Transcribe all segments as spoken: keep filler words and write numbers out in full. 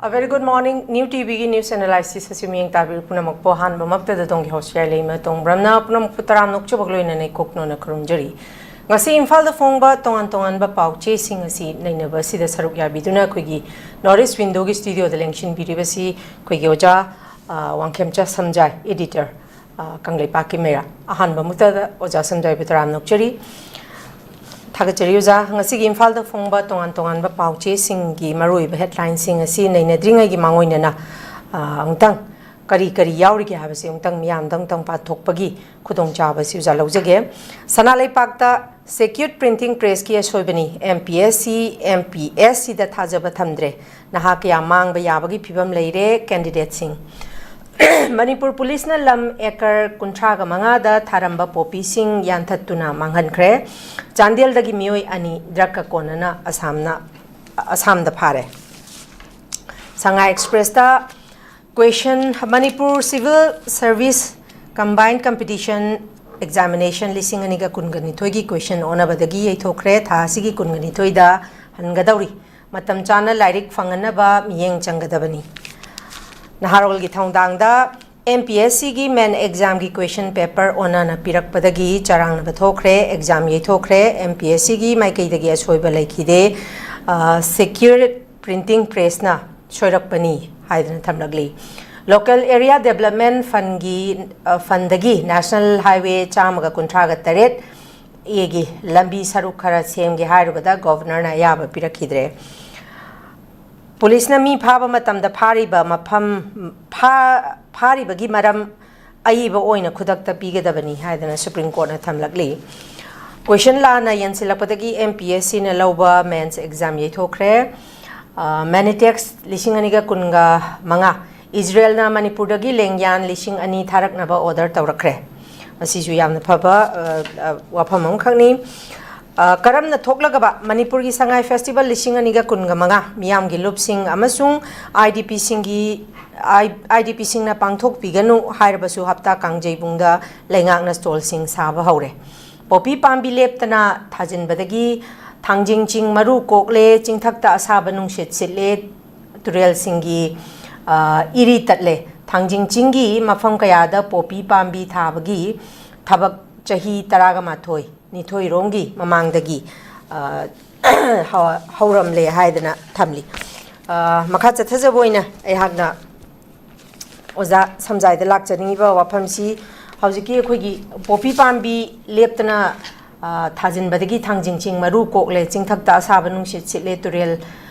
A very good morning, New ꯇꯤꯚꯤꯒꯤ news analysis ꯑꯁꯤ ꯃꯤꯠꯌꯦꯡ ꯇꯥꯕꯤꯔꯤꯕ ꯄꯨꯝꯅꯃꯛꯄꯨ ꯑꯍꯥꯟꯕꯃꯛꯇꯗ ꯇꯣꯡꯒꯤ ꯍꯣꯁꯤꯌꯥꯏ ꯂꯩꯃ ꯇꯣꯡꯕ꯭ꯔꯝꯅ ꯄꯨꯝꯅꯃꯛꯄꯨ ꯇꯔꯥꯝꯅ ꯑꯣꯛꯆꯕꯒ ꯂꯣꯏꯅꯅ ꯏꯀꯣꯛꯅꯣꯅ ꯈꯨꯔꯨꯝꯖꯔꯤ꯫ ꯉꯁꯤ ꯏꯝꯐꯥꯜꯗ ꯐꯣꯡꯕ ꯇꯣꯉꯥꯟ ꯇꯣꯉꯥꯟꯕ ꯄꯥꯎ ꯆꯦꯁꯤꯡ ꯑꯁꯤ ꯅꯩꯅꯕ ꯑꯁꯤꯗ ꯁꯔꯨꯛ ꯌꯥꯕꯤꯗꯨꯅ ꯑꯩꯈꯣꯏꯒꯤ North East Windowꯒꯤ studioꯗ ꯂꯦꯡꯁꯤꯟꯕꯤꯔꯤꯕꯁꯤ ꯑꯩꯈꯣꯏꯒꯤ ꯑꯣꯖꯥ, ꯑ, ꯋꯥꯡꯈꯦꯝꯆꯥ ꯁꯝꯖꯥꯏ, editor, ꯑ, ꯀꯪꯂꯩꯄꯥꯛꯀꯤ ꯃꯩꯔꯥ꯫ ꯑꯍꯥꯟꯕꯃꯛꯇꯗ ꯑꯣꯖꯥ ꯁꯝꯖꯥꯏꯕꯨ ꯇꯔꯥꯝꯅ ꯑꯣꯛꯆꯔꯤ꯫ ꯊꯥꯒꯠꯆꯔꯤ ꯑꯣꯖꯥ꯫ ꯉꯁꯤꯒꯤ ꯏꯝꯐꯥꯜꯗ ꯐꯣꯡꯕ ꯇꯣꯉꯥꯟ ꯇꯣꯉꯥꯟꯕ ꯄꯥꯎ ꯆꯦꯁꯤꯡꯒꯤ ꯃꯔꯨꯑꯣꯏꯕ headlineꯁꯤꯡ ꯑꯁꯤ ꯅꯩꯅꯗ꯭ꯔꯤꯉꯩꯒꯤ ꯃꯥꯡꯑꯣꯏꯅꯅ, ꯑ, ꯑꯃꯨꯛꯇꯪ ꯀꯔꯤ ꯀꯔꯤ ꯌꯥꯎꯔꯤꯒꯦ ꯍꯥꯏꯕꯁꯤ ꯑꯃꯨꯛꯇꯪ ꯃꯤꯌꯥꯝꯗ ꯑꯃꯨꯛꯇꯪ ꯄꯥꯊꯣꯛꯄꯒꯤ ꯈꯨꯗꯣꯡꯆꯥꯕꯁꯤ ꯑꯣꯖꯥ ꯂꯧꯖꯒꯦ꯫ ꯁꯅꯥ ꯂꯩꯄꯥꯛꯇ Secured Printing Pressꯀꯤ ꯑꯁꯣꯏꯕꯅꯤ, MPSC, MPSCꯗ ꯊꯥꯖꯕ ꯊꯝꯗ꯭ꯔꯦ, ꯅꯍꯥ ꯀꯌꯥ ꯃꯥꯡꯕ ꯌꯥꯕꯒꯤ ꯐꯤꯕꯝ ꯂꯩꯔꯦ, candidateꯁꯤꯡ꯫ ꯃꯅꯤꯄꯨꯔ ꯄꯨꯂꯤꯁꯅ ꯂꯝ acre ꯀꯨꯟꯊ꯭ꯔꯥꯒ ꯃꯉꯥꯗ ꯊꯥꯔꯝꯕ ꯄꯣꯄꯤꯁꯤꯡ ꯌꯥꯟꯊꯠꯇꯨꯅ ꯃꯥꯡꯍꯟꯈ꯭ꯔꯦ꯫ ꯆꯥꯟꯗꯦꯜꯗꯒꯤ ꯃꯤꯑꯣꯏ ꯑꯅꯤ drugꯀ ꯀꯣꯟꯅꯅ ꯑꯁꯥꯝꯅ, ꯑꯁꯥꯝꯗ ꯐꯥꯔꯦ꯫ ꯁꯉꯥꯏ Expressꯇ question, Manipur Civil Service Combined Competition Examination ꯂꯤꯁꯤꯡ ꯑꯅꯤꯒ ꯀꯨꯟꯒ ꯅꯤꯊꯣꯏꯒꯤ question ꯑꯣꯟꯅꯕꯗꯒꯤ ꯌꯩꯊꯣꯛꯈ꯭ꯔꯦ꯫ ꯊꯥ ꯑꯁꯤꯒꯤ ꯀꯨꯟꯒ ꯅꯤꯊꯣꯏꯗ ꯍꯟꯒꯗꯧꯔꯤ꯫ ꯃꯇꯝ ꯆꯥꯅ ꯂꯥꯏꯔꯤꯛ ꯐꯪꯍꯟꯅꯕ ꯃꯤꯠꯌꯦꯡ ꯆꯪꯒꯗꯕꯅꯤ꯫ ꯅꯍꯥꯔꯣꯜꯒꯤ ꯊꯧꯗꯥꯡꯗ MPSCꯒꯤ main examꯒꯤ question paper ꯑꯣꯟꯅꯅ ꯄꯤꯔꯛꯄꯗꯒꯤ ꯆꯔꯥꯡꯅꯕ ꯊꯣꯛꯈ꯭ꯔꯦ, exam ꯌꯩꯊꯣꯛꯈ꯭ꯔꯦ꯫ MPSCꯒꯤ ꯃꯥꯏꯀꯩꯗꯒꯤ ꯑꯁꯣꯏꯕ ꯂꯩꯈꯤꯗꯦ꯫ ꯑ, Secured Printing Pressꯅ ꯁꯣꯏꯔꯛꯄꯅꯤ ꯍꯥꯏꯗꯨꯅ ꯊꯝꯂꯛꯂꯤ꯫ Local Area Development Fundꯒꯤ, ꯑ, fundꯗꯒꯤ National Highway ꯆꯥꯝꯃꯒ ꯀꯨꯟꯊ꯭ꯔꯥꯒ ꯇꯔꯦꯠ Aꯒꯤ ꯂꯝꯕꯤ ꯁꯔꯨꯛ ꯈꯔ ꯁꯦꯝꯒꯦ ꯍꯥꯏꯔꯨꯕꯗ Governorꯅ ꯑꯌꯥꯕ ꯄꯤꯔꯛꯈꯤꯗ꯭ꯔꯦ꯫ ꯄꯨꯂꯤꯁꯅ ꯃꯤ ꯐꯥꯕ ꯃꯇꯝꯗ ꯐꯥꯔꯤꯕ ꯃꯐꯝ, ꯐꯥ-, ꯐꯥꯔꯤꯕꯒꯤ ꯃꯔꯝ ꯑꯏꯕ ꯑꯣꯏꯅ ꯈꯨꯗꯛꯇ ꯄꯤꯒꯗꯕꯅꯤ ꯍꯥꯏꯗꯅ Supreme Courtꯅ ꯊꯝꯂꯛꯂꯤ꯫ Question ꯂꯥꯟꯅ ꯌꯦꯡꯁꯤꯜꯂꯛꯄꯗꯒꯤ MPSCꯅ ꯂꯧꯕ mains exam ꯌꯩꯊꯣꯛꯈ꯭ꯔꯦ꯫ ꯑ, Manitex ꯂꯤꯁꯤꯡ ꯑꯅꯤꯒ ꯀꯨꯟꯒ ꯃꯉꯥ, ꯏꯖꯔꯦꯜꯅ ꯃꯅꯤꯄꯨꯔꯗꯒꯤ ꯂꯦꯡꯌꯥꯟ ꯂꯤꯁꯤꯡ ꯑꯅꯤ ꯊꯥꯔꯛꯅꯕ order ꯇꯧꯔꯛꯈ꯭ꯔꯦ꯫ ꯃꯁꯤꯁꯨ ꯌꯥꯝꯅ ꯐꯕ, ꯑ, ꯑ, ꯋꯥꯐꯝ ꯑꯃꯈꯛꯅꯤ꯫ ꯑ, ꯀꯔꯝꯅ ꯊꯣꯛꯂꯒꯕ ꯃꯅꯤꯄꯨꯔꯒꯤ ꯁꯉꯥꯏ Festival ꯂꯤꯁꯤꯡ ꯑꯅꯤꯒ ꯀꯨꯟꯒ ꯃꯉꯥ ꯃꯤꯌꯥꯝꯒꯤ ꯂꯨꯞꯁꯤꯡ ꯑꯃꯁꯨꯡ IDPꯁꯤꯡꯒꯤ, I-, IDPꯁꯤꯡꯅ ꯄꯥꯡꯊꯣꯛꯄꯤꯒꯅꯨ ꯍꯥꯏꯔꯕꯁꯨ ꯍꯞꯇꯥ ꯀꯥꯡꯖꯩꯕꯨꯡꯗ ꯂꯩꯉꯥꯛꯅ stallꯁꯤꯡ ꯁꯥꯕ ꯍꯧꯔꯦ꯫ ꯄꯣꯄꯤ ꯄꯥꯝꯕꯤ ꯂꯦꯞꯇꯅ ꯊꯥꯖꯤꯟꯕꯗꯒꯤ ꯊꯥꯡꯖꯤꯡ ꯆꯤꯡ ꯃꯔꯨ ꯀꯣꯛꯂꯦ, ꯆꯤꯡꯊꯛꯇ ꯑꯁꯥꯕ ꯅꯨꯡꯁꯤꯠ ꯁꯤꯠꯂꯦ, ꯇꯨꯔꯦꯜꯁꯤꯡꯒꯤ, ꯑ, ꯏꯔꯤ ꯇꯠꯂꯦ꯫ ꯊꯥꯡꯖꯤꯡ ꯆꯤꯡꯒꯤ ꯃꯐꯝ ꯀꯌꯥꯗ ꯄꯣꯄꯤ ꯄꯥꯝꯕꯤ ꯊꯥꯕꯒꯤ ꯊꯕꯛ ꯆꯍꯤ ꯇꯔꯥꯒ ꯃꯥꯊꯣꯏ, ꯅꯤꯊꯣꯏꯔꯣꯝꯒꯤ ꯃꯃꯥꯡꯗꯒꯤ, ꯑ, ꯍꯧ-, ꯍꯧꯔꯝꯂꯦ ꯍꯥꯏꯗꯅ ꯊꯝꯂꯤ꯫ ꯑ, ꯃꯈꯥ ꯆꯠꯊꯖꯕ ꯑꯣꯏꯅ ꯑꯩꯍꯥꯛꯅ ꯑꯣꯖꯥ ꯁꯝꯖꯥꯏꯗ ꯂꯥꯛꯆꯅꯤꯡꯉꯤꯕ ꯋꯥꯐꯝꯁꯤ, ꯍꯧꯖꯤꯛꯀꯤ ꯑꯩꯈꯣꯏꯒꯤ ꯄꯣꯄꯤ ꯄꯥꯝꯕꯤ ꯂꯦꯞꯇꯅ, ꯑ, ꯊꯥꯖꯤꯟꯕꯗꯒꯤ ꯊꯥꯡꯖꯤꯡ ꯆꯤꯡ ꯃꯔꯨ ꯀꯣꯛꯂꯦ, ꯆꯤꯡꯊꯛꯇ ꯑꯁꯥꯕ ꯅꯨꯡꯁꯤꯠ ꯁꯤꯠꯂꯦ, ꯇꯨꯔꯦꯜ,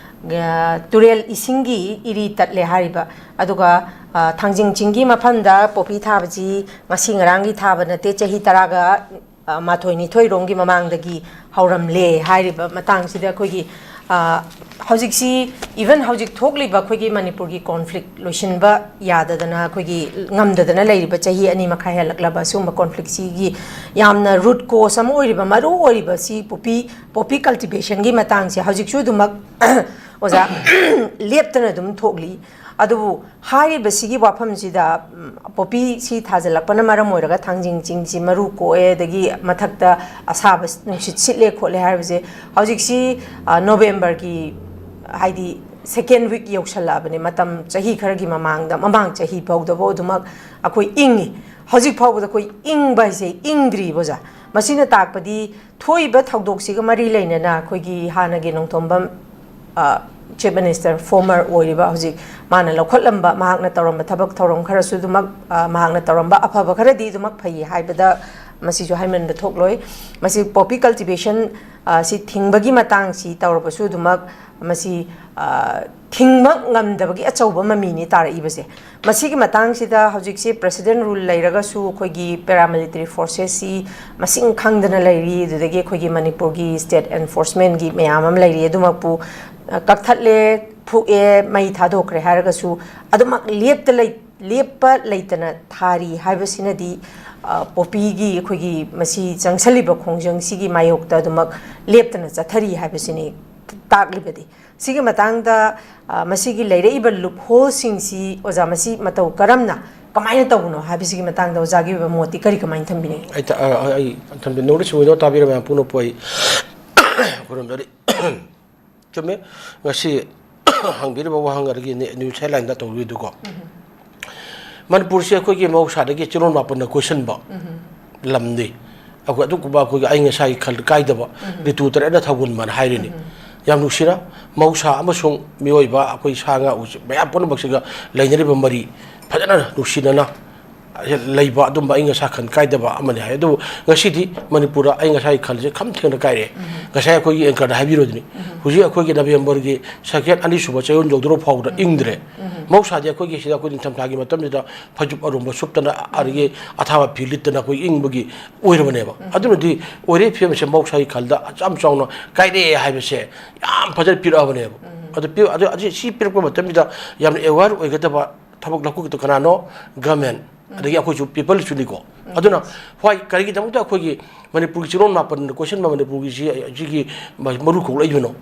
ꯑ, ꯇꯨꯔꯦꯜ ꯏꯁꯤꯡꯒꯤ ꯏꯔꯤ ꯇꯠꯂꯦ ꯍꯥꯏꯔꯤꯕ꯫ ꯑꯗꯨꯒ, ꯑ, ꯊꯥꯡꯖꯤꯡ ꯆꯤꯡꯒꯤ ꯃꯐꯝꯗ ꯄꯣꯄꯤ ꯊꯥꯕꯁꯤ ꯉꯁꯤ ꯉꯔꯥꯡꯒꯤ ꯊꯥꯕ ꯅꯠꯇꯦ, ꯆꯍꯤ ꯇꯔꯥꯒ, ꯑ, ꯃꯥꯊꯣꯏ ꯅꯤꯊꯣꯏꯔꯣꯝꯒꯤ ꯃꯃꯥꯡꯗꯒꯤ ꯍꯧꯔꯝꯂꯦ ꯍꯥꯏꯔꯤꯕ ꯃꯇꯥꯡꯁꯤꯗ ꯑꯩꯈꯣꯏꯒꯤ, ꯑ, ꯍꯧꯖꯤꯛꯁꯤ, even ꯍꯧꯖꯤꯛ ꯊꯣꯛꯂꯤꯕ ꯑꯩꯈꯣꯏꯒꯤ ꯃꯅꯤꯄꯨꯔꯒꯤ conflict ꯂꯣꯏꯁꯤꯟꯕ ꯌꯥꯗꯗꯅ, ꯑꯩꯈꯣꯏꯒꯤ ꯉꯝꯗꯗꯅ ꯂꯩꯔꯤꯕ ꯆꯍꯤ ꯑꯅꯤ ꯃꯈꯥꯏ ꯍꯦꯜꯂꯛꯂꯕ ꯑꯁꯤꯒꯨꯝꯕ conflict ꯁꯤꯒꯤ ꯌꯥꯝꯅ root cause ꯑꯃ ꯑꯣꯏꯔꯤꯕ, ꯃꯔꯨ ꯑꯣꯏꯔꯤꯕ ꯁꯤ ꯄꯣꯄꯤ, ꯄꯣꯄꯤ cultivation ꯒꯤ ꯃꯇꯥꯡꯁꯦ ꯍꯧꯖꯤꯛꯁꯨ ꯑꯗꯨꯃꯛ ꯑꯣꯖꯥ ꯂꯦꯞꯇꯅ ꯑꯗꯨꯝ ꯊꯣꯛꯂꯤ꯫ ꯑꯗꯨꯕꯨ ꯍꯥꯏꯔꯤꯕꯁꯤꯒꯤ ꯋꯥꯐꯝꯁꯤꯗ, ꯎꯝ, ꯄꯣꯄꯤꯁꯤ ꯊꯥꯖꯤꯜꯂꯛꯄꯅ ꯃꯔꯝ ꯑꯣꯏꯔꯒ ꯊꯥꯡꯖꯤꯡ ꯆꯤꯡꯁꯤ ꯃꯔꯨ ꯀꯣꯛꯑꯦ, ꯑꯗꯒꯤ ꯃꯊꯛꯇ ꯑꯁꯥꯕ ꯅꯨꯡꯁꯤꯠ ꯁꯤꯠꯂꯦ ꯈꯣꯠꯂꯦ ꯍꯥꯏꯕꯁꯦ ꯍꯧꯖꯤꯛꯁꯤ, ꯑ, ꯅꯣꯕꯦꯝꯕꯔꯒꯤ, ꯍꯥꯏꯗꯤ, second week ꯌꯧꯁꯜꯂꯛꯑꯕꯅꯦ꯫ ꯃꯇꯝ ꯆꯍꯤ ꯈꯔꯒꯤ ꯃꯃꯥꯡꯗ, ꯃꯃꯥꯡ ꯆꯍꯤ ꯐꯥꯎꯗꯕꯨ ꯑꯗꯨꯃꯛ ꯑꯩꯈꯣꯏ ꯏꯪꯉꯤ꯫ ꯍꯧꯖꯤꯛ ꯐꯥꯎꯕꯗ ꯑꯩꯈꯣꯏ ꯏꯪꯕ ꯍꯥꯏꯁꯦ ꯏꯪꯗ꯭ꯔꯤꯕ, ꯑꯣꯖꯥ꯫ ꯃꯁꯤꯅ ꯇꯥꯛꯄꯗꯤ ꯊꯣꯛꯏꯕ ꯊꯧꯗꯣꯛꯁꯤꯒ ꯃꯔꯤ ꯂꯩꯅꯅ ꯑꯩꯈꯣꯏꯒꯤ ꯍꯥꯟꯅꯒꯤ ꯅꯣꯡꯊꯣꯝꯕꯝ, ꯑ, Chief Minister former ꯑꯣꯏꯔꯤꯕ ꯍꯧꯖꯤꯛ ꯃꯥꯅ ꯂꯧꯈꯠꯂꯝꯕ, ꯃꯍꯥꯛꯅ ꯇꯧꯔꯝꯕ ꯊꯕꯛ ꯊꯧꯔꯝ ꯈꯔꯁꯨ ꯑꯗꯨꯃꯛ, ꯑ, ꯃꯍꯥꯛꯅ ꯇꯧꯔꯝꯕ ꯑꯐꯕ ꯈꯔꯗꯤ ꯑꯗꯨꯃꯛ ꯐꯩ ꯍꯥꯏꯕꯗ ꯃꯁꯤꯁꯨ ꯍꯥꯏꯃꯟꯕ ꯊꯣꯛꯂꯣꯏ꯫ ꯃꯁꯤ poppy cultivation, ꯑ, ꯁꯤ ꯊꯤꯡꯕꯒꯤ ꯃꯇꯥꯡꯁꯤ ꯇꯧꯔꯕꯁꯨ ꯑꯗꯨꯃꯛ ꯃꯁꯤ, ꯑ, ꯊꯤꯡꯕ ꯉꯝꯗꯕꯒꯤ ꯑꯆꯧꯕ ꯃꯃꯤꯅꯤ ꯇꯥꯔꯛꯏꯕꯁꯦ꯫ ꯃꯁꯤꯒꯤ ꯃꯇꯥꯡꯁꯤꯗ ꯍꯧꯖꯤꯛꯁꯤ President rule ꯂꯩꯔꯒꯁꯨ ꯑꯩꯈꯣꯏꯒꯤ paramilitary forces ꯁꯤ ꯃꯁꯤꯡ ꯈꯪꯗꯅ ꯂꯩꯔꯤ꯫ ꯑꯗꯨꯗꯒꯤ ꯑꯩꯈꯣꯏꯒꯤ ꯃꯅꯤꯄꯨꯔꯒꯤ state enforcement ꯀꯤ ꯃꯌꯥꯝ ꯑꯃ ꯂꯩꯔꯤ꯫ ꯑꯗꯨꯃꯛꯄꯨ, ꯑ, ꯀꯛꯊꯠꯂꯦ, ꯐꯨꯛꯑꯦ, ꯃꯩ ꯊꯥꯗꯣꯛꯈ꯭ꯔꯦ ꯍꯥꯏꯔꯒꯁꯨ ꯑꯗꯨꯃꯛ ꯂꯦꯞꯇ ꯂꯩ-, ꯂꯦꯞꯄ ꯂꯩꯇꯅ ꯊꯥꯔꯤ ꯍꯥꯏꯕꯁꯤꯅꯗꯤ, ꯑ, poppy ꯒꯤ ꯑꯩꯈꯣꯏꯒꯤ ꯃꯁꯤ ꯆꯪꯁꯜꯂꯤꯕ ꯈꯣꯡꯖꯪꯁꯤꯒꯤ ꯃꯥꯌꯣꯛꯇ ꯑꯗꯨꯃꯛ ꯂꯦꯞꯇꯅ ꯆꯠꯊꯔꯤ ꯍꯥꯏꯕꯁꯤꯅꯤ ꯇꯥꯛꯂꯤꯕꯗꯤ꯫ ꯁꯤꯒꯤ ꯃꯇꯥꯡꯗ, ꯑ, ꯃꯁꯤꯒꯤ ꯂꯩꯔꯛꯏꯕ loophole ꯁꯤꯡꯁꯤ, ꯑꯣꯖꯥ, ꯃꯁꯤ ꯃꯇꯧ ꯀꯔꯝꯅ, ꯀꯃꯥꯏꯅ ꯇꯧꯕꯅꯣ ꯍꯥꯏꯕꯁꯤꯒꯤ ꯃꯇꯥꯡꯗ ꯑꯣꯖꯥꯒꯤ ꯑꯣꯏꯕ ꯃꯣꯠꯇꯤ ꯀꯔꯤ, ꯀꯃꯥꯏꯅ ꯊꯝꯕꯤꯅꯤꯡꯉꯤ? ꯑꯩ ꯇ-, ꯑ, ꯑꯩ ꯊꯝꯕꯤ-, ꯅꯣꯡꯂꯤꯛ ꯁꯤꯡ ꯇꯥꯕꯤꯔꯕ ꯃꯌꯥꯝ ꯄꯨꯝꯅꯃꯛꯄꯨ ꯑꯩ ꯈꯨꯔꯨꯝꯖꯔꯤ꯫ ꯆꯨꯝꯃꯤ, ꯉꯁꯤ ꯍꯪꯕꯤꯔꯤꯕ ꯋꯥꯍꯪ ꯑꯗꯒꯤ ꯅ꯭ꯌꯨꯁ ꯍꯦꯗꯂꯥꯏꯟꯗ ꯇꯧꯔꯤꯗꯨꯀꯣ, ꯃꯅꯤꯄꯨꯔꯁꯤ ꯑꯩꯈꯣꯏꯒꯤ ꯃꯍꯧꯁꯥꯗꯒꯤ ꯆꯤꯡꯂꯣꯟ ꯃꯥꯄꯟꯅ ꯀꯣꯏꯁꯟꯕ ꯂꯝꯅꯤ꯫ ꯑꯩꯈꯣꯏ ꯑꯗꯨꯒꯨꯝꯕ ꯑꯩꯈꯣꯏꯒꯤ ꯑꯏꯪ ꯑꯁꯥꯒꯤ ꯈꯜ ꯀꯥꯏꯗꯕ, ꯔꯤꯇꯨ ꯇꯔꯦꯠꯅ ꯊꯧꯒꯟꯕꯅ ꯍꯥꯏꯔꯤꯅꯤ꯫ ꯌꯥꯝ ꯅꯨꯡꯁꯤꯅ ꯃꯍꯧꯁꯥ ꯑꯃꯁꯨꯡ ꯃꯤꯑꯣꯏꯕ, ꯑꯩꯈꯣꯏ ꯁꯥ ꯉꯥ ꯎꯆꯦꯛ ꯃꯌꯥꯝ ꯄꯨꯝꯅꯃꯛꯁꯤꯒ ꯂꯩꯅꯔꯤꯕ ꯃꯔꯤ ꯐꯖꯅ ꯅꯨꯡꯁꯤꯅꯅ ꯂꯩꯕ ꯑꯗꯨꯝꯕ ꯑꯏꯪ ꯑꯁꯥ ꯈꯟ ꯀꯥꯏꯗꯕ ꯑꯃꯅꯤ ꯍꯥꯏ꯫ ꯑꯗꯨꯕꯨ ꯉꯁꯤꯗꯤ ꯃꯅꯤꯄꯨꯔꯗ ꯑꯏꯪ ꯑꯁꯥꯒꯤ ꯈꯜꯁꯦ ꯈꯝ ꯊꯦꯡꯅ ꯀꯥꯏꯔꯛꯑꯦ꯫ ꯉꯁꯥꯏ ꯑꯩꯈꯣꯏꯒꯤ ꯑꯦꯡꯀꯔꯗ ꯍꯥꯏꯕꯤꯔꯣꯗꯨꯅꯤ, ꯍꯧꯖꯤꯛ ꯑꯩꯈꯣꯏꯒꯤ ꯅꯕꯦꯝꯕꯔꯒꯤ ꯁꯦꯀꯦꯟ ꯑꯅꯤꯁꯨꯕ ꯆꯌꯣꯜ ꯌꯧꯗꯣꯔ ꯐꯥꯎꯕꯗ ꯏꯪꯗ꯭ꯔꯦ꯫ ꯃꯍꯧꯁꯥꯗꯤ ꯑꯩꯈꯣꯏꯒꯤ ꯁꯤꯗ ꯑꯩꯈꯣꯏ ꯅꯤꯡꯊꯝꯊꯥꯒꯤ ꯃꯇꯝꯁꯤꯗ ꯐꯩꯖꯨꯞ ꯑꯔꯨꯝꯕ ꯁꯨꯞꯇꯅ ꯑꯗꯒꯤ ꯑꯊꯥꯕ ꯐꯤ ꯂꯤꯠꯇꯅ ꯑꯩꯈꯣꯏ ꯏꯪꯕꯒꯤ ꯑꯣꯏꯔꯕꯅꯦꯕ꯫ ꯑꯗꯨꯅꯗꯤ ꯑꯣꯏꯔꯦ ꯐꯤꯕꯝꯁꯦ ꯃꯍꯧꯁꯥꯒꯤ ꯈꯜꯗ ꯌꯥꯝ ꯆꯥꯎꯅ ꯀꯥꯏꯔꯛꯑꯦ ꯍꯥꯏꯕꯁꯦ ꯌꯥꯝ ꯐꯖꯅ ꯄꯤꯔꯛꯑꯕꯅꯦꯕ꯫ ꯑꯗꯨ ꯄꯤ-, ꯑꯗꯨ, ꯑꯗꯨ ꯁꯤ ꯄꯤꯔꯛꯄ ꯃꯇꯝꯁꯤꯗ ꯌꯥꯝꯅ ꯑꯦꯋꯦꯌꯔ ꯑꯣꯏꯒꯗꯕ ꯊꯕꯛ ꯂꯧꯈꯠꯀꯗꯕ ꯀꯅꯥꯅꯣ? ꯒꯃꯦꯟ, ꯑꯗꯒꯤ ꯑꯩꯈꯣꯏꯁꯨ ꯄꯤꯄꯜꯁꯨꯅꯤꯀꯣ꯫ ꯑꯗꯨꯅ ꯍꯣꯏ, ꯀꯔꯤꯒꯤꯗꯃꯛꯇ ꯑꯩꯈꯣꯏꯒꯤ ꯃꯅꯤꯄꯨꯔꯒꯤ ꯆꯤꯡꯂꯣꯟ ꯃꯥꯄꯟꯅ ꯀꯣꯏꯁꯟꯕ ꯃꯅꯤꯄꯨꯔꯒꯤ ꯁꯤ, ꯁꯤꯒꯤ ꯃꯔꯨ ꯀꯣꯛꯂꯛꯏꯕꯅꯣ?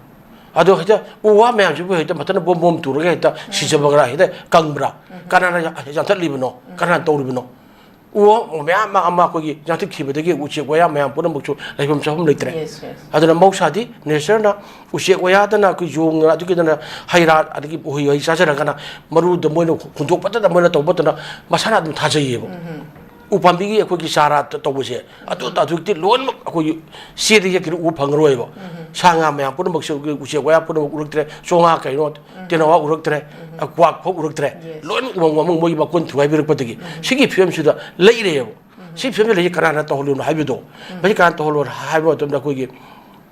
ꯑꯗꯣ ꯍꯦꯛꯇ ꯎ ꯋꯥ ꯃꯌꯥꯝꯁꯤꯕꯨ ꯍꯦꯛꯇ ꯃꯊꯟꯇ ꯕꯣꯝ ꯕꯣꯝ ꯇꯨꯔꯒ ꯍꯦꯛꯇ ꯁꯤꯖꯕꯒ꯭ꯔꯥ, ꯍꯦꯛꯇ ꯀꯪꯕ꯭ꯔꯥ? ꯀꯅꯥꯅ ꯌꯥꯟꯊꯠꯂꯤꯕꯅꯣ? ꯀꯅꯥꯅ ꯇꯧꯔꯤꯕꯅꯣ? ꯎ ꯋꯥ ꯃꯌꯥꯝ ꯑꯃ, ꯑꯃ ꯑꯩꯈꯣꯏꯒꯤ ꯌꯥꯟꯊꯠꯈꯤꯕꯗꯒꯤ ꯎꯆꯦꯛ ꯋꯥꯌꯥ ꯃꯌꯥꯝ ꯄꯨꯝꯅꯃꯛꯁꯨ ꯂꯩꯐꯝ ꯆꯥꯐꯝ ꯂꯩꯇ꯭ꯔꯦ꯫ Yes, yes. ꯑꯗꯨꯅ ꯃꯍꯧꯁꯥꯗꯤ ꯅꯦꯆꯔꯅ ꯎꯆꯦꯛ ꯋꯥꯌꯥꯗꯅ ꯑꯩꯈꯣꯏ ꯌꯣꯡꯅ ꯑꯗꯨꯒꯤꯗꯅ ꯍꯩ ꯔꯥ ꯑꯗꯒꯤ ꯎꯍꯩ ꯋꯥꯍꯩ ꯆꯥꯖꯔꯒꯅ ꯃꯔꯨꯗ ꯃꯣꯏꯅ ꯍꯨꯟꯗꯣꯛꯄꯇꯅ ꯃꯣꯏꯅ ꯇꯧꯕꯇꯅ ꯃꯁꯥꯅ ꯑꯗꯨꯝ ꯊꯥꯖꯩꯌꯦꯕ꯫ ꯎꯄꯥꯝꯕꯤꯒꯤ ꯑꯩꯈꯣꯏꯒꯤ ꯆꯥꯔꯥ ꯇ-, ꯇꯧꯕꯁꯦ ꯑꯗꯨ ꯍꯧꯖꯤꯛꯇꯤ ꯂꯣꯏꯅꯃꯛ ꯑꯩꯈꯣꯏꯒꯤ ꯆꯦꯗ ꯌꯦꯛꯈꯤꯅ ꯎꯕ ꯐꯪꯉꯔꯣꯏꯕ꯫ ꯁꯥ ꯉꯥ ꯃꯌꯥꯝ ꯄꯨꯝꯅꯃꯛꯁꯦ ꯎꯆꯦꯛ ꯋꯥꯌꯥ ꯄꯨꯝꯅꯃꯛ ꯎꯔꯛꯇ꯭ꯔꯦ꯫ ꯆꯣꯉꯥ ꯀꯩꯅꯣ, ꯇꯦꯅꯋꯥ ꯎꯔꯛꯇ꯭ꯔꯦ꯫ ꯀ꯭ꯋꯥꯛ ꯐꯥꯎ ꯎꯔꯛꯇ꯭ꯔꯦ꯫ Yes. ꯂꯣꯏꯅꯃꯛ ꯎꯃꯪ ꯋꯥꯃꯪ ꯃꯣꯏꯒꯤ ꯃꯀꯣꯟ ꯊꯨꯒꯥꯏꯕꯤꯔꯛꯄꯗꯒꯤ ꯁꯤꯒꯤ ꯐꯤꯕꯝꯁꯤꯗ ꯂꯩꯔꯦꯕ꯫ ꯁꯤ ꯐꯤꯕꯝꯁꯤꯗ ꯂꯩꯔꯤꯁꯦ ꯀꯅꯥꯅ ꯇꯧꯍꯜꯂꯤꯅꯣ ꯍꯥꯏꯕꯗꯣ, ꯃꯁꯤ ꯀꯅꯥꯅ ꯇꯧꯍꯜꯂꯣ ꯍꯥꯏꯕ ꯃꯇꯝꯗ ꯑꯩꯈꯣꯏꯒꯤ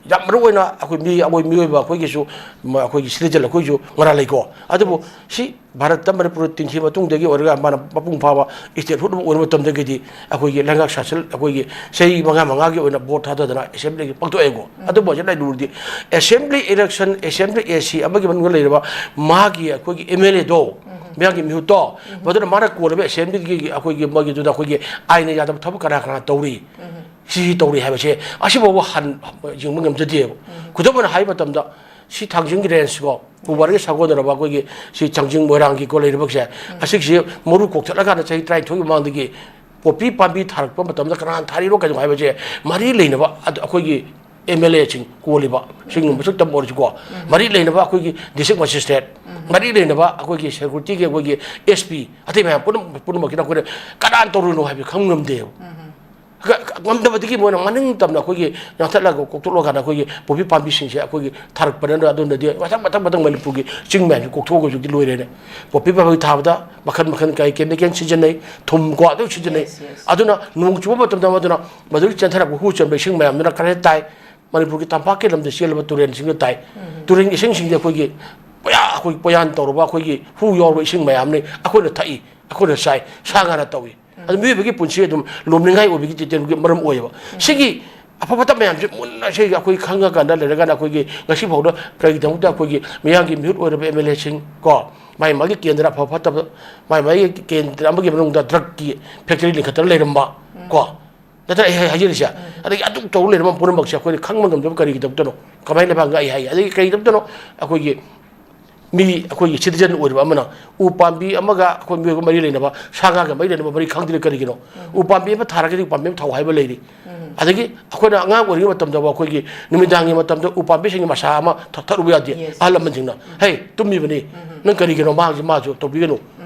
ꯌꯥꯝ ꯃꯔꯨ ꯑꯣꯏꯅ ꯑꯩꯈꯣꯏ ꯃꯤ, ꯑꯩꯈꯣꯏ ꯃꯤꯑꯣꯏꯕ ꯑꯩꯈꯣꯏꯒꯤꯁꯨ, ꯃ-, ꯑꯩꯈꯣꯏꯒꯤ citizen ꯑꯩꯈꯣꯏꯁꯨ ꯃꯔꯥꯜ ꯂꯩꯀꯣ꯫ ꯑꯗꯨꯕꯨ ꯁꯤ ꯚꯥꯔꯠꯇ ꯃꯅꯤꯄꯨꯔ ꯇꯤꯟꯈꯤꯕ ꯃꯇꯨꯡꯗꯒꯤ ꯑꯣꯏꯔꯒ ꯃꯥꯅ ꯃꯄꯨꯡ ꯐꯥꯕ state ꯍꯨꯠ ꯑꯃ ꯑꯣꯏꯔ ꯃꯇꯝꯗꯒꯤꯗꯤ ꯑꯩꯈꯣꯏꯒꯤ ꯂꯩꯉꯥꯛ ꯁꯥꯁꯟ, ꯑꯩꯈꯣꯏꯒꯤ ꯆꯍꯤ ꯃꯉꯥ ꯃꯉꯥꯒꯤ ꯑꯣꯏꯅ vote ꯊꯥꯗꯗꯅ assembly ꯄꯥꯡꯊꯣꯛꯑꯦꯀꯣ꯫ ꯑꯗꯨꯕꯨ ꯍꯧꯖꯤꯛ ꯂꯩꯔꯨꯔꯗꯤ assembly election, assembly AC ꯑꯃꯒꯤ ꯃꯅꯨꯡꯗ ꯂꯩꯔꯕ ꯃꯥꯒꯤ ꯑꯩꯈꯣꯏꯒꯤ MLAꯗꯣ, ꯃꯌꯥꯝꯒꯤ ꯃꯤꯍꯨꯠꯇꯣ, ꯃꯗꯨꯅ ꯃꯥꯅ ꯀꯣꯜꯂꯤꯕ assemblyꯒꯤ ꯑꯩꯈꯣꯏꯒꯤ ꯃꯣꯏꯒꯤꯗꯨꯗ ꯑꯩꯈꯣꯏꯒꯤ ꯑꯥꯏꯟꯅ ꯌꯥꯗꯕ ꯊꯕꯛ ꯀꯅꯥ ꯀꯅꯥ ꯇꯧꯔꯤ? ꯁꯤ ꯇꯧꯔꯤ ꯍꯥꯏꯕꯁꯦ ꯑꯁꯤꯐꯥꯎꯕ ꯍꯟ-, ꯌꯦꯡꯕ ꯉꯝꯖꯗꯦꯕ꯫ ꯈꯨꯗꯝ ꯑꯣꯏꯅ ꯍꯥꯏꯕ ꯃꯇꯝꯗ, ꯁꯤ ꯊꯥꯡꯖꯤꯡꯒꯤ rangeꯀꯣ, ꯄꯨꯋꯥꯔꯤꯒ ꯁꯥꯒꯣꯟꯅꯔꯕ ꯑꯩꯈꯣꯏꯒꯤ ꯁꯤ ꯊꯥꯡꯖꯤꯡ ꯃꯣꯏꯔꯥꯡꯒꯤ ꯀꯣ ꯂꯩꯔꯤꯕꯁꯦ, ꯑꯁꯤꯒꯤꯁꯤ ꯃꯔꯨ ꯀꯣꯛꯊꯠꯂꯀꯥꯟꯗ ꯆꯍꯤ ꯇꯔꯥꯅꯤꯊꯣꯏꯒꯤ ꯃꯃꯥꯡꯗꯒꯤ ꯄꯣꯄꯤ ꯄꯥꯝꯕꯤ ꯊꯥꯔꯛꯄ ꯃꯇꯝꯗ ꯀꯅꯥꯅ ꯊꯥꯔꯤꯅꯣ ꯀꯩꯅꯣ ꯍꯥꯏꯕꯁꯦ ꯃꯔꯤ ꯂꯩꯅꯕ ꯑꯗ-, ꯑꯩꯈꯣꯏꯒꯤ ꯑꯦꯝ ꯑꯦꯜ ꯑꯦꯁꯤꯡ ꯀꯣꯜꯂꯤꯕ ꯁꯤꯡ ꯃꯁꯛ ꯇꯝꯕ ꯑꯣꯏꯔꯁꯨꯀꯣ, ꯃꯔꯤ ꯂꯩꯅꯕ ꯑꯩꯈꯣꯏꯒꯤ ꯗꯤꯁꯇ꯭ꯔꯤꯛ ꯃꯦꯖꯤꯁꯇ꯭ꯔꯦꯠ, ꯃꯔꯤ ꯂꯩꯅꯕ ꯑꯩꯈꯣꯏꯒꯤ ꯁꯦꯀ꯭ꯌꯨꯔꯤꯇꯤꯒꯤ ꯑꯩꯈꯣꯏꯒꯤ ꯑꯦꯁ ꯄꯤ, ꯑꯇꯩ ꯃꯌꯥꯝ ꯄꯨꯝꯅꯃꯛ, ꯄꯨꯝꯅꯃꯛꯀꯤꯗ ꯑꯩꯈꯣꯏꯅ ꯀꯅꯥꯅ ꯇꯧꯔꯨꯅꯣ ꯍꯥꯏꯕ ꯈꯪ ꯉꯝꯗꯦꯕ꯫ ꯉꯝꯗꯕꯗꯒꯤ ꯃꯣꯏꯅ ꯃꯅꯤꯡ ꯇꯝꯅ ꯑꯩꯈꯣꯏꯒꯤ ꯌꯥꯟꯊꯠꯂꯒ ꯀꯣꯛꯊꯣꯛꯂꯀꯥꯟꯗ ꯑꯩꯈꯣꯏꯒꯤ ꯄꯣꯄꯤ ꯄꯥꯝꯕꯤꯁꯤꯡꯁꯦ ꯑꯩꯈꯣꯏꯒꯤ ꯊꯥꯔꯛꯄꯅꯤꯅ ꯑꯗꯨꯅꯗꯤ ꯃꯊꯪ ꯃꯊꯪ ꯃꯊꯪ ꯃꯅꯤꯄꯨꯔꯒꯤ ꯆꯤꯡ ꯃꯌꯥꯝꯁꯦ ꯀꯣꯛꯊꯣꯛꯑꯒ ꯍꯧꯖꯤꯛꯇꯤ ꯂꯣꯏꯔꯦꯅꯦ꯫ ꯄꯣꯄꯤ ꯄꯥꯝꯕꯤ ꯊꯥꯕꯗ ꯃꯈꯜ ꯃꯈꯜ ꯀꯩ ꯀꯦꯃꯤꯀꯦꯜ ꯁꯤꯖꯤꯟꯅꯩ, ꯊꯨꯝ ꯀꯣ ꯑꯗꯨ ꯁꯤꯖꯤꯟꯅꯩ꯫ Yes, yes. ꯑꯗꯨꯅ ꯅꯣꯡ ꯆꯨꯕ ꯃꯇꯝꯗ ꯃꯗꯨꯅ ꯃꯗꯨꯒꯤ ꯆꯦꯟꯊꯔꯛꯄ ꯍꯨ ꯆꯦꯟꯕ ꯏꯁꯤꯡ ꯃꯌꯥꯝꯗꯨꯅ ꯀꯗꯥꯏ ꯇꯥꯏ? ꯃꯅꯤꯄꯨꯔꯒꯤ ꯇꯝꯄꯥꯛꯀꯤ ꯂꯝꯗ ꯆꯦꯜꯂꯕ ꯇꯨꯔꯦꯟꯁꯤꯡꯗ ꯇꯥꯏ꯫ ꯇꯨꯔꯦꯟꯒꯤ ꯏꯁꯤꯡꯁꯤꯡꯗꯤ ꯑꯩꯈꯣꯏꯒꯤ ꯄꯣꯌꯥ-, ꯑꯩꯈꯣꯏ ꯄꯣꯌꯥꯟ ꯇꯧꯔꯕ ꯑꯩꯈꯣꯏꯒꯤ ꯍꯨ ꯌꯥꯎꯔꯕ ꯏꯁꯤꯡ ꯃꯌꯥꯝꯅꯤ꯫ ꯑꯩꯈꯣꯏꯅ ꯊꯛꯏ, ꯑꯩꯈꯣꯏꯅ ꯆꯥꯏ, ꯁꯥ ꯉꯥꯅ ꯇꯧꯏ꯫ ꯑꯗꯨ ꯃꯤꯑꯣꯏꯕꯒꯤ ꯄꯨꯟꯁꯤ ꯑꯗꯨꯝ ꯂꯣꯝꯅꯤꯡꯉꯥꯏ ꯑꯣꯏꯕꯒꯤ ꯇꯦꯟꯒꯤ ꯃꯔꯝ ꯑꯣꯏꯌꯦꯕ꯫ ꯁꯤꯒꯤ ꯑꯐ ꯐꯠꯇ ꯃꯌꯥꯝꯁꯦ ꯃꯨꯟꯅ ꯁꯤ ꯑꯩꯈꯣꯏ ꯈꯪꯉꯀꯥꯟꯗ ꯂꯩꯔꯒꯅ ꯑꯩꯈꯣꯏꯒꯤ ꯉꯁꯤ ꯐꯥꯎꯗ ꯀꯔꯤꯒꯤꯗꯃꯛꯇ ꯑꯩꯈꯣꯏꯒꯤ ꯃꯤꯌꯥꯝꯒꯤ ꯃꯤꯍꯨꯠ ꯑꯣꯏꯔꯕ ꯑꯦꯝ ꯑꯦꯜ ꯑꯦꯁꯤꯡ ꯀꯣ, ꯃꯥꯒꯤ ꯃꯥꯒꯤ ꯀꯦꯟꯗ꯭ꯔ ꯑꯐ ꯐꯠꯇꯕ, ꯃꯥꯒꯤ ꯃꯥꯒꯤ ꯀꯦꯟꯗ꯭ꯔ ꯑꯃꯒꯤ ꯃꯅꯨꯡꯗ ꯗ꯭ꯔꯒꯀꯤ ꯐꯦꯛꯇꯔꯤ ꯂꯤꯡꯈꯠꯇꯅ ꯂꯩꯔꯝꯕ ꯀꯣ, ꯅꯠꯇ꯭ꯔ ꯑꯩ ꯍꯥꯏ-, ꯍꯥꯏꯖꯔꯤꯁꯦ? ꯑꯗꯒꯤ ꯑꯗꯨ ꯇꯧ ꯂꯩꯔꯝꯕ ꯄꯨꯝꯅꯃꯛꯁꯦ ꯑꯩꯈꯣꯏꯅ ꯈꯪꯕ ꯉꯝꯗꯕ ꯀꯔꯤꯒꯤꯗꯕꯇꯅꯣ? ꯀꯃꯥꯏꯅ ꯂꯩꯕꯥꯛ ꯉꯥꯛꯏ ꯍꯥꯏ? ꯑꯗꯒꯤ ꯀꯔꯤꯒꯤꯗꯕꯇꯅꯣ ꯑꯩꯈꯣꯏꯒꯤ ꯃꯤ, ꯑꯩꯈꯣꯏꯒꯤ ꯁꯤꯇꯤꯖꯟ ꯑꯣꯏꯔꯤꯕ ꯑꯃꯅ ꯎ ꯄꯥꯝꯕꯤ ꯑꯃꯒ ꯑꯩꯈꯣꯏ ꯃꯤꯑꯣꯏꯕ ꯃꯔꯤ ꯂꯩꯅꯕ, ꯁꯥ ꯉꯥꯒ ꯃꯔꯤ ꯂꯩꯅꯕ ꯃꯔꯤ ꯈꯪꯗ꯭ꯔꯤ ꯀꯔꯤꯒꯤꯅꯣ? ꯎ ꯄꯥꯝꯕꯤ ꯑꯃ ꯊꯥꯔꯒꯗꯤ ꯎ ꯄꯥꯝꯕꯤ ꯑꯃ ꯊꯥꯎ ꯍꯥꯏꯕ ꯂꯩꯔꯤ꯫ ꯑꯗꯒꯤ ꯑꯩꯈꯣꯏꯅ ꯑꯉꯥꯡ ꯑꯣꯏꯔꯤꯉꯩ ꯃꯇꯝꯗ ꯑꯩꯈꯣꯏꯒꯤ ꯅꯨꯃꯤꯗꯥꯡꯒꯤ ꯃꯇꯝꯗ ꯎ ꯄꯥꯝꯕꯤꯁꯤꯡꯒꯤ ꯃꯁꯥ ꯑꯃ ꯊꯛ-, ꯊꯛꯂꯨꯕ ꯌꯥꯗꯦ꯫ Yes. ꯑꯍꯜ ꯂꯃꯟꯁꯤꯡꯅ, "ꯍꯦ, ꯇꯨꯝꯃꯤꯕꯅꯤ, ꯅꯪ ꯀꯔꯤꯒꯤꯅꯣ ꯃꯥꯁꯤ, ꯃꯥꯁꯨ ꯇꯧꯕꯤꯒꯅꯨ"꯫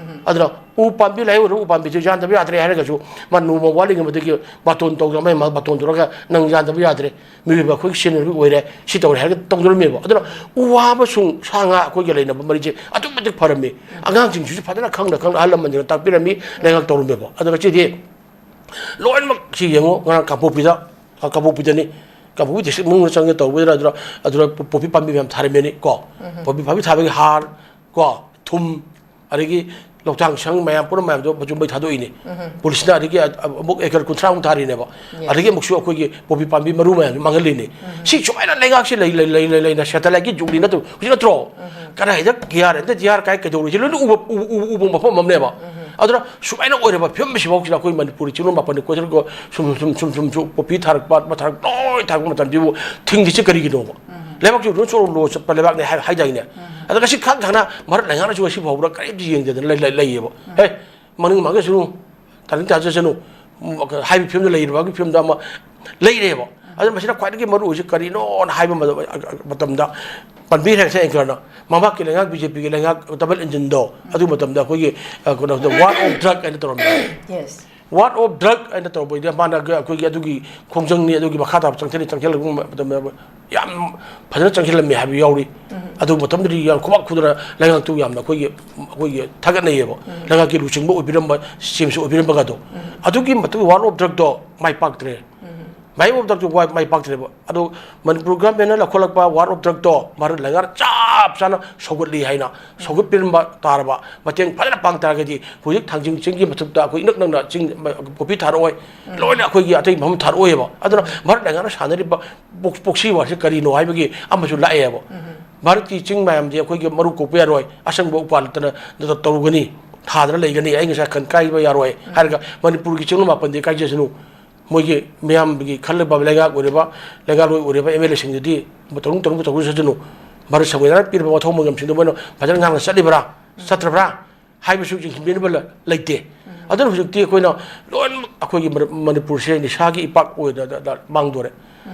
ꯑꯗꯨꯅ ꯎ ꯄꯥꯝꯕꯤ ꯂꯩꯍꯧꯔꯒ ꯎ ꯄꯥꯝꯕꯤꯁꯦ ꯌꯥꯟꯗꯕ ꯌꯥꯗ꯭ꯔꯦ ꯍꯥꯏꯔꯒꯁꯨ ꯃꯥ ꯅꯣꯡꯃ ꯋꯥꯠꯂꯤꯉꯩ ꯃꯗꯨꯒꯤ ꯕꯥꯇꯣꯟ ꯇꯧꯗꯅ ꯃꯥꯏ ꯃꯥ ꯕꯥꯇꯣꯟ ꯇꯧꯔꯒ ꯅꯪ ꯌꯥꯟꯗꯕ ꯌꯥꯗ꯭ꯔꯦ꯫ ꯃꯤꯑꯣꯏꯕ ꯑꯩꯈꯣꯏꯒꯤ ꯁꯤꯖꯤꯟꯅꯕ ꯑꯣꯏꯔꯦ, ꯁꯤ ꯇꯧꯔꯦ ꯍꯥꯏꯔꯒ ꯇꯧꯖꯔꯝꯃꯦꯕ꯫ ꯑꯗꯨꯅ ꯎ ꯋꯥ ꯑꯃꯁꯨꯡ ꯁꯥ ꯉꯥ ꯑꯩꯈꯣꯏꯒ ꯂꯩꯅꯕ ꯃꯔꯤꯁꯦ ꯑꯗꯨꯛꯀꯤ ꯃꯇꯤꯛ ꯐꯔꯝꯃꯤ꯫ ꯑꯉꯥꯡꯁꯤꯡꯁꯤꯁꯨ ꯐꯖꯅ ꯈꯪꯅ ꯈꯪꯅ ꯑꯍꯜ ꯂꯃꯟꯁꯤꯡꯅ ꯇꯥꯛꯄꯤꯔꯝꯃꯤ, ꯂꯩꯉꯥꯛ ꯇꯧꯔꯝꯃꯦꯕ꯫ ꯑꯗꯨꯒ ꯉꯁꯤꯗꯤ ꯂꯣꯏꯅꯃꯛ ꯁꯤ ꯌꯦꯡꯉꯣ, ꯉꯔꯥꯡ ꯀꯥꯡꯄꯣꯛꯄꯤꯗ, ꯑ, ꯀꯥꯡꯄꯣꯛꯄꯤꯗꯅꯤ, ꯀꯥꯡꯄꯣꯛꯄꯤ ꯗꯤꯁꯇ꯭ꯔꯤꯛ ꯃꯅꯨꯡꯗ ꯆꯪꯒꯦ ꯇꯧꯕꯗꯨꯗ ꯑꯗꯨꯗ, ꯑꯗꯨꯗ ꯄꯣ-, ꯄꯣꯄꯤ ꯄꯥꯝꯕꯤ ꯃꯌꯥꯝ ꯊꯥꯔꯝꯃꯦꯅꯤ ꯀꯣ꯫ ꯄꯣꯄꯤ ꯄꯥꯝꯕꯤ ꯊꯥꯕꯒꯤ ꯍꯥꯔ ꯀꯣ, ꯊꯨꯝ, ꯑꯗꯒꯤ ꯂꯧꯇꯥꯡ ꯁꯪ ꯃꯌꯥꯝ ꯄꯨꯝꯅꯃꯛ ꯃꯌꯥꯝꯗꯣ ꯃꯆꯨꯝ ꯃꯩ ꯊꯥꯗꯣꯛꯏꯅꯦ꯫ ꯄꯨꯂꯤꯁꯅ ꯑꯗꯒꯤ ꯑ-, ꯑꯃꯨꯛ ꯑꯦꯀꯔ ꯀꯨꯟꯊ꯭ꯔꯥꯃꯨꯛ ꯊꯥꯔꯤꯅꯦꯕ꯫ Yes. ꯑꯗꯒꯤ ꯑꯃꯨꯛꯁꯨ ꯑꯩꯈꯣꯏꯒꯤ ꯄꯣꯄꯤ ꯄꯥꯝꯕꯤ ꯃꯔꯨ ꯃꯌꯥꯝꯁꯦ ꯃꯥꯡꯍꯜꯂꯤꯅꯦ꯫ ꯁꯤ ꯁꯨꯃꯥꯏꯅ ꯂꯩꯉꯥꯛꯁꯤ ꯂꯩ, ꯂꯩ, ꯂꯩ, ꯂꯩ, ꯂꯩꯅ ꯁꯦꯇꯦꯂꯥꯏꯠꯀꯤ ꯖꯨꯛꯅꯤ ꯅꯠꯇ꯭ꯔꯣ? ꯍꯧꯖꯤꯛ ꯅꯠꯇ꯭ꯔꯣ? ꯀꯗꯥꯏꯗ D R, and D R ꯀꯥꯏ ꯀꯩꯗꯧꯔꯤꯁꯦ ꯂꯣꯏꯅ ꯎꯕ, ꯎ-, ꯎ-, ꯎꯕ ꯃꯐꯝ ꯑꯃꯅꯦꯕ꯫ ꯑꯗꯨꯅ ꯁꯨꯃꯥꯏꯅ ꯑꯣꯏꯔꯕ ꯐꯤꯕꯝ ꯑꯁꯤꯐꯥꯎꯁꯤꯗ ꯑꯩꯈꯣꯏ ꯃꯅꯤꯄꯨꯔꯤ ꯆꯤꯡꯂꯣꯟ ꯃꯥꯄꯟꯅꯤ ꯀꯣꯏꯊꯔꯒ ꯁꯨꯝ, ꯁꯨꯝ, ꯁꯨꯝ, ꯁꯨꯝ, ꯁꯨꯝ ꯄꯣꯄꯤ ꯊꯥꯔꯛꯄ, ꯃꯊꯥꯔꯛ ꯂꯣꯏ ꯊꯥꯔꯛꯄ ꯃꯇꯝꯁꯤꯕꯨ ꯊꯤꯡꯉꯤꯁꯤ ꯀꯔꯤꯒꯤꯅꯣꯕ? ꯂꯩꯕꯥꯛꯁꯤ ꯂꯣꯏ ꯆꯣꯔꯣꯝ ꯂꯣ ꯆꯠꯄ ꯂꯩꯕꯥꯛꯅꯤ ꯍꯥꯏ-, ꯍꯥꯏꯗꯥꯏꯅꯦ? ꯑꯗ ꯉꯁꯤ ꯈꯪ ꯈꯪꯅ ꯚꯥꯔꯠ ꯂꯩꯉꯥꯛꯅꯁꯨ ꯉꯁꯤ ꯐꯥꯎꯕꯗ ꯀꯔꯤꯝꯇ ꯌꯦꯡꯗꯗꯅ ꯂꯩ-, ꯂꯩ-, ꯂꯩꯌꯦꯕ꯫ ꯍꯦ, ꯃꯅꯤꯡ ꯃꯥꯡꯖꯁꯅꯨ, ꯇꯥꯅꯤꯡ ꯇꯥꯖꯁꯅꯨ, ꯎꯝ, ꯍꯥꯏꯕ ꯐꯤꯕꯝꯗ ꯂꯩꯔꯤꯕꯒꯤ ꯐꯤꯕꯝꯗ ꯑꯃ ꯂꯩꯔꯦꯕ꯫ ꯑꯗꯨꯅ ꯃꯁꯤꯗ ꯈ꯭ꯋꯥꯏꯗꯒꯤ ꯃꯔꯨ ꯑꯣꯏꯁꯤ ꯀꯔꯤꯅꯣꯅ ꯍꯥꯏꯕ ꯃꯇꯝ-, ꯃꯇꯝꯗ, ꯄꯟꯕꯤꯈ꯭ꯔꯦ ꯉꯁꯥꯏ anchor ꯅ, ꯃꯍꯥꯛꯀꯤ ꯂꯩꯉꯥꯛ, ꯕꯤ ꯖꯦ ꯄꯤꯒꯤ ꯂꯩꯉꯥꯛ double engine ꯗꯣ, ꯑꯗꯨ ꯃꯇꯝꯗ ꯑꯩꯈꯣꯏꯒꯤ, ꯑ, ꯀꯩꯅꯣꯗ war of drug ꯍꯥꯏꯅ ꯇꯧꯔꯝꯃꯤ꯫ Yes. War of drug ꯍꯥꯏꯅ ꯇꯧꯔꯛꯄꯩꯗ ꯃꯥꯅ ꯑꯩꯈꯣꯏꯒꯤ ꯑꯗꯨꯒꯤ ꯈꯣꯡꯖꯪꯅꯤ, ꯑꯗꯨꯒꯤ ꯃꯈꯥ ꯇꯥꯕ ꯆꯪꯁꯤꯜꯂꯤ, ꯆꯪꯁꯤꯜꯂꯛꯄ ꯃꯇꯝꯗ ꯌꯥꯝ ꯐꯖꯅ ꯆꯪꯁꯤꯜꯂꯝꯃꯤ ꯍꯥꯏꯕ ꯌꯥꯎꯔꯤ꯫ ꯑꯗꯨ ꯃꯇꯝꯗꯗꯤ ꯌꯥꯝ ꯈꯨꯕꯥꯛ ꯈꯨꯗꯅ ꯂꯩꯉꯥꯛꯇꯨ ꯌꯥꯝꯅ ꯑꯩꯈꯣꯏꯒꯤ, ꯑꯩꯈꯣꯏꯒꯤ ꯊꯥꯒꯠꯅꯩꯌꯦꯕ꯫ ꯂꯩꯉꯥꯛꯀꯤ ꯂꯨꯆꯤꯡꯕ ꯑꯣꯏꯕꯤꯔꯝꯕ, ꯁꯤ ꯑꯦꯝ ꯁꯤ ꯑꯣꯏꯕꯤꯔꯝꯕꯒꯗꯣ꯫ ꯑꯗꯨꯒꯤ ꯃꯇꯨꯡ war of drug ꯇꯣ ꯃꯥꯏ ꯄꯥꯛꯇ꯭ꯔꯦ꯫ ꯃꯥꯏ ꯑꯣꯐ ꯗ꯭ꯔꯛꯇꯨ ꯃꯥꯏ ꯄꯥꯛꯇ꯭ꯔꯦꯕ꯫ ꯑꯗꯣ ꯃꯅꯤꯄꯨꯔ ꯒꯚꯔꯟꯃꯦꯟꯅ ꯂꯧꯈꯠꯂꯛꯄ war of drug ꯇꯣ ꯃꯥꯔ ꯂꯩꯉꯥꯛꯅ ꯆꯞ ꯆꯥꯅ ꯁꯧꯒꯠꯂꯤ ꯍꯥꯏꯅ ꯁꯧꯒꯠꯄꯤꯔꯝꯕ ꯇꯥꯔꯕ, ꯃꯇꯦꯡ ꯐꯖꯅ ꯄꯥꯡ ꯇꯥꯔꯒꯗꯤ ꯍꯧꯖꯤꯛ ꯊꯥꯡꯖꯤꯡ ꯆꯤꯡꯒꯤ ꯃꯊꯛꯇ ꯑꯩꯈꯣꯏ ꯏꯅꯛ ꯅꯛꯅ ꯆꯤꯡ ꯄꯣꯄꯤ ꯊꯥꯔꯛꯑꯣꯏ, ꯂꯣꯏꯅ ꯑꯩꯈꯣꯏꯒꯤ ꯑꯇꯩ ꯃꯐꯝ ꯊꯥꯔꯛꯑꯣꯏꯕ꯫ ꯑꯗꯨꯅ ꯃꯥꯔ ꯂꯩꯉꯥꯛꯅ ꯁꯥꯟꯅꯔꯤꯕ ꯄꯣꯛ-, ꯄꯣꯛꯁꯤ ꯋꯥꯔꯁꯤ ꯀꯔꯤꯅꯣ ꯍꯥꯏꯕꯒꯤ ꯑꯃꯁꯨ ꯂꯥꯛꯑꯦꯕ꯫ ꯚꯥꯔꯠꯀꯤ ꯆꯤꯡ ꯃꯌꯥꯝꯁꯦ ꯑꯩꯈꯣꯏꯒꯤ ꯃꯔꯨ ꯀꯣꯛꯄ ꯌꯥꯔꯣꯏ, ꯑꯁꯪꯕ ꯎꯄꯥꯜ ꯅꯠꯇꯅ ꯇꯧꯔꯨꯒꯅꯤ, ꯊꯥꯗꯅ ꯂꯩꯒꯅꯤ, ꯑꯩ ꯉꯁꯥꯏ ꯈꯟ ꯀꯥꯏꯕ ꯌꯥꯔꯣꯏ ꯍꯥꯏꯔꯒ ꯃꯅꯤꯄꯨꯔꯒꯤ ꯆꯤꯡꯂꯣꯟ ꯃꯥꯄꯟꯗꯤ ꯀꯥꯏꯖꯁꯅꯨ꯫ ꯃꯣꯏꯒꯤ ꯃꯤꯌꯥꯝꯒꯤ ꯈꯜꯂꯕ ꯂꯩꯉꯥꯛ ꯑꯣꯏꯔꯤꯕ, ꯂꯩꯉꯥꯛꯂꯣꯏ ꯑꯣꯏꯔꯤꯕ ꯑꯦꯝ ꯑꯦꯜ ꯑꯦꯁꯤꯡꯗꯨꯗꯤ ꯇꯧꯅꯤꯡ ꯇꯧꯅꯤꯡꯕ ꯇꯧꯖꯁꯅꯨ꯫ ꯚꯥꯔꯠ ꯁꯪꯕꯤꯙꯥꯟꯅ ꯄꯤꯔꯤꯕ ꯋꯥꯊꯣꯛ ꯃꯉꯝꯁꯤꯡꯗꯨ ꯃꯣꯏꯅ ꯐꯖꯅ ꯉꯥꯡꯅ ꯆꯠꯂꯤꯕ꯭ꯔꯥ, ꯆꯠꯇ꯭ꯔꯕ꯭ꯔꯥ ꯍꯥꯏꯕꯁꯨ ꯌꯦꯡꯁꯤꯟꯕꯤꯅꯕ ꯂ-, ꯂꯩꯇꯦ꯫ ꯑꯗꯨꯅ ꯍꯧꯖꯤꯛꯇꯤ ꯑꯩꯈꯣꯏꯅ ꯂꯣꯏꯅꯃꯛ ꯑꯩꯈꯣꯏꯒꯤ ꯃꯔ-, ꯃꯅꯤꯄꯨꯔꯁꯦ ꯅꯤꯁꯥꯒꯤ ꯏꯄꯥꯛ ꯑꯣꯏꯅ ꯗ-, ꯗ-, ꯃꯥꯡꯗꯣꯔꯦ꯫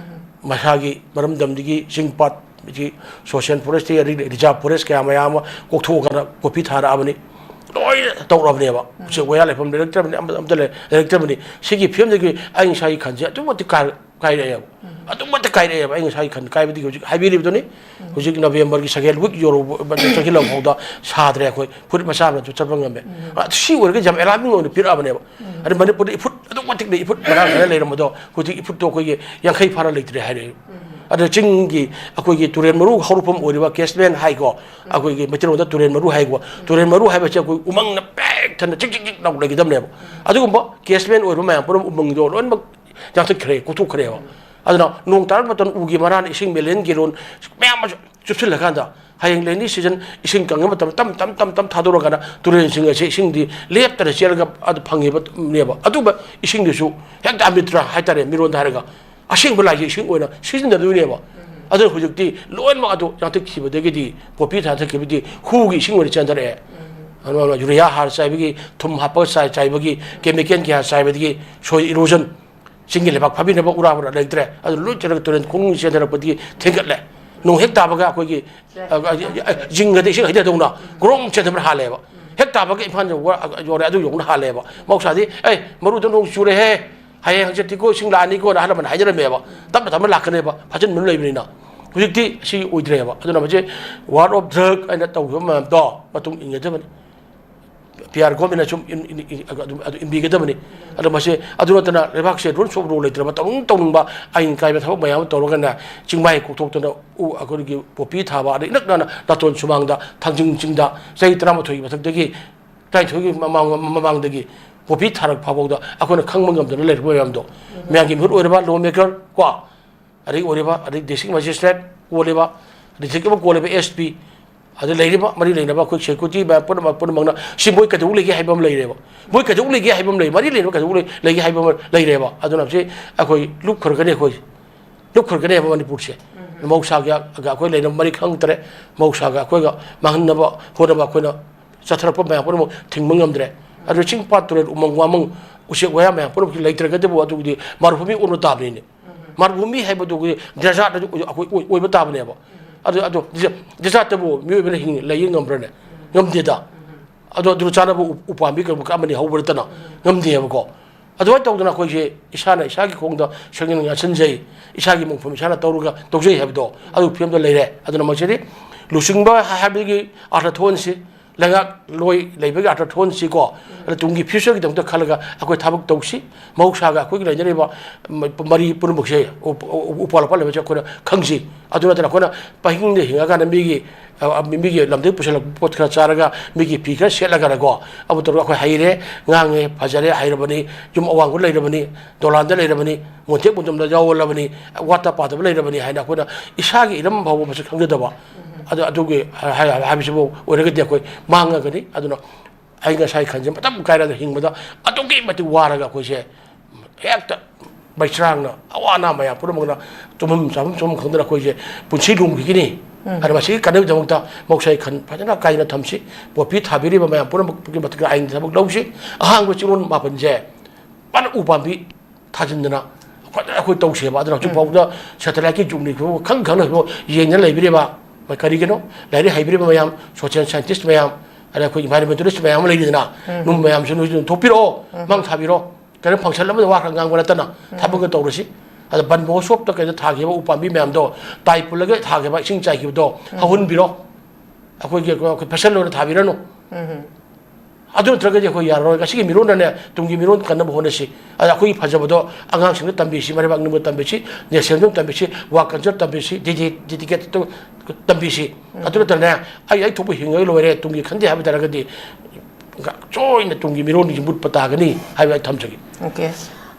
ꯃꯁꯥꯒꯤ ꯃꯔꯝꯗꯝꯗꯒꯤ ꯆꯤꯡ ꯄꯥꯠ, ꯁꯤ social forest ꯇꯒꯤ ꯑꯗꯒꯤ reserve forest ꯀꯌꯥ ꯃꯌꯥꯝ ꯑꯃ ꯀꯣꯛꯊꯣꯛꯑꯒ ꯄꯣꯄꯤ ꯊꯥꯔꯛꯑꯕꯅꯤ꯫ ꯂꯣꯏꯅ ꯇꯧꯔꯕꯅꯦꯕ꯫ ꯎꯆꯦꯛ ꯋꯥꯌꯥ ꯂꯩꯐꯝ ꯂꯩꯔꯛꯇ꯭ꯔꯕꯅꯤ, ꯑꯃ-, ꯑꯝꯇ ꯂꯩ-, ꯂꯩꯔꯛꯇ꯭ꯔꯕꯅꯤ꯫ ꯁꯤꯒꯤ ꯐꯤꯕꯝꯗꯒꯤ ꯑꯩ ꯏꯁꯥꯒꯤ ꯈꯟꯁꯦ ꯑꯗꯨꯛꯀꯤ ꯃꯇꯤꯛ ꯀꯥꯏ-, ꯀꯥꯏꯔꯛꯑꯦꯕ꯫ ꯑꯗꯨꯛꯀꯤ ꯃꯇꯤꯛ ꯀꯥꯏꯔꯛꯑꯦꯕ꯫ ꯑꯩ ꯉꯁꯥꯏꯒꯤ ꯈꯟ ꯀꯥꯏꯕꯗꯒꯤ ꯍꯧꯖꯤꯛ ꯍꯥꯏꯕꯤꯔꯤꯕꯗꯨꯅꯤ꯫ ꯍꯧꯖꯤꯛ ꯅꯕꯦꯝꯕꯔꯒꯤ second week ꯌꯧꯔꯨꯕ, ꯆꯪꯁꯤꯜꯂꯛꯄ ꯐꯥꯎꯗ ꯁꯥꯗ꯭ꯔꯦ ꯑꯩꯈꯣꯏ꯫ ꯐꯨꯔꯤꯠ ꯃꯆꯥ ꯑꯃꯁꯨ ꯆꯠꯄ ꯉꯝꯃꯦ꯫ ꯑ, ꯁꯤ ꯑꯣꯏꯔꯒꯗꯤ ꯌꯥꯝ alarming ꯑꯣꯏꯅ ꯄꯤꯔꯛꯑꯕꯅꯦꯕ꯫ ꯑꯗ ꯃꯅꯤꯄꯨꯔꯗ ꯏꯐꯨꯠ ꯑꯗꯨꯛꯀꯤ ꯃꯇꯤꯛ ꯂꯩ, ꯏꯐꯨꯠ ꯃꯔꯥꯡ ꯀꯥꯏꯅ ꯂꯩꯔꯝꯕꯗꯣ ꯍꯧꯖꯤꯛ ꯏꯐꯨꯠꯇꯣ ꯑꯩꯈꯣꯏꯒꯤ ꯌꯥꯡꯈꯩ ꯐꯥꯅ ꯂꯩꯇ꯭ꯔꯦ ꯍꯥꯏꯔꯛꯑꯦ꯫ ꯑꯗ ꯆꯤꯡꯒꯤ ꯑꯩꯈꯣꯏꯒꯤ ꯇꯨꯔꯦꯜ ꯃꯔꯨ ꯍꯧꯔꯛꯐꯝ ꯑꯣꯏꯔꯤꯕ catchment ꯍꯥꯏꯀꯣ, ꯑꯩꯈꯣꯏꯒꯤ ꯃꯩꯇꯩꯂꯣꯟꯗ ꯇꯨꯔꯦꯜ ꯃꯔꯨ ꯍꯥꯏꯀꯣ, ꯇꯨꯔꯦꯜ ꯃꯔꯨ ꯍꯥꯏꯕꯁꯦ ꯑꯩꯈꯣꯏ ꯎꯃꯪꯅ ꯄꯤꯛ ꯊꯟꯅ ꯆꯤꯛ ꯆꯤꯛ ꯆꯤꯛ ꯂꯥꯎ ꯂꯩꯒꯗꯕꯅꯦꯕ꯫ ꯑꯗꯨꯒꯨꯝꯕ catchment ꯑꯣꯏꯔꯤꯕ ꯃꯌꯥꯝ ꯄꯨꯝꯅꯃꯛ ꯎꯃꯪꯗꯣ ꯂꯣꯏꯅꯃꯛ ꯌꯥꯟꯊꯠꯈ꯭ꯔꯦ, ꯀꯣꯛꯊꯣꯛꯈ꯭ꯔꯦꯕ꯫ ꯑꯗꯨꯅ ꯅꯣꯡ ꯇꯥꯔꯛꯄ ꯃꯇꯝꯗ ꯎꯒꯤ ꯃꯔꯥꯅ ꯏꯁꯤꯡ million gallon ꯃꯌꯥꯝ ꯑꯃ ꯆꯨꯞꯁꯤꯜꯂꯀꯥꯟꯗ ꯍꯌꯦꯡ rainy season ꯏꯁꯤꯡ ꯀꯪꯕ ꯃꯇꯝꯗ ꯇꯞ ꯇꯞ ꯇꯞ ꯇꯞ ꯊꯥꯗꯣꯔꯛꯑꯀꯥꯟꯗ ꯇꯨꯔꯦꯜꯁꯤꯡ ꯑꯁꯤ ꯏꯁꯤꯡꯗꯤ ꯂꯦꯞꯇꯅ ꯆꯦꯜꯂꯒ ꯑꯗꯨ ꯐꯪꯉꯤꯕꯅꯦꯕ꯫ ꯑꯗꯨꯒꯨꯝꯕ ꯏꯁꯤꯡꯗꯨꯁꯨ ꯍꯦꯛꯇ ꯑꯃꯤꯇ꯭ꯔ ꯍꯥꯏꯇꯥꯔꯦ, ꯃꯤꯔꯣꯟꯗ ꯍꯥꯏꯔꯒ ꯑꯁꯦꯡꯕ ꯂꯥꯏꯒꯤ ꯏꯁꯤꯡ ꯑꯣꯏꯅ ꯁꯤꯖꯤꯟꯅꯗꯣꯏꯅꯦꯕ꯫ ꯑꯗꯨꯅ ꯍꯧꯖꯤꯛꯇꯤ ꯂꯣꯏꯅꯃꯛ ꯑꯗꯨ ꯌꯥꯟꯊꯠꯈꯤꯕꯗꯒꯤꯗꯤ ꯄꯣꯄꯤ ꯊꯥꯗꯈꯤꯕꯗꯤ ꯍꯨꯒꯤ ꯏꯁꯤꯡ ꯑꯣꯏꯅ ꯆꯦꯟꯊꯔꯛꯑꯦ꯫ ꯑꯗꯨꯅ ꯌꯨꯔꯤꯌꯥ ꯍꯥꯔ ꯆꯥꯏꯕꯒꯤ, ꯊꯨꯝ ꯍꯥꯞꯄꯒ ꯆꯥꯏ-, ꯆꯥꯏꯕꯒꯤ, chemical ꯀꯌꯥ ꯆꯥꯏꯕꯗꯒꯤ soil erosion ꯆꯤꯡꯒꯤ ꯂꯩꯕꯥꯛ ꯐꯥꯕꯤꯅꯕ ꯎꯔꯥ ꯍꯨꯔꯥ ꯂꯩꯇ꯭ꯔꯦ꯫ ꯑꯗꯨ ꯂꯣꯏ ꯆꯦꯟꯊꯔꯒ ꯇꯨꯔꯦꯟ ꯈꯣꯡꯅꯨꯡ ꯆꯦꯟꯊꯔꯛꯄꯗꯤ ꯊꯦꯡꯒꯠꯂꯦ꯫ ꯅꯣꯡ ꯍꯦꯛ ꯇꯥꯕꯒ ꯑꯩꯈꯣꯏꯒꯤ, ꯑ, ꯑ, ꯑ, ꯖꯤꯡꯒꯗ ꯏꯁꯤꯡ ꯍꯩꯊꯗꯧꯅ ꯒ꯭ꯔꯣꯡ ꯆꯦꯟꯊꯕꯅ ꯍꯥꯜꯂꯦꯕ꯫ ꯍꯦꯛ ꯇꯥꯕꯒ ꯏꯝꯐꯥꯜ ꯌꯧꯕ, ꯑ, ꯌꯧꯔꯦ, ꯑꯗꯨ ꯌꯧꯅ ꯍꯥꯜꯂꯦꯕ꯫ ꯃꯍꯧꯁꯥꯗꯤ, "ꯑꯦ, ꯃꯔꯨꯗ ꯅꯣꯡ ꯆꯨꯔꯦꯍꯦ, ꯍꯌꯦꯡ ꯍꯪꯆꯤꯠꯇꯤꯀꯣ ꯏꯁꯤꯡ ꯂꯥꯛꯑꯅꯤꯀꯣꯅ" ꯑꯍꯜ ꯂꯃꯟ ꯍꯥꯏꯅꯔꯝꯃꯦꯕ꯫ ꯇꯞꯅ ꯇꯞꯅ ꯂꯥꯛꯀꯅꯦꯕ, ꯐꯥꯖꯤꯟꯕ ꯂꯩꯕꯅꯤꯅ꯫ ꯍꯧꯖꯤꯛꯇꯤ ꯁꯤ ꯑꯣꯏꯗ꯭ꯔꯦꯕ꯫ ꯑꯗꯨꯅ ꯃꯁꯤ war of drug ꯍꯥꯏꯅ ꯇꯧꯈꯤꯕ ꯃꯌꯥꯝꯗꯣ ꯃꯇꯨꯡ ꯏꯟꯒꯗꯕꯅꯤ꯫ ꯄꯤ ꯑꯥꯔ ꯒꯣꯔꯃꯦꯟꯅ ꯁꯨꯝ ꯏꯟ-, ꯏꯟ-, ꯏꯟ-, ꯑꯗꯨꯝ, ꯑꯗꯨ ꯏꯟꯕꯤꯒꯗꯕꯅꯤ꯫ ꯑꯗꯣ ꯃꯁꯤ, ꯑꯗꯨ ꯅꯠꯇꯅ ꯂꯩꯕꯥꯛꯁꯦ rules of law ꯂꯩꯇ꯭ꯔꯕ, ꯇꯧꯅꯤꯡ ꯇꯧꯅꯤꯡꯕ ꯑꯥꯏꯟ ꯀꯥꯏꯕ ꯊꯕꯛ ꯃꯌꯥꯝ ꯑꯃ ꯇꯧꯔꯒꯅ ꯆꯤꯡꯃꯥꯏ ꯀꯣꯛꯊꯣꯛꯇꯅ ꯎ, ꯑꯩꯈꯣꯏꯒꯤ ꯄꯣꯄꯤ ꯊꯥꯕ, ꯑꯗꯩ ꯏꯅꯛ ꯅꯛꯅ ꯅꯥꯇꯣꯟ ꯁꯨꯃꯥꯡꯗ ꯊꯥꯡꯖꯤꯡ ꯆꯤꯡꯗ ꯆꯍꯤ ꯇꯔꯥꯃꯥꯊꯣꯏꯒꯤ ꯃꯊꯛꯇꯒꯤ, ꯇꯔꯥꯅꯤꯊꯣꯏꯒꯤ ꯃꯃꯥꯡ, ꯃꯃꯥꯡꯗꯒꯤ ꯄꯣꯄꯤ ꯊꯥꯔꯛ ꯐꯥꯎꯕꯗ ꯑꯩꯈꯣꯏꯅ ꯈꯪꯕ ꯉꯝꯗꯅ ꯂꯩꯔꯤꯕ ꯃꯌꯥꯝꯗꯣ, ꯃꯌꯥꯝꯒꯤ ꯃꯤꯍꯨꯠ ꯑꯣꯏꯔꯕ law maker ꯀꯣ, ꯑꯗꯒꯤ ꯑꯣꯏꯔꯤꯕ, ꯑꯗꯩ district magistrate ꯀꯣꯜꯂꯤꯕ, district ꯑꯃ ꯀꯣꯜꯂꯤꯕ S P, ꯑꯗ ꯂꯩꯔꯤꯕ ꯃꯔꯤ ꯂꯩꯅꯕ ꯑꯩꯈꯣꯏ security ꯃꯌꯥꯝ ꯄꯨꯝꯅꯃꯛ, ꯄꯨꯝꯅꯃꯛꯅ ꯁꯤ ꯃꯣꯏ ꯀꯩꯗꯧ ꯂꯩꯒꯦ ꯍꯥꯏꯕ ꯑꯃ ꯂꯩꯔꯦꯕ꯫ ꯃꯣꯏ ꯀꯩꯗꯧ ꯂꯩꯒꯦ ꯍꯥꯏꯕ ꯑꯃ ꯂꯩ, ꯃꯔꯤ ꯂꯩꯅꯕ ꯀꯩꯗꯧ ꯂꯩ-, ꯂꯩꯒꯦ ꯍꯥꯏꯕ ꯑꯃ ꯂꯩꯔꯦꯕ꯫ ꯑꯗꯨꯅ ꯁꯤ ꯑꯩꯈꯣꯏ ꯂꯨꯞꯈ꯭ꯔꯒꯅꯤ, ꯑꯩꯈꯣꯏ ꯂꯨꯞꯈ꯭ꯔꯒꯅꯤ ꯍꯥꯏꯕ ꯃꯅꯤꯄꯨꯔꯁꯦ꯫ ꯃꯍꯧꯁꯥꯒ ꯑꯩꯈꯣꯏ ꯂꯩꯅꯕ ꯃꯔꯤ ꯈꯪꯗ꯭ꯔꯦ, ꯃꯍꯧꯁꯥꯒ ꯑꯩꯈꯣꯏꯒ ꯃꯥꯡꯍꯟꯅꯕ ꯍꯣꯠꯅꯕ ꯑꯩꯈꯣꯏꯅ ꯆꯠꯊꯔꯛꯄ ꯃꯌꯥꯝ ꯄꯨꯝꯅꯃꯛ ꯊꯤꯡꯕ ꯉꯝꯗ꯭ꯔꯦ꯫ ꯑꯗꯨ ꯆꯤꯡ ꯄꯥꯠ ꯇꯨꯔꯦꯜ ꯎꯃꯪ ꯋꯥꯃꯪ ꯎꯆꯦꯛ ꯋꯥꯌꯥ ꯃꯌꯥꯝ ꯄꯨꯝꯅꯃꯛꯁꯤ ꯂꯩꯇ꯭ꯔꯒꯗꯤꯕꯨ ꯑꯗꯨꯒꯤꯗꯤ ꯃꯔꯨꯚꯨꯃꯤ ꯑꯣꯟꯕ ꯇꯥꯕꯅꯤꯅꯦ꯫ ꯃꯔꯨꯚꯨꯃꯤ ꯍꯥꯏꯕꯗꯨꯒꯤ desert ꯑꯗꯨ ꯑꯩꯈꯣꯏ ꯑꯣꯏ-, ꯑꯣꯏꯕ ꯇꯥꯕꯅꯦꯕ꯫ ꯑꯗꯨ, ꯑꯗꯨ desert-, desertꯇꯕꯨ ꯃꯤꯑꯣꯏꯕꯅ ꯍꯤꯡ-, ꯂꯩ ꯉꯝꯕ꯭ꯔꯅꯦ? ꯉꯝꯗꯦꯗ꯫ ꯑꯗꯣ ꯑꯗꯨ ꯆꯥꯅꯕ ꯎ-, ꯎꯄꯥꯝꯕꯤ ꯀꯔꯝꯕ ꯑꯃꯅꯤ ꯍꯧꯕ ꯅꯠꯇꯅ ꯉꯝꯗꯦꯕꯀꯣ꯫ ꯑꯗꯨꯃꯥꯏꯅ ꯇꯧꯗꯅ ꯑꯩꯈꯣꯏꯁꯦ ꯏꯁꯥꯅ ꯏꯁꯥꯒꯤ ꯈꯣꯡꯗ ꯁꯦꯡꯖꯤꯟ ꯉꯥꯛꯁꯤꯟꯖꯩ, ꯏꯁꯥꯒꯤ ꯃꯣꯡꯐꯝ ꯏꯁꯥꯅ ꯇꯧꯔꯒ ꯇꯧꯖꯩ ꯍꯥꯏꯕꯗꯣ ꯑꯗꯨ ꯐꯤꯕꯝꯗ ꯂꯩꯔꯦ꯫ ꯑꯗꯨꯅ ꯃꯁꯤꯗꯤ ꯂꯨꯆꯤꯡꯕ ꯍꯥꯏꯕꯒꯤ ꯑꯥꯔꯊ ꯊꯣꯛꯍꯟꯁꯤ, ꯂꯩꯉꯥꯛꯂꯣꯏ ꯂꯩꯕꯒꯤ ꯑꯥꯔꯊ ꯊꯣꯛꯍꯟꯁꯤꯀꯣ꯫ ꯑꯗ ꯇꯨꯡꯒꯤ futureꯒꯤꯗꯃꯛꯇ ꯈꯜꯂꯒ ꯑꯩꯈꯣꯏ ꯊꯕꯛ ꯇꯧꯁꯤ꯫ ꯃꯍꯧꯁꯥꯒ ꯑꯩꯈꯣꯏꯒꯤ ꯂꯩꯅꯔꯤꯕ ꯃ-, ꯃꯔꯤ ꯄꯨꯝꯅꯃꯛꯁꯦ ꯎ-, ꯎ-, ꯎꯄꯥꯜ ꯋꯥꯄꯥꯜ ꯂꯩꯕꯁꯦ ꯑꯩꯈꯣꯏꯅ ꯈꯪꯁꯤ꯫ ꯑꯗꯨ ꯅꯠꯇꯅ ꯑꯩꯈꯣꯏꯅ ꯄꯪꯍꯤꯡꯗ ꯍꯤꯡꯉꯀꯥꯟꯗ ꯃꯤꯒꯤ, ꯑ, ꯃꯤꯒꯤ ꯂꯝꯗꯒꯤ ꯄꯨꯁꯤꯜꯂꯛꯄ ꯄꯣꯠ ꯈꯔ ꯆꯥꯔꯒ ꯃꯤꯒꯤ ꯐꯤ ꯈꯔ ꯁꯦꯠꯂꯒꯅꯀꯣ ꯑꯃ ꯇꯧꯔꯒ ꯑꯩꯈꯣꯏ ꯍꯩꯔꯦ, ꯉꯥꯡꯉꯦ, ꯐꯖꯔꯦ, ꯍꯩꯔꯕꯅꯤ, ꯌꯨꯝ ꯑꯋꯥꯡꯕ ꯂꯩꯔꯕꯅꯤ, ꯗꯣꯂꯥꯟꯗ ꯂꯩꯔꯕꯅꯤ, ꯃꯣꯟꯊꯦꯛ ꯃꯣꯟꯊꯝꯗ ꯌꯥꯎꯍꯜꯂꯕꯅꯤ, ꯋꯥꯠꯇ ꯄꯥꯗꯕ ꯂꯩꯔꯕꯅꯤ ꯍꯥꯏꯅ ꯑꯩꯈꯣꯏꯅ ꯏꯁꯥꯒꯤ ꯏꯔꯝ ꯐꯥꯎꯕ ꯃꯁꯛ ꯈꯪꯖꯗꯕ, ꯑꯗꯨ, ꯑꯗꯨꯒꯤ ꯍꯥꯏ-, ꯍꯥꯏ-, ꯍꯥꯏꯕꯁꯤꯕꯨ ꯑꯣꯏꯔꯒꯗꯤ ꯑꯩꯈꯣꯏ ꯃꯥꯡꯉꯒꯅꯤ꯫ ꯑꯗꯨꯅ ꯑꯩ ꯉꯁꯥꯏ ꯈꯟꯖꯦ ꯃꯇꯝ ꯀꯥꯏꯔꯒ ꯍꯤꯡꯕꯗ ꯑꯗꯨꯛꯀꯤ ꯃꯇꯤꯛ ꯋꯥꯔꯒ ꯑꯩꯈꯣꯏꯁꯦ ꯍꯦꯛꯇ ꯃꯩꯆ꯭ꯔꯥꯡꯅ ꯑꯋꯥ ꯑꯅꯥ ꯃꯌꯥꯝ ꯄꯨꯝꯅꯃꯛꯅ ꯇꯨꯝꯐꯝ ꯆꯥꯐꯝ ꯆꯥꯐꯝ ꯈꯪꯗꯅ ꯑꯩꯈꯣꯏꯁꯦ ꯄꯨꯟꯁꯤ ꯂꯣꯝꯈꯤꯒꯅꯤ꯫ ꯎꯝ꯫ ꯑꯗꯨꯅ ꯃꯁꯤꯒꯤ ꯀꯥꯟꯅꯕꯒꯤꯗꯃꯛꯇ ꯃꯍꯧꯁꯥꯒꯤ ꯈꯟ ꯐꯖꯅ ꯀꯥꯏꯅ ꯊꯝꯁꯤ꯫ ꯄꯣꯄꯤ ꯊꯥꯕꯤꯔꯤꯕ ꯃꯌꯥꯝ ꯄꯨꯝꯅꯃꯛꯀꯤ ꯃꯇꯤꯛ ꯑꯥꯏꯟꯒꯤ ꯊꯕꯛ ꯂꯧꯁꯤ꯫ ꯑꯍꯥꯡꯕ ꯆꯤꯔꯣꯜ ꯃꯥꯄꯟꯁꯦ ꯐꯖꯅ ꯎ ꯄꯥꯝꯕꯤ ꯊꯥꯖꯤꯟꯗꯅ ꯑꯩꯈꯣꯏ ꯑꯩꯈꯣꯏ ꯇꯧꯁꯦꯕ꯫ ꯑꯗꯨꯅ ꯍꯧꯖꯤꯛ ꯐꯥꯎꯕꯗ ꯁꯦꯇꯦꯂꯥꯏꯠꯀꯤ ꯖꯨꯛꯅꯤ ꯐꯥꯎꯕ ꯈꯪ ꯈꯪꯅ ꯐꯥꯎꯕ ꯌꯦꯡꯗꯅ ꯂꯩꯕꯤꯔꯤꯕ꯫ ꯃꯣꯏ ꯀꯔꯤꯒꯤꯅꯣ? ꯂꯥꯏꯔꯤꯛ ꯍꯩꯕꯤꯔꯤꯕ ꯃꯌꯥꯝ, ꯁꯣꯁꯤꯌꯦꯜ ꯁꯥꯏꯟꯇꯤꯁ ꯃꯌꯥꯝ, ꯑꯗ ꯑꯩꯈꯣꯏ ꯏꯟꯚꯥꯏꯔꯣꯟꯃꯦꯟꯇꯦꯂꯤꯁ ꯃꯌꯥꯝ ꯑꯃ ꯂꯩꯔꯤꯗꯅ, ꯎꯝ꯫ ꯑꯗꯨꯝꯕ ꯃꯌꯥꯝꯁꯨ ꯅꯣꯏꯁꯨ ꯑꯗꯨꯝ ꯊꯣꯛꯄꯤꯔꯛꯑꯣ, ꯎꯝ꯫ ꯃꯥꯡ ꯊꯥꯕꯤꯔꯣ꯫ ꯀꯔꯤꯝ ꯐꯪꯁꯟ ꯑꯃꯗ ꯋꯥ ꯈꯔ ꯉꯥꯡꯕ ꯅꯠꯇꯅ, ꯎꯝ꯫ ꯊꯕꯛꯀ ꯇꯧꯔꯁꯤ꯫ ꯑꯗ ꯕꯟ ꯃꯍꯣꯠꯁꯣꯞꯇ ꯀꯩꯗ ꯊꯥꯈꯤꯕ ꯎꯄꯥꯝꯕꯤ ꯃꯌꯥꯝꯗꯣ, ꯇꯥꯏ ꯄꯨꯜꯂꯒ ꯊꯥꯈꯤꯕ, ꯏꯁꯤꯡ ꯆꯥꯏꯈꯤꯕꯗꯣ, ꯎꯝ꯫ ꯍꯧꯍꯟꯕꯤꯔꯣ꯫ ꯑꯩꯈꯣꯏꯒꯤ, ꯑꯩꯈꯣꯏ ꯐꯦꯁꯟ ꯑꯣꯏꯅ ꯊꯥꯕꯤꯔꯅꯨ꯫ ꯎꯝ꯫ ꯑꯗꯨ ꯅꯠꯇ꯭ꯔꯒꯗꯤ ꯑꯩꯈꯣꯏ ꯌꯥꯔꯔꯣꯏ꯫ ꯉꯁꯤꯒꯤ ꯃꯤꯔꯣꯟꯗꯅꯦ, ꯇꯨꯡꯒꯤ ꯃꯤꯔꯣꯟ ꯀꯟꯅꯕ ꯍꯣꯠꯅꯁꯤ꯫ ꯑꯗ ꯑꯩꯈꯣꯏꯒꯤ ꯐꯖꯕꯗꯣ ꯑꯉꯥꯡꯁꯤꯡꯗ ꯇꯝꯕꯤꯁꯤ, ꯃꯔꯩꯕꯥꯛ ꯅꯤꯡꯕ ꯇꯝꯕꯤꯁꯤ, ꯅꯦꯁꯅꯦꯜꯗ ꯇꯝꯕꯤꯁꯤ, ꯋꯥ ꯀꯜꯆꯔ ꯇꯝꯕꯤꯁꯤ, ꯗꯤꯗꯤ-, ꯗꯤꯗꯤꯀꯦꯠ ꯇꯝꯕꯤꯁꯤ꯫ ꯎꯝ꯫ ꯑꯗꯨ ꯅꯠꯇꯅꯅꯦ, ꯑꯩ, ꯑꯩ ꯊꯣꯛꯄ ꯍꯤꯡꯉꯒ ꯂꯣꯏꯔꯦ, ꯇꯨꯡꯒꯤ ꯈꯟꯗꯦ ꯍꯥꯏꯕ ꯇꯥꯔꯒꯗꯤ, ꯁꯣꯏꯅ ꯇꯨꯡꯒꯤ ꯃꯤꯔꯣꯟꯒꯤ ꯃꯨꯠꯄ ꯇꯥꯒꯅꯤ ꯍꯥꯏꯕ ꯑꯩ ꯊꯝꯖꯒꯦ꯫ ꯑꯣꯀꯦ꯫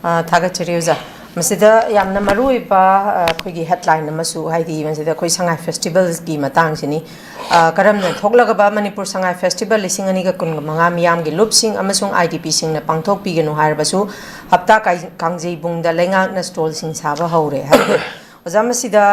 ꯑ, ꯊꯥꯒꯠꯆꯔꯤ ꯑꯣꯖꯥ꯫ ꯃꯁꯤꯗ ꯌꯥꯝꯅ ꯃꯔꯨ ꯑꯣꯏꯕ, ꯑ, ꯑꯩꯈꯣꯏꯒꯤ ꯍꯦꯗꯂꯥꯏꯟ ꯑꯃꯁꯨ, ꯍꯥꯏꯗꯤ ꯃꯁꯤꯗ ꯑꯩꯈꯣꯏ ꯁꯉꯥꯏ ꯐꯦꯁꯇꯤꯚꯦꯜꯒꯤ ꯃꯇꯥꯡꯁꯤꯅꯤ꯫ ꯑ, ꯀꯔꯝꯅ ꯊꯣꯛꯂꯒꯕ ꯃꯅꯤꯄꯨꯔ ꯁꯉꯥꯏ ꯐꯦꯁꯇꯤꯚꯦꯜ ꯂꯤꯁꯤꯡ ꯑꯅꯤꯒ ꯀꯨꯟꯒ ꯃꯉꯥ ꯃꯤꯌꯥꯝꯒꯤ ꯂꯨꯞꯁꯤꯡ ꯑꯃꯁꯨꯡ IDPꯁꯤꯡꯅ ꯄꯥꯡꯊꯣꯛꯄꯤꯒꯅꯨ ꯍꯥꯏꯔꯕꯁꯨ ꯍꯞꯇꯥ ꯀꯥꯏ-, ꯀꯥꯡꯖꯩꯕꯨꯡꯗ ꯂꯩꯉꯥꯛꯅ ꯁ꯭ꯇꯣꯜꯁꯤꯡ ꯁꯥꯕ ꯍꯧꯔꯦ ꯍꯥꯏꯕ꯫ ꯑꯣꯖꯥ, ꯃꯁꯤꯗ,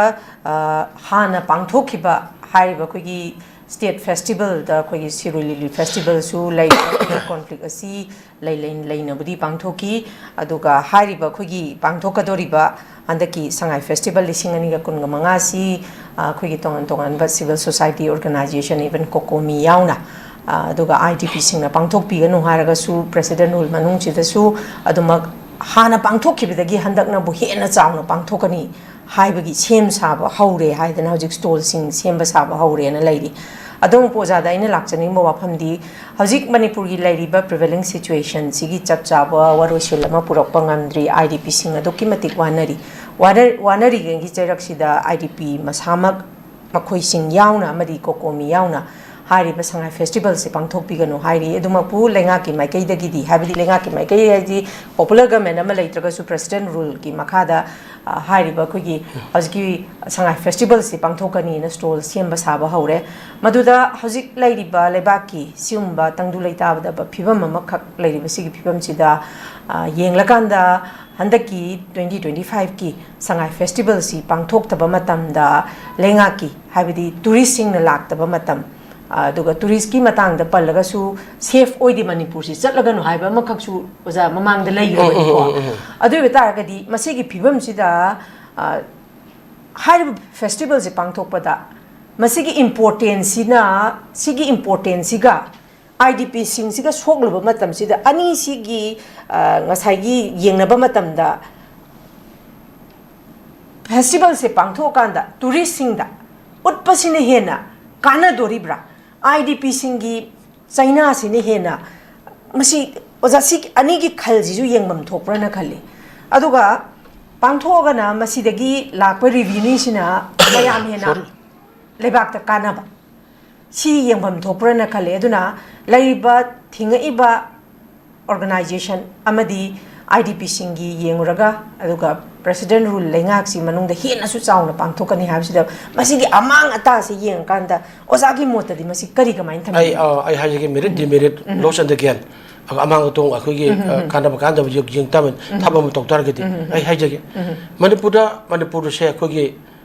ꯑ, ꯍꯥꯟꯅ ꯄꯥꯡꯊꯣꯛꯈꯤꯕ ꯍꯥꯏꯔꯤꯕ ꯑꯩꯈꯣꯏꯒꯤ ꯁ꯭ꯇꯦꯠ ꯐꯦꯁꯇꯤꯚꯦꯜꯗ ꯑꯩꯈꯣꯏꯒꯤ ꯁꯤꯔꯣꯏ ꯂꯤꯂꯤ ꯐꯦꯁꯇꯤꯚꯦꯜꯁꯨ ꯂꯩꯔꯤꯕ ꯑꯩꯈꯣꯏꯒꯤ ꯀꯣꯟꯐ꯭ꯂꯤꯛ ꯑꯁꯤ ꯂꯩ-, ꯂꯩ-, ꯂꯩꯅꯕꯨꯗꯤ ꯄꯥꯡꯊꯣꯛꯈꯤ꯫ ꯑꯗꯨꯒ ꯍꯥꯏꯔꯤꯕ ꯑꯩꯈꯣꯏꯒꯤ ꯄꯥꯡꯊꯣꯛꯀꯗꯧꯔꯤꯕ ꯍꯟꯗꯛꯀꯤ ꯁꯉꯥꯏ ꯐꯦꯁꯇꯤꯚꯦꯜ ꯂꯤꯁꯤꯡ ꯑꯅꯤꯒ ꯀꯨꯟꯒ ꯃꯉꯥꯁꯤ, ꯑ, ꯑꯩꯈꯣꯏꯒꯤ ꯇꯣꯉꯥꯟ ꯇꯣꯉꯥꯟꯕ civil society organization, even COCOMI ꯌꯥꯎꯅ, ꯑ, ꯑꯗꯨꯒ IDPꯁꯤꯡꯅ ꯄꯥꯡꯊꯣꯛꯄꯤꯒꯅꯨ ꯍꯥꯏꯔꯒꯁꯨ president rule ꯃꯅꯨꯡꯁꯤꯗꯁꯨ ꯑꯗꯨꯃꯛ ꯍꯥꯟꯅ ꯄꯥꯡꯊꯣꯛꯈꯤꯕꯗꯒꯤ ꯍꯟꯗꯛꯅꯕꯨ ꯍꯦꯟꯅ ꯆꯥꯎꯅ ꯄꯥꯡꯊꯣꯛꯀꯅꯤ ꯍꯥꯏꯕꯒꯤ ꯁꯦꯝ ꯁꯥꯕ ꯍꯧꯔꯦ ꯍꯥꯏꯗꯅ ꯍꯧꯖꯤꯛ ꯁ꯭ꯇꯣꯜꯁꯤꯡ ꯁꯦꯝꯕ ꯁꯥꯕ ꯍꯧꯔꯦꯅ ꯂꯩꯔꯤ꯫ ꯑꯗꯨꯃꯛꯄꯨ ꯑꯣꯖꯥꯗ ꯑꯩꯅ ꯂꯥꯛꯆꯅꯤꯡꯕ ꯋꯥꯐꯝꯗꯤ, ꯍꯧꯖꯤꯛ ꯃꯅꯤꯄꯨꯔꯒꯤ ꯂꯩꯔꯤꯕ prevailing situationꯁꯤꯒꯤ ꯆꯞ ꯆꯥꯕ ꯋꯥꯔꯣꯏꯁꯤꯟ ꯑꯃ ꯄꯨꯔꯛꯄ ꯉꯝꯗ꯭ꯔꯤ꯫ IDPꯁꯤꯡ ꯑꯗꯨꯛꯀꯤ ꯃꯇꯤꯛ ꯋꯥꯅꯔꯤ꯫ ꯋꯥꯅ-, ꯋꯥꯅꯔꯤꯉꯩꯒꯤ ꯆꯩꯔꯛꯁꯤꯗ IDP ꯃꯁꯥꯃꯛ, ꯃꯈꯣꯏꯁꯤꯡ ꯌꯥꯎꯅ ꯑꯃꯗꯤ COCOMI ꯌꯥꯎꯅ ꯍꯥꯏꯔꯤꯕ ꯁꯉꯥꯏ ꯐꯦꯁꯇꯤꯚꯦꯜꯁꯦ ꯄꯥꯡꯊꯣꯛꯄꯤꯒꯅꯨ ꯍꯥꯏꯔꯤ꯫ ꯑꯗꯨꯃꯛꯄꯨ ꯂꯩꯉꯥꯛꯀꯤ ꯃꯥꯏꯀꯩꯗꯒꯤꯗꯤ, ꯍꯥꯏꯕꯗꯤ ꯂꯩꯉꯥꯛꯀꯤ ꯃꯥꯏꯀꯩ ꯍꯥꯏꯗꯤ popular government ꯑꯃ ꯂꯩꯇ꯭ꯔꯒꯁꯨ president ruleꯒꯤ ꯃꯈꯥꯗ, ꯑ, ꯍꯥꯏꯔꯤꯕ ꯑꯩꯈꯣꯏꯒꯤ ꯍꯧꯖꯤꯛꯀꯤ ꯁꯉꯥꯏ ꯐꯦꯁꯇꯤꯚꯦꯜꯁꯤ ꯄꯥꯡꯊꯣꯛꯀꯅꯤꯅ ꯁ꯭ꯇꯣꯜ ꯁꯦꯝꯕ ꯁꯥꯕ ꯍꯧꯔꯦ꯫ ꯃꯗꯨꯗ ꯍꯧꯖꯤꯛ ꯂꯩꯔꯤꯕ ꯂꯩꯕꯥꯛꯀꯤ ꯁꯤꯒꯨꯝꯕ ꯇꯪꯗꯨ ꯂꯩꯇꯥꯗꯕ ꯐꯤꯕꯝ ꯑꯃꯈꯛ ꯂꯩꯔꯤꯕꯁꯤꯒꯤ ꯐꯤꯕꯝꯁꯤꯗ, ꯑ, ꯌꯦꯡꯂꯀꯥꯟꯗ ꯍꯟꯗꯛꯀꯤ twenty twenty fiveꯀꯤ ꯁꯉꯥꯏ ꯐꯦꯁꯇꯤꯚꯦꯜꯁꯤ ꯄꯥꯡꯊꯣꯛꯇꯕ ꯃꯇꯝꯗ ꯂꯩꯉꯥꯛꯀꯤ, ꯍꯥꯏꯕꯗꯤ ꯇꯨꯔꯤꯁꯁꯤꯡꯅ ꯂꯥꯛꯇꯕ ꯃꯇꯝ, ꯑꯗꯨꯒ ꯇꯨꯔꯤꯁꯀꯤ ꯃꯇꯥꯡꯗ ꯄꯜꯂꯒꯁꯨ, ꯁꯦꯐ ꯑꯣꯏꯗꯦ ꯃꯅꯤꯄꯨꯔꯁꯤ, ꯆꯠꯂꯒꯅꯨ ꯍꯥꯏꯕ ꯑꯃꯈꯛꯁꯨ ꯑꯣꯖꯥ ꯃꯃꯥꯡꯗ ꯂꯩꯈ꯭ꯔꯕꯅꯤꯀꯣ꯫ ꯎꯝ, ꯎꯝ, ꯎꯝ, ꯎꯝ꯫ ꯑꯗꯨ ꯑꯣꯏꯕ ꯇꯥꯔꯒꯗꯤ ꯃꯁꯤꯒꯤ ꯐꯤꯕꯝꯁꯤꯗ, ꯑ, ꯍꯥꯏꯔꯤꯕ ꯐꯦꯁꯇꯤꯚꯦꯜꯁꯦ ꯄꯥꯡꯊꯣꯛꯄꯗ ꯃꯁꯤꯒꯤ ꯏꯝꯄꯣꯔꯇꯦꯟꯁꯤꯅ, ꯁꯤꯒꯤ ꯏꯝꯄꯣꯔꯇꯦꯟꯁꯤꯒ ꯑꯥꯏ ꯗꯤ ꯄꯤꯁꯤꯡꯁꯤꯒ ꯁꯣꯛꯂꯨꯕ ꯃꯇꯝꯁꯤꯗ, ꯑꯅꯤꯁꯤꯒꯤ, ꯑ, ꯉꯁꯥꯏꯒꯤ ꯌꯦꯡꯅꯕ ꯃꯇꯝꯗ, ꯐꯦꯁꯇꯤꯚꯦꯜꯁꯦ ꯄꯥꯡꯊꯣꯛꯑꯀꯥꯟꯗ ꯇꯨꯔꯤꯁꯁꯤꯡꯗ ꯎꯠꯄꯁꯤꯅ ꯍꯦꯟꯅ ꯀꯥꯟꯅꯗꯣꯔꯤꯕ꯭ꯔꯥ? ꯑꯥꯏ ꯗꯤ ꯄꯤꯁꯤꯡꯒꯤ ꯆꯩꯅꯥꯁꯤꯅ ꯍꯦꯟꯅ, ꯃꯁꯤ, ꯑꯣꯖꯥ, ꯁꯤ ꯑꯅꯤꯒꯤ ꯈꯜꯁꯤꯁꯨ ꯌꯦꯡꯐꯝ ꯊꯣꯛꯄ꯭ꯔꯅ ꯈꯜꯂꯤ꯫ ꯑꯗꯨꯒ ꯄꯥꯡꯊꯣꯛꯑꯒꯅ ꯃꯁꯤꯗꯒꯤ ꯂꯥꯛꯄ ꯔꯤꯚꯤꯅ꯭ꯌꯨꯁꯤꯅ ꯃꯌꯥꯝ ꯍꯦꯟꯅ ꯁꯣꯔꯤ꯫ ꯂꯩꯕꯥꯛꯇ ꯀꯥꯟꯅꯕ, ꯁꯤ ꯌꯦꯡꯐꯝ ꯊꯣꯛꯄ꯭ꯔꯅ ꯈꯜꯂꯤ꯫ ꯑꯗꯨꯅ ꯂꯩꯔꯤꯕ, ꯊꯤꯡꯉꯛꯏꯕ ꯑꯣꯔꯒꯅꯥꯏꯖꯦꯁꯟ ꯑꯃꯗꯤ ꯑꯥꯏ ꯗꯤ ꯄꯤꯁꯤꯡꯒꯤ ꯌꯦꯡꯉꯨꯔꯒ, ꯑꯗꯨꯒ ꯄ꯭ꯔꯦꯁꯤꯗꯦꯟ ꯔꯨꯜ ꯂꯩꯉꯥꯛꯁꯤ ꯃꯅꯨꯡꯗ ꯍꯦꯟꯅꯁꯨ ꯆꯥꯎꯅ ꯄꯥꯡꯊꯣꯛꯀꯅꯤ ꯍꯥꯏꯕꯁꯤꯗ, ꯃꯁꯤꯒꯤ ꯑꯃꯥꯡ ꯑꯇꯥꯁꯤ ꯌꯦꯡꯉꯀꯥꯟꯗ ꯑꯣꯖꯥꯒꯤ ꯃꯣꯠꯇꯗꯤ ꯃꯁꯤ ꯀꯔꯤ, ꯀꯃꯥꯏꯅ ꯑꯩ, ꯊꯝꯕꯤꯒꯅꯤ? ꯑ, ꯑꯩ ꯍꯥꯏꯖꯒꯦ, ꯃꯦꯔꯤꯠ, ꯗꯤꯃꯦꯔꯤꯠ, ꯎꯝ꯫ ꯂꯣꯁ ꯑꯦꯟ ꯒꯦꯟ, ꯑꯃꯥꯡ ꯑꯇꯣꯡ ꯑꯩꯈꯣꯏꯒꯤ, ꯎꯝ, ꯎꯝ, ꯑ, ꯎꯝ꯫ ꯀꯥꯟꯅꯕ ꯀꯥꯟꯅꯗꯕ ꯌꯦꯡ-, ꯌꯦꯡ ꯇꯥꯕꯅꯤ꯫ ꯎꯝ꯫ ꯊꯕꯛ ꯑꯃ ꯇꯧ ꯇꯥꯔꯒꯗꯤ꯫ ꯎꯝ, ꯎꯝ, ꯎꯝ꯫ ꯑꯩ ꯍꯥꯏꯖꯒꯦ, ꯎꯝ꯫ ꯃꯅꯤꯄꯨꯔꯗ, ꯃꯅꯤꯄꯨꯔꯁꯦ ꯑꯩꯈꯣꯏꯒꯤ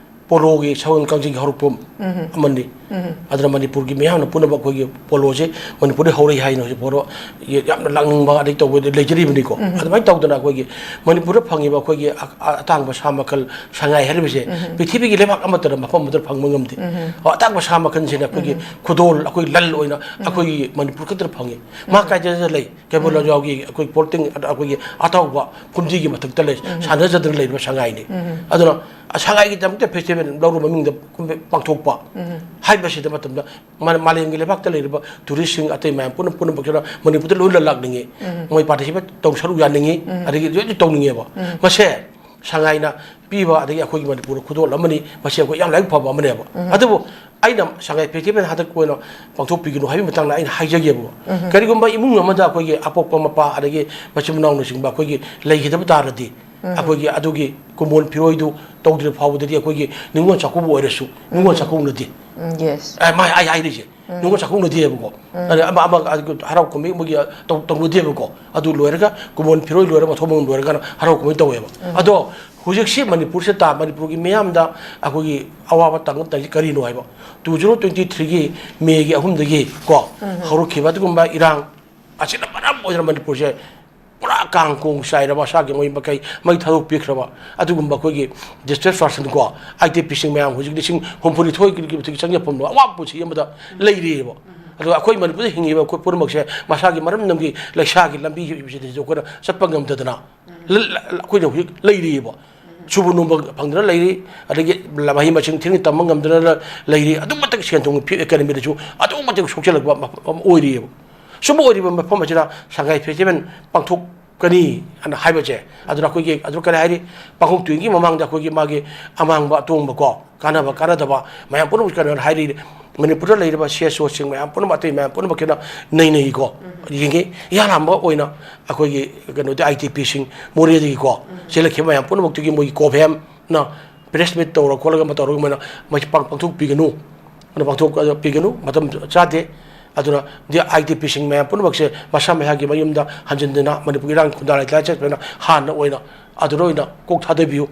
ꯄꯣꯂꯣꯒꯤ ꯁꯒꯣꯜ ꯀꯥꯡꯖꯩꯒꯤ ꯍꯧꯔꯛꯐꯝ ꯎꯝ꯫ ꯑꯃꯅꯤ꯫ ꯎꯝ꯫ ꯑꯗꯨꯅ ꯃꯅꯤꯄꯨꯔꯒꯤ ꯃꯤꯌꯥꯝꯅ ꯄꯨꯝꯅꯃꯛ ꯑꯩꯈꯣꯏꯒꯤ ꯄꯣꯂꯣꯁꯦ ꯃꯅꯤꯄꯨꯔꯗ ꯍꯧꯔꯛꯏ ꯍꯥꯏꯅ ꯍꯧꯖꯤꯛ ꯐꯥꯎꯕ ꯌꯥꯝꯅ ꯂꯥꯛꯅꯤꯡꯕ, ꯑꯗꯩ ꯇꯧꯕ, ꯂꯩꯖꯔꯤꯕꯅꯤꯀꯣ꯫ ꯎꯝ꯫ ꯑꯗꯨꯃꯥꯏꯅ ꯇꯧꯗꯅ ꯑꯩꯈꯣꯏꯒꯤ ꯃꯅꯤꯄꯨꯔꯗ ꯐꯪꯉꯤꯕ ꯑꯩꯈꯣꯏꯒꯤ ꯑ-, ꯑ-, ꯑꯇꯥꯡꯕ ꯁꯥ ꯃꯈꯜ ꯁꯉꯥꯏ ꯍꯥꯏꯔꯤꯕꯁꯦ ꯎꯝ꯫ ꯄ꯭ꯔꯤꯊꯤꯕꯤꯒꯤ ꯂꯩꯕꯥꯛ ꯑꯃꯠꯇꯗ ꯃꯐꯝ ꯑꯃꯠꯇꯗ ꯐꯪꯕ ꯉꯝꯗꯦ꯫ ꯎꯝ꯫ ꯑꯣ, ꯑꯇꯥꯡꯕ ꯁꯥ ꯃꯈꯜꯁꯤꯅ ꯑꯩꯈꯣꯏꯒꯤ ꯎꯝ꯫ ꯈꯨꯗꯣꯜ, ꯑꯩꯈꯣꯏ ꯂꯟ ꯑꯣꯏꯅ ꯎꯝ꯫ ꯑꯩꯈꯣꯏꯒꯤ ꯃꯅꯤꯄꯨꯔ ꯈꯛꯇꯗ ꯐꯪꯉꯤ꯫ ꯃꯍꯥꯛ ꯎꯝ꯫ ꯀꯥꯏꯗ ꯂꯩ? ꯀꯩꯕꯨꯜ ꯎꯝ꯫ ꯂꯝꯖꯥꯎꯒꯤ ꯑꯩꯈꯣꯏ ꯄꯣꯔꯇꯤꯡ, ꯑꯩꯈꯣꯏꯒꯤ ꯑꯇꯥꯎꯕ ꯐꯨꯝꯗꯤꯒꯤ ꯃꯊꯛꯇ ꯂꯩ, ꯎꯝ꯫ ꯁꯥꯟꯅꯖꯗꯨꯅ ꯂꯩꯔꯤꯕ ꯁꯉꯥꯏꯅꯤ꯫ ꯎꯝ꯫ ꯑꯗꯨꯅ ꯁꯉꯥꯏꯒꯤꯗꯃꯛꯇ ꯐꯦꯁꯇꯤꯚꯦꯜ ꯂꯧꯔꯨꯕ ꯃꯃꯤꯡꯗ ꯄꯥꯡꯊꯣꯛꯄ ꯎꯝ꯫ ꯍꯥꯏꯕꯁꯤꯗ ꯃꯇꯝꯗ ꯃꯥ-, ꯃꯥꯂꯦꯝꯒꯤ ꯂꯩꯕꯥꯛꯇ ꯂꯩꯔꯤꯕ ꯇꯨꯔꯤꯁꯁꯤꯡ ꯑꯇꯩ ꯃꯌꯥꯝ ꯄꯨꯟꯅ, ꯄꯨꯝꯅꯃꯛꯁꯤꯅ ꯃꯅꯤꯄꯨꯔꯗ ꯂꯣꯏꯅ ꯂꯥꯛꯅꯤꯡꯉꯤ꯫ ꯎꯝ꯫ ꯃꯣꯏ ꯄꯥꯔꯇꯤꯁꯤꯄꯦꯠ ꯇꯧ, ꯁꯔꯨꯛ ꯌꯥꯅꯤꯡꯉꯤ, ꯎꯝ꯫ ꯑꯗꯒꯤ ꯂꯣꯏꯅ ꯇꯧꯅꯤꯡꯉꯦꯕ꯫ ꯎꯝ꯫ ꯃꯁꯦ ꯁꯉꯥꯏꯅ ꯄꯤꯕ, ꯑꯗꯒꯤ ꯑꯩꯈꯣꯏꯒꯤ ꯃꯅꯤꯄꯨꯔꯗ ꯈꯨꯗꯣꯜ ꯑꯃꯅꯤ, ꯃꯁꯤ ꯑꯩꯈꯣꯏ ꯌꯥꯝ ꯂꯥꯏꯕꯛ ꯐꯕ ꯑꯃꯅꯦꯕ꯫ ꯎꯝ꯫ ꯑꯗꯨꯕꯨ ꯑꯩꯅ ꯁꯉꯥꯏ ꯐꯦꯁꯇꯤꯚꯦꯜ ꯍꯟꯗꯛꯀꯤ ꯑꯣꯏꯅ ꯄꯥꯡꯊꯣꯛꯄꯤꯒꯅꯨ ꯍꯥꯏꯕꯒꯤ ꯃꯇꯥꯡꯗ ꯑꯩꯅ ꯍꯥꯏꯖꯒꯦꯕꯀꯣ꯫ ꯎꯝ꯫ ꯀꯔꯤꯒꯨꯝꯕ ꯏꯃꯨꯡ ꯑꯃꯗ ꯑꯩꯈꯣꯏꯒꯤ ꯑꯄꯣꯛꯄ ꯃꯄꯥ, ꯑꯗꯒꯤ ꯃꯆꯤꯟ ꯃꯅꯥꯎꯅꯆꯤꯡꯕ ꯑꯩꯈꯣꯏꯒꯤ ꯂꯩꯈꯤꯗꯕ ꯇꯥꯔꯗꯤ, ꯎꯝ꯫ ꯑꯩꯈꯣꯏꯒꯤ ꯑꯗꯨꯒꯤ ꯀꯨꯃꯣꯟ ꯐꯤꯔꯣꯏꯗꯨ ꯇꯧꯗ꯭ꯔꯤꯕ ꯐꯥꯎꯕꯗꯗꯤ ꯑꯩꯈꯣꯏꯒꯤ ꯅꯤꯉꯣꯜ ꯆꯥꯛꯀꯧꯕ ꯑꯣꯏꯔꯁꯨ ꯅꯤꯉꯣꯜ ꯎꯝ꯫ ꯆꯥꯛꯀꯧꯅꯗꯦ꯫ ꯎꯝ, yes꯫ ꯑꯦ, ꯃꯥ-, ꯑꯩ ꯍꯥꯏꯔꯤꯁꯦ꯫ ꯎꯝ꯫ ꯅꯤꯉꯣꯜ ꯆꯥꯛꯀꯧꯅꯗꯦꯕꯀꯣ꯫ ꯎꯝ꯫ ꯑꯗ ꯑꯃ, ꯑꯃ, ꯑꯗꯨ ꯍꯔꯥꯎ ꯀꯨꯝꯍꯩ ꯃꯣꯏꯒꯤ ꯇꯧ-, ꯇꯧꯅꯗꯦꯕꯀꯣ꯫ ꯑꯗꯨ ꯂꯣꯏꯔꯒ, ꯀꯨꯃꯣꯟ ꯐꯤꯔꯣꯏ ꯂꯣꯏꯔꯒ, ꯃꯊꯧ ꯃꯉꯝ ꯂꯣꯏꯔꯒꯅ ꯍꯔꯥꯎ ꯀꯨꯝꯍꯩ ꯇꯧꯋꯦꯕ꯫ ꯎꯝ꯫ ꯑꯗꯣ ꯍꯧꯖꯤꯛꯁꯤ ꯃꯅꯤꯄꯨꯔꯁꯤꯗ ꯇꯥ-, ꯃꯅꯤꯄꯨꯔꯒꯤ ꯃꯤꯌꯥꯝꯗ ꯑꯩꯈꯣꯏꯒꯤ ꯑꯋꯥꯕ ꯇꯥꯡꯂꯛꯇꯔꯤꯁꯤ ꯀꯔꯤꯅꯣ ꯍꯥꯏꯕ, two zero twenty three ꯒꯤ May ꯒꯤ ꯑꯍꯨꯝꯗꯒꯤ ꯀꯣ ꯍꯧꯔꯛꯈꯤꯕ ꯑꯗꯨꯒꯨꯝꯕ ꯏꯔꯥꯡ ꯑꯁꯤꯅ ꯃꯔꯝ ꯑꯣꯏꯗꯨꯅ ꯃꯅꯤꯄꯨꯔꯁꯦ ꯄꯨꯔꯥ ꯀꯥꯡ ꯀꯣꯡ ꯆꯥꯏꯔꯕ, ꯃꯁꯥꯒꯤ ꯃꯩ ꯃꯀꯩ, ꯃꯩ ꯊꯥꯗꯣꯛꯄꯤꯈ꯭ꯔꯕ ꯑꯗꯨꯒꯨꯝꯕ ꯑꯩꯈꯣꯏꯒꯤ displaced person ꯀꯣ, IDP ꯁꯤꯡ ꯃꯌꯥꯝ ꯍꯧꯖꯤꯛ ꯂꯤꯁꯤꯡ ꯍꯨꯝꯐꯨꯅꯤꯊꯣꯏꯒꯤ ꯃꯊꯛ ꯆꯪꯖꯐꯝꯗꯣ ꯑꯋꯥꯕ ꯄꯨꯟꯁꯤ ꯑꯃꯗ ꯂꯩꯔꯤꯑꯕ꯫ ꯑꯗꯨꯒ ꯑꯩꯈꯣꯏ ꯃꯅꯤꯄꯨꯔꯗ ꯍꯤꯡꯉꯤꯕ ꯑꯩꯈꯣꯏ ꯄꯨꯝꯅꯃꯛꯁꯦ ꯃꯁꯥꯒꯤ ꯃꯔꯝꯗꯝꯒꯤ ꯂꯩꯁꯥꯒꯤ ꯂꯝꯕꯤ ꯍꯤꯞꯄꯤꯁꯤꯗꯁꯨ ꯑꯩꯈꯣꯏꯅ ꯆꯠꯄ ꯉꯝꯗꯗꯅ ꯂ-, ꯂ-, ꯑꯩꯈꯣꯏꯅ ꯍꯧꯖꯤꯛ ꯂꯩꯔꯤꯑꯕ꯫ ꯁꯨꯕ ꯅꯣꯝꯕ ꯐꯪꯗꯅ ꯂꯩꯔꯤ, ꯑꯗꯒꯤ ꯃꯍꯩ ꯃꯁꯤꯡ ꯊꯤꯅ ꯇꯝꯕ ꯉꯝꯗꯅ ꯂꯩꯔꯤ, ꯑꯗꯨꯛ ꯃꯇꯤꯛ ꯁꯦꯟ ꯊꯨꯝꯒꯤ ꯐꯤ-, economy ꯗꯁꯨ ꯑꯗꯨꯛ ꯃꯇꯤꯛ ꯁꯣꯛꯆꯜꯂꯛꯄ ꯃꯐꯝ ꯑꯃ ꯑꯣꯏꯔꯤꯑꯕ꯫ ꯁꯨꯝꯕ ꯑꯣꯏꯔꯤꯕ ꯃꯐꯝ ꯑꯁꯤꯗ ꯁꯉꯥꯏ festival ꯄꯥꯡꯊꯣꯛꯀꯅꯤ ꯍꯥꯏꯅ ꯍꯥꯏꯕꯁꯦ, ꯑꯗꯨꯅ ꯑꯩꯈꯣꯏꯒꯤ, ꯑꯗꯨ ꯀꯔꯤ ꯍꯥꯏꯔꯤ, ꯄꯥꯡꯊꯣꯛꯇ꯭ꯔꯤꯉꯩꯒꯤ ꯃꯃꯥꯡꯗ ꯑꯩꯈꯣꯏꯒꯤ ꯃꯥꯒꯤ ꯑꯃꯥꯡꯕ ꯑꯇꯣꯡꯕ ꯀꯣ, ꯀꯥꯟꯅꯕ ꯀꯥꯟꯅꯗꯕ ꯃꯌꯥꯝ ꯄꯨꯝꯅꯃꯛ ꯀꯩꯅꯣ ꯍꯥꯏꯔꯤ, ꯃꯅꯤꯄꯨꯔꯗ ꯂꯩꯔꯤꯕ CSO ꯁꯤꯡ ꯃꯌꯥꯝ ꯄꯨꯝꯅꯃꯛ, ꯑꯇꯩ ꯃꯌꯥꯝ ꯄꯨꯝꯅꯃꯛꯀꯤꯅ ꯅꯩꯅꯩꯀꯣ, ꯌꯦꯡꯉꯤ꯫ ꯏꯍꯥꯟ ꯍꯥꯟꯕ ꯑꯣꯏꯅ ꯑꯩꯈꯣꯏꯒꯤ ꯀꯩꯅꯣꯗꯤ IDP ꯁꯤꯡ ꯃꯣꯔꯦꯗꯒꯤꯀꯣ ꯆꯦꯜꯂꯛꯈꯤꯕ ꯃꯌꯥꯝ ꯄꯨꯝꯅꯃꯛꯇꯨꯒꯤ ꯃꯣꯏꯒꯤ COFEM ꯅ press meet ꯇꯧꯔ ꯈꯣꯠꯂꯒ ꯑꯃ ꯇꯧꯔꯒ ꯃꯣꯏꯅ ꯃꯁꯤ ꯄꯥꯡ-, ꯄꯥꯡꯊꯣꯛꯄꯤꯒꯅꯨ, ꯑꯗꯨꯅ ꯄꯥꯡꯊꯣꯛꯄꯤꯒꯅꯨ, ꯃꯇꯝ ꯆꯥꯗꯦ꯫ ꯑꯗꯨꯅ ꯗꯤ-, IDP ꯁꯤꯡ ꯃꯌꯥꯝ ꯄꯨꯝꯅꯃꯛꯁꯦ ꯃꯁꯥ ꯃꯁꯥꯒꯤ ꯃꯌꯨꯝꯗ ꯍꯟꯖꯤꯟꯗꯅ ꯃꯅꯤꯄꯨꯔꯒꯤ ꯏꯔꯥꯡ ꯈꯨꯟꯗꯥ ꯂꯩꯇꯥ ꯆꯠꯄꯅ ꯍꯥꯟꯅ ꯑꯣꯏꯅ ꯑꯗꯨꯗ ꯑꯣꯏꯅ ꯀꯣꯛ ꯊꯥꯗꯕꯤꯌꯨ꯫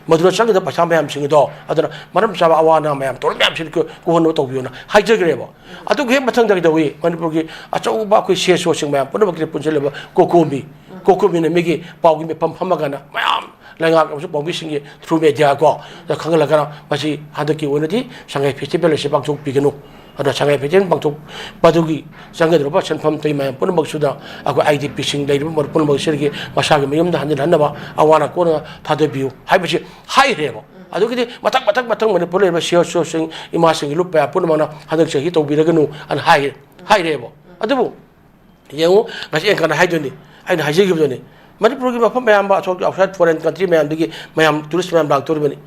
ꯃꯗꯨꯗ ꯆꯪꯒꯗꯕ ꯄꯩꯁꯥ ꯃꯌꯥꯝꯁꯤꯡ ꯑꯗꯣ ꯑꯗꯨꯅ ꯃꯔꯝ ꯆꯥꯕ ꯑꯋꯥ ꯑꯅꯥ ꯃꯌꯥꯝ ꯇꯧꯔ ꯃꯌꯥꯝꯁꯤꯡ ꯀꯣ-, ꯀꯣꯛꯍꯟꯅꯕ ꯇꯧꯕꯤꯌꯨꯅ ꯍꯥꯏꯖꯈ꯭ꯔꯦꯕ꯫ ꯑꯗꯨꯒꯤ ꯍꯦꯛ ꯃꯊꯪꯗ ꯀꯩꯗꯧꯏ, ꯃꯅꯤꯄꯨꯔꯒꯤ ꯑꯆꯧꯕ ꯑꯩꯈꯣꯏ CSO ꯁꯤꯡ ꯃꯌꯥꯝ ꯄꯨꯝꯅꯃꯛꯀꯤ ꯄꯨꯟꯁꯤꯜꯂꯕ COCOMI, COCOMI ꯅ ꯃꯤꯒꯤ ꯄꯥꯎꯒꯤ ꯃꯤꯐꯝ ꯐꯝꯃꯒꯅ ꯃꯌꯥꯝ ꯂꯩꯉꯥꯛ ꯑꯃꯁꯨꯡ ꯄꯥꯎꯃꯤꯁꯤꯡꯒꯤ through media ꯀꯣ, ꯗ ꯈꯪꯍꯜꯂꯒꯅ ꯃꯁꯤ ꯍꯟꯗꯛꯀꯤ ꯑꯣꯏꯅꯗꯤ ꯁꯉꯥꯏ festival ꯑꯁꯤ ꯄꯥꯡꯊꯣꯛꯄꯤꯒꯅꯨ꯫ ꯑꯗ ꯁꯉꯥꯏ festival ꯄꯥꯡꯊꯣꯛꯄꯗꯨꯒꯤ ꯆꯪꯒꯗꯧꯔꯤꯕ ꯁꯦꯟꯐꯝ ꯀꯩ ꯃꯌꯥꯝ ꯄꯨꯝꯅꯃꯛꯁꯤꯗ ꯑꯩꯈꯣꯏ IDP ꯁꯤꯡ ꯂꯩꯔꯤꯕ ꯃꯔꯨꯞ ꯄꯨꯝꯅꯃꯛꯁꯤꯗꯒꯤ ꯃꯁꯥꯒꯤ ꯃꯌꯨꯝꯗ ꯍꯟꯖꯤꯟꯍꯟꯅꯕ ꯑꯋꯥ ꯑꯅꯥ ꯀꯣꯟꯅ ꯊꯥꯗꯕꯤꯌꯨ ꯍꯥꯏꯕꯁꯤ ꯍꯥꯏꯈ꯭ꯔꯦꯕ꯫ ꯑꯗꯨꯒꯤꯗꯤ ꯃꯊꯪ, ꯃꯊꯪ, ꯃꯊꯪ ꯃꯅꯤꯄꯨꯔ ꯂꯩꯔꯤꯕ CSO ꯁꯤꯡ, ꯏꯃꯥꯁꯤꯡꯒꯤ ꯂꯨꯞ ꯃꯌꯥꯝ ꯄꯨꯝꯅꯃꯛꯅ ꯍꯟꯗꯛ ꯆꯍꯤ ꯇꯧꯕꯤꯔꯒꯅꯨ ꯑꯅ ꯍꯥꯏ-, ꯍꯥꯏꯔꯦꯕ꯫ ꯑꯗꯨꯕꯨ ꯌꯦꯡꯉꯨ, ꯉꯁꯤ ꯑꯩꯅ ꯀꯟꯅ ꯍꯥꯏꯗꯣꯏꯅꯤ, ꯑꯩꯅ ꯍꯥꯏꯖꯈꯤꯕꯗꯨꯅꯤ, ꯃꯅꯤꯄꯨꯔꯒꯤ ꯃꯐꯝ ꯑꯌꯥꯝꯕ ꯑꯁꯣꯝꯒꯤ outside foreign country ꯃꯌꯥꯝꯗꯒꯤ ꯃꯌꯥꯝ tourist ꯃꯌꯥꯝ ꯂꯥꯛꯇꯣꯔꯤꯕꯅꯤ꯫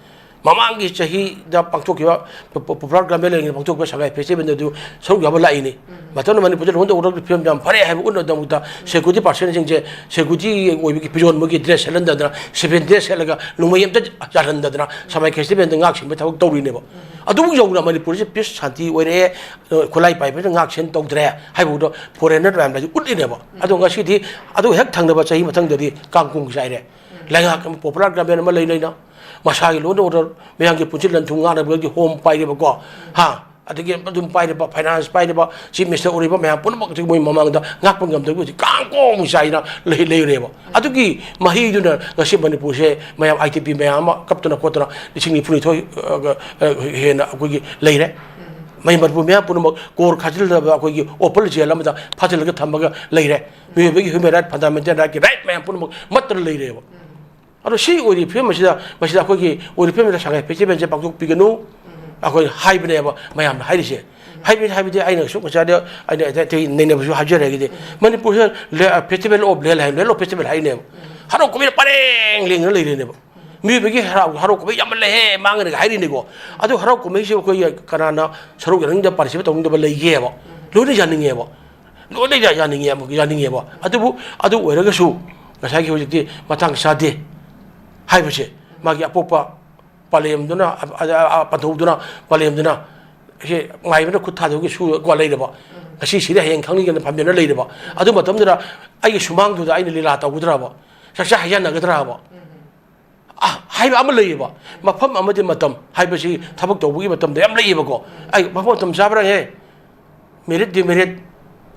ꯃꯃꯥꯡꯒꯤ ꯆꯍꯤꯗ ꯄꯥꯡꯊꯣꯛꯈꯤꯕ ꯄꯣ-, ꯄꯣ-, ꯄꯣꯄꯨꯂꯔ ꯒ꯭ꯔꯥꯃꯦꯟ ꯂꯩꯔꯤꯉꯩꯗ ꯄꯥꯡꯊꯣꯛꯈꯤꯕ ꯁꯉꯥꯏ festival ꯑꯗꯨ ꯁꯔꯨꯛ ꯌꯥꯕ ꯂꯥꯛꯏꯅꯤ꯫ ꯃꯇꯝꯗꯨꯗ ꯃꯅꯤꯄꯨꯔꯗ ꯂꯨꯍꯣꯡꯗꯧꯕꯒꯤ ꯐꯤꯕꯝ ꯌꯥꯝ ꯐꯔꯦ ꯍꯥꯏꯕ ꯎꯠꯅꯕꯒꯤꯗꯃꯛꯇ security personnel ꯁꯤꯡꯁꯦ security ꯑꯣꯏꯕꯒꯤ ꯐꯤꯖꯣꯜ, ꯃꯣꯏꯒꯤ dress ꯁꯦꯠꯍꯟꯗꯗꯅ, civil dress ꯁꯦꯠꯂꯒ ꯅꯣꯡꯃꯩ ꯑꯝꯇ ꯌꯥꯜꯍꯟꯗꯗꯅ ꯁꯉꯥꯏ festival ꯗ ꯉꯥꯛ ꯁꯦꯟꯕꯒꯤ ꯊꯕꯛ ꯇꯧꯔꯤꯅꯦꯕ꯫ ꯑꯗꯨꯕꯨ ꯌꯧꯅ ꯃꯅꯤꯄꯨꯔꯁꯦ peace ꯁꯥꯟꯇꯤ ꯑꯣꯏꯔꯛꯑꯦ, ꯈꯨꯠꯂꯥꯏ ꯄꯥꯏꯕꯅ ꯉꯥꯛ ꯁꯦꯟ ꯇꯧꯗ꯭ꯔꯦ ꯍꯥꯏꯕꯗꯣ foreigner ꯃꯌꯥꯝꯗꯗꯤ ꯎꯠꯂꯤꯅꯦꯕ꯫ ꯑꯗꯣ ꯉꯁꯤꯗꯤ ꯑꯗꯨ ꯍꯦꯛ ꯊꯪꯅꯕ ꯆꯍꯤ ꯃꯊꯪꯗꯗꯤ ꯀꯥꯡ ꯀꯣꯡ ꯆꯥꯏꯔꯦ꯫ ꯂꯩꯉꯥꯛ ꯑꯃ, popular government ꯑꯃ ꯂꯩ ꯂꯩꯅ, ꯃꯁꯥꯒꯤ law and order, ꯃꯌꯥꯝꯒꯤ ꯄꯨꯟꯁꯤ ꯂꯟ ꯊꯨꯝ ꯉꯥꯛꯅꯕꯒꯤ ꯍꯣꯝ ꯄꯥꯏꯔꯤꯕꯀꯣ, ꯍꯥ, ꯑꯗꯒꯤ ꯑꯗꯨꯝ ꯄꯥꯏꯔꯤꯕ, finance ꯄꯥꯏꯔꯤꯕ, chief minister ꯑꯣꯏꯔꯤꯕ ꯃꯌꯥꯝ ꯄꯨꯝꯅꯃꯛ ꯃꯣꯏ ꯃꯃꯥꯡꯗ ꯉꯥꯛꯄ ꯉꯝꯗꯕꯒꯤ ꯍꯧꯖꯤꯛ ꯀꯥꯡ ꯀꯣꯡ ꯆꯥꯏꯅ ꯂꯩ-, ꯂꯩꯔꯦꯕ꯫ ꯑꯗꯨꯒꯤ ꯃꯍꯩꯗꯨꯅ ꯉꯁꯤ ꯃꯅꯤꯄꯨꯔꯁꯦ ꯃꯌꯥꯝ I D P ꯃꯌꯥꯝ ꯑꯃ ꯀꯞꯇꯅ ꯈꯣꯠꯇꯅ ꯂꯤꯁꯤꯡ ꯅꯤꯐꯨꯅꯤꯊꯣꯏ, ꯑ, ꯑ, ꯍꯦꯟꯅ ꯑꯩꯈꯣꯏꯒꯤ ꯂꯩꯔꯦ꯫ ꯃꯩ ꯃꯔꯨ ꯃꯌꯥꯝ ꯄꯨꯝꯅꯃꯛ ꯀꯣꯔ ꯈꯥꯖꯤꯜꯂꯕ ꯑꯩꯈꯣꯏꯒꯤ ꯑꯣꯄꯜ ꯖꯦꯜ ꯑꯃꯗ ꯐꯥꯖꯤꯜꯂꯒ ꯊꯝꯃꯒ ꯂꯩꯔꯦ꯫ ꯃꯤꯑꯣꯏꯕꯒꯤ human right, fundamental right ꯀꯤ right ꯃꯌꯥꯝ ꯄꯨꯝꯅꯃꯛ ꯃꯠꯇꯅ ꯂꯩꯔꯦꯕ꯫ ꯑꯗꯣ ꯁꯤ ꯑꯣꯏꯔꯤꯕ ꯐꯤꯕꯝ ꯑꯁꯤꯗ, ꯃꯁꯤꯗ ꯑꯩꯈꯣꯏꯒꯤ ꯑꯣꯏꯔꯤꯕ ꯐꯤꯕꯝꯁꯤꯗ ꯁꯉꯥꯏ ꯐꯦꯁꯇꯤꯚꯦꯜꯁꯦ ꯄꯥꯡꯊꯣꯛꯄꯤꯒꯅꯨ꯫ ꯑꯩꯈꯣꯏ ꯍꯥꯏꯕꯅꯦꯕ ꯃꯌꯥꯝꯅ ꯍꯥꯏꯔꯤꯁꯦ꯫ ꯍꯥꯏꯕꯗꯤ, ꯍꯥꯏꯕꯗꯤ ꯑꯩꯅꯁꯨ ꯉꯁꯥꯏꯗ ꯑꯩꯅ ꯑꯇꯩ ꯑꯇꯩ ꯅꯩꯅꯕꯁꯨ ꯍꯥꯏꯖꯔꯒꯗꯤ, ꯃꯅꯤꯄꯨꯔꯁꯤꯗ ꯐꯦꯁꯇꯤꯚꯦꯜ ꯑꯣꯐ ꯂꯦꯜ ꯍꯥꯏ, ꯂꯦꯜ ꯑꯣꯐ ꯐꯦꯁꯇꯤꯚꯦꯜ ꯍꯥꯏꯅꯦꯕ꯫ ꯍꯔꯥꯎ ꯀꯨꯝꯍꯩꯅ ꯄꯔꯦꯡ ꯂꯦꯡꯗꯅ ꯂꯩꯔꯦꯅꯦꯕ꯫ ꯃꯤꯑꯣꯏꯕꯒꯤ ꯍꯔꯥꯎ, ꯍꯔꯥꯎ ꯀꯨꯝꯍꯩ ꯌꯥꯝꯃꯜꯂꯦꯍꯦ, ꯃꯥꯡꯉꯅꯤꯒ ꯍꯥꯏꯔꯤꯅꯤꯀꯣ꯫ ꯑꯗꯨ ꯍꯔꯥꯎ ꯀꯨꯝꯍꯩꯁꯦ ꯑꯩꯈꯣꯏ ꯀꯅꯥꯅ ꯁꯔꯨꯛ ꯌꯥꯅꯤꯡꯗꯕ, participate ꯇꯧꯅꯤꯡꯗꯕ ꯂꯩꯒꯦꯕ? ꯂꯣꯏꯅ ꯌꯥꯅꯤꯡꯉꯦꯕ꯫ ꯂꯣꯏꯅ ꯌꯥ-, ꯌꯥꯅꯤꯡꯉꯦ, ꯑꯃꯨꯛ ꯌꯥꯅꯤꯡꯉꯦꯕ꯫ ꯑꯗꯨꯕꯨ ꯑꯗꯨ ꯑꯣꯏꯔꯒꯁꯨ ꯉꯁꯥꯏꯒꯤ ꯍꯧꯖꯤꯛꯇꯤ ꯃꯇꯥꯡ ꯆꯥꯗꯦ ꯍꯥꯏꯕꯁꯦ, ꯃꯥꯒꯤ ꯑꯄꯣꯛꯄ ꯄꯥꯂꯦꯝꯗꯨꯅ, ꯑ-, ꯑ-, ꯑ-, ꯄꯟꯊꯧꯗꯨꯅ, ꯄꯥꯂꯦꯝꯗꯨꯅ, ꯁꯤ ꯃꯥꯏꯕꯅ ꯈꯨꯠ ꯊꯥꯗꯕꯒꯤ ꯁꯨ ꯀꯣ ꯂꯩꯔꯕ, ꯉꯁꯤ ꯁꯤꯔꯦ ꯍꯌꯦꯡ ꯈꯪꯅꯤ ꯀꯥꯏꯅ ꯐꯝꯖꯅ ꯂꯩꯔꯕ, ꯑꯗꯨ ꯃꯇꯝꯗꯨꯗ ꯑꯩꯒꯤ ꯁꯨꯃꯥꯡꯗꯨꯗ ꯑꯩꯅ ꯂꯤꯂꯥ ꯇꯧꯒꯗ꯭ꯔꯕ? ꯆꯥꯛꯆꯥ ꯍꯩꯖꯥꯟꯅꯒꯗ꯭ꯔꯕ? ꯑ, ꯍꯥꯏꯕ ꯑꯃ ꯂꯩꯌꯦꯕ꯫ ꯃꯐꯝ ꯑꯃꯗꯤ ꯃꯇꯝ ꯍꯥꯏꯕꯁꯤ ꯊꯕꯛ ꯇꯧꯕꯒꯤ ꯃꯇꯝꯗ ꯌꯥꯝ ꯂꯩꯌꯦꯕꯀꯣ꯫ ꯑꯩ ꯃꯐꯝ ꯃꯇꯝ ꯆꯥꯕ꯭ꯔꯥ ꯍꯦ? Merit, demerit,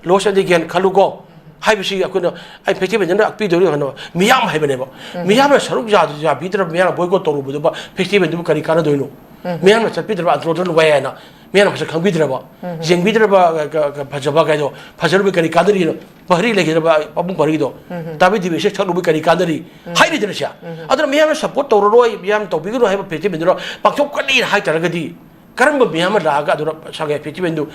loss and gain ꯈꯜꯂꯨꯀꯣ꯫ ꯍꯥꯏꯕꯁꯤ ꯑꯩꯈꯣꯏꯅ, ꯑꯩ ꯐꯦꯁꯇꯤꯚꯦꯜꯗꯅ ꯄꯤꯗꯧꯔꯤ ꯀꯩꯅꯣ, ꯃꯤꯌꯥꯝ ꯍꯥꯏꯕꯅꯦꯕ꯫ ꯃꯤꯌꯥꯝꯅ ꯁꯔꯨꯛ ꯌꯥ-, ꯌꯥꯕꯤꯗ꯭ꯔꯕ, ꯃꯤꯌꯥꯝꯅ boycott ꯇꯧꯔꯨꯕꯗꯨꯕ ꯐꯦꯁꯇꯤꯚꯦꯜꯗꯨꯕꯨ ꯀꯔꯤ ꯀꯥꯟꯅꯗꯣꯏꯅꯣ? ꯃꯤꯌꯥꯝꯅ ꯆꯠꯄꯤꯗ꯭ꯔꯕ ꯑꯟꯗ꯭ꯔꯣꯗꯟ ꯋꯥꯏ ꯍꯥꯏꯅ ꯃꯤꯌꯥꯝꯅ ꯃꯁꯛ ꯈꯪꯕꯤꯗ꯭ꯔꯕ, ꯌꯦꯡꯕꯤꯗ꯭ꯔꯕ, ꯀ-, ꯀ-, ꯐꯖꯕ ꯀꯥꯏꯗꯣ, ꯐꯖꯔꯨꯕ ꯀꯔꯤ ꯀꯥꯟꯅꯔꯤꯅꯣ? ꯄꯍꯔꯤ ꯂꯩꯈꯤꯗ꯭ꯔꯕ ꯄꯥꯕꯨꯡ ꯄꯍꯔꯤꯗꯣ, ꯇꯥꯕꯤ ꯗꯤꯕꯦꯁꯦ ꯁꯛꯂꯨꯕ ꯀꯔꯤ ꯀꯥꯟꯅꯔꯤ? ꯍꯥꯏꯔꯤꯗꯅ ꯁꯦ꯫ ꯑꯗꯨꯅ ꯃꯤꯌꯥꯝꯅ support ꯇꯧꯔꯔꯣꯏ, ꯃꯤꯌꯥꯝꯅ ꯇꯧꯕꯤꯒꯅꯨ ꯍꯥꯏꯕ ꯐꯦꯁꯇꯤꯚꯦꯜꯗꯨꯅ ꯄꯥꯡꯊꯣꯛꯀꯅꯤ ꯍꯥꯏꯇꯥꯔꯒꯗꯤ, ꯀꯔꯝꯕ ꯃꯤꯌꯥꯝ ꯑꯃ ꯂꯥꯛꯑꯒ ꯑꯗꯨꯗ ꯁꯉꯥꯏ ꯐꯦꯁꯇꯤꯚꯦꯜꯗꯨ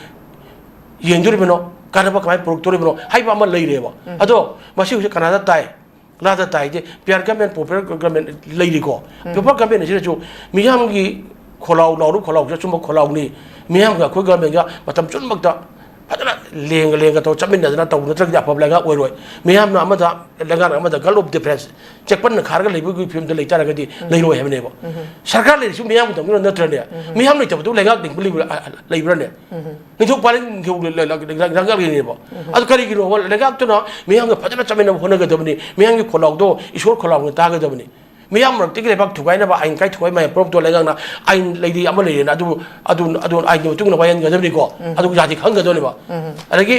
ꯌꯦꯡꯗꯣꯔꯤꯕꯅꯣ, ꯀꯥꯟꯅꯕ ꯀꯃꯥꯏꯅ ꯄꯨꯔꯛꯇꯣꯔꯤꯕꯅꯣ ꯍꯥꯏꯕ ꯑꯃ ꯂꯩꯔꯦꯕ꯫ ꯑꯗꯣ ꯃꯁꯤ ꯍꯧꯖꯤꯛ ꯀꯅꯥꯗ ꯇꯥꯏ? ꯀꯅꯥꯗ ꯇꯥꯏꯗꯤ? P R government, popular government ꯂꯩꯔꯤꯀꯣ꯫ Popular government ꯑꯁꯤꯗꯁꯨ ꯃꯤꯌꯥꯝꯒꯤ ꯈꯣꯜꯂꯥꯎ ꯂꯥꯎꯔꯨ ꯈꯣꯜꯂꯥꯎꯁꯦ ꯑꯆꯨꯝꯕ ꯈꯣꯜꯂꯥꯎꯅꯤ꯫ ꯃꯤꯌꯥꯝꯒ ꯑꯩꯈꯣꯏ government ꯒ ꯃꯇꯝ ꯄꯨꯝꯅꯃꯛꯇ ꯐꯖꯅ ꯂꯦꯡꯒ ꯂꯦꯡꯒ ꯇꯧꯔ ꯆꯠꯃꯤꯟꯅꯗꯅ ꯇꯧꯕ ꯅꯠꯇ꯭ꯔꯒꯗꯤ ꯑꯐꯕ ꯂꯩꯉꯥꯛ ꯑꯣꯏꯔꯣꯏ꯫ ꯃꯤꯌꯥꯝꯅ ꯑꯃꯗ, ꯂꯩꯉꯥꯛꯅ ꯑꯃꯗ, gulf of indifference, ꯆꯦꯛꯄꯟꯅ ꯈꯥꯔꯒ ꯂꯩꯕꯒꯤ ꯐꯤꯕꯝꯗ ꯂꯩ ꯇꯥꯔꯒꯗꯤ ꯂꯩꯔꯣꯏ ꯍꯥꯏꯕꯅꯦꯕ꯫ ꯁꯔꯀꯥꯔ ꯂꯩꯔꯤꯁꯨ ꯃꯤꯌꯥꯝꯒꯤꯗꯃꯛ ꯅꯠꯇ꯭ꯔꯅꯦ? ꯃꯤꯌꯥꯝ ꯂꯩꯇꯕꯗꯨ ꯂꯩꯉꯥꯛ ꯂꯩꯕ ꯂꯩꯕ꯭ꯔꯥ? ꯂꯩꯕ꯭ꯔꯥꯅꯦ? ꯅꯤꯡꯊꯧ ꯄꯥꯜꯂꯤ ꯅꯤꯡꯊꯧ ꯂꯩꯉꯥꯛ ꯂꯩꯅꯦꯕ꯫ ꯑꯗꯨ ꯀꯔꯤꯒꯤꯅꯣꯕ? ꯂꯩꯉꯥꯛꯇꯨꯅ ꯃꯤꯌꯥꯝꯒ ꯐꯖꯅ ꯆꯠꯃꯤꯟꯅꯕ ꯍꯣꯠꯅꯒꯗꯕꯅꯤ, ꯃꯤꯌꯥꯝꯒꯤ ꯈꯣꯜꯂꯥꯎꯗꯣ ꯏꯁꯣꯔ ꯈꯣꯜꯂꯥꯎꯅ ꯇꯥꯒꯗꯕꯅꯤ꯫ ꯃꯤꯌꯥꯝ ꯃꯔꯛꯇꯒꯤ ꯂꯩꯕꯥꯛ ꯊꯨꯒꯥꯏꯅꯕ ꯑꯥꯏꯟ ꯀꯥꯏ ꯊꯨꯒꯥꯏ ꯃꯌꯥꯝ ꯄꯨꯝꯅꯃꯛꯇꯣ ꯂꯩꯉꯥꯛꯅ ꯑꯥꯏꯟ ꯂꯩꯔꯤ ꯑꯃ ꯂꯩꯔꯦꯅ, ꯑꯗꯨ, ꯑꯗꯨ, ꯑꯗꯨ ꯑꯥꯏꯟꯒꯤ ꯃꯇꯨꯡ ꯏꯟꯅ ꯋꯥꯌꯦꯟꯒꯗꯕꯅꯤꯀꯣ꯫ ꯑꯗꯨ ꯖꯥꯇꯤ ꯈꯪꯒꯗꯕꯅꯦꯕ꯫ ꯑꯗꯒꯤ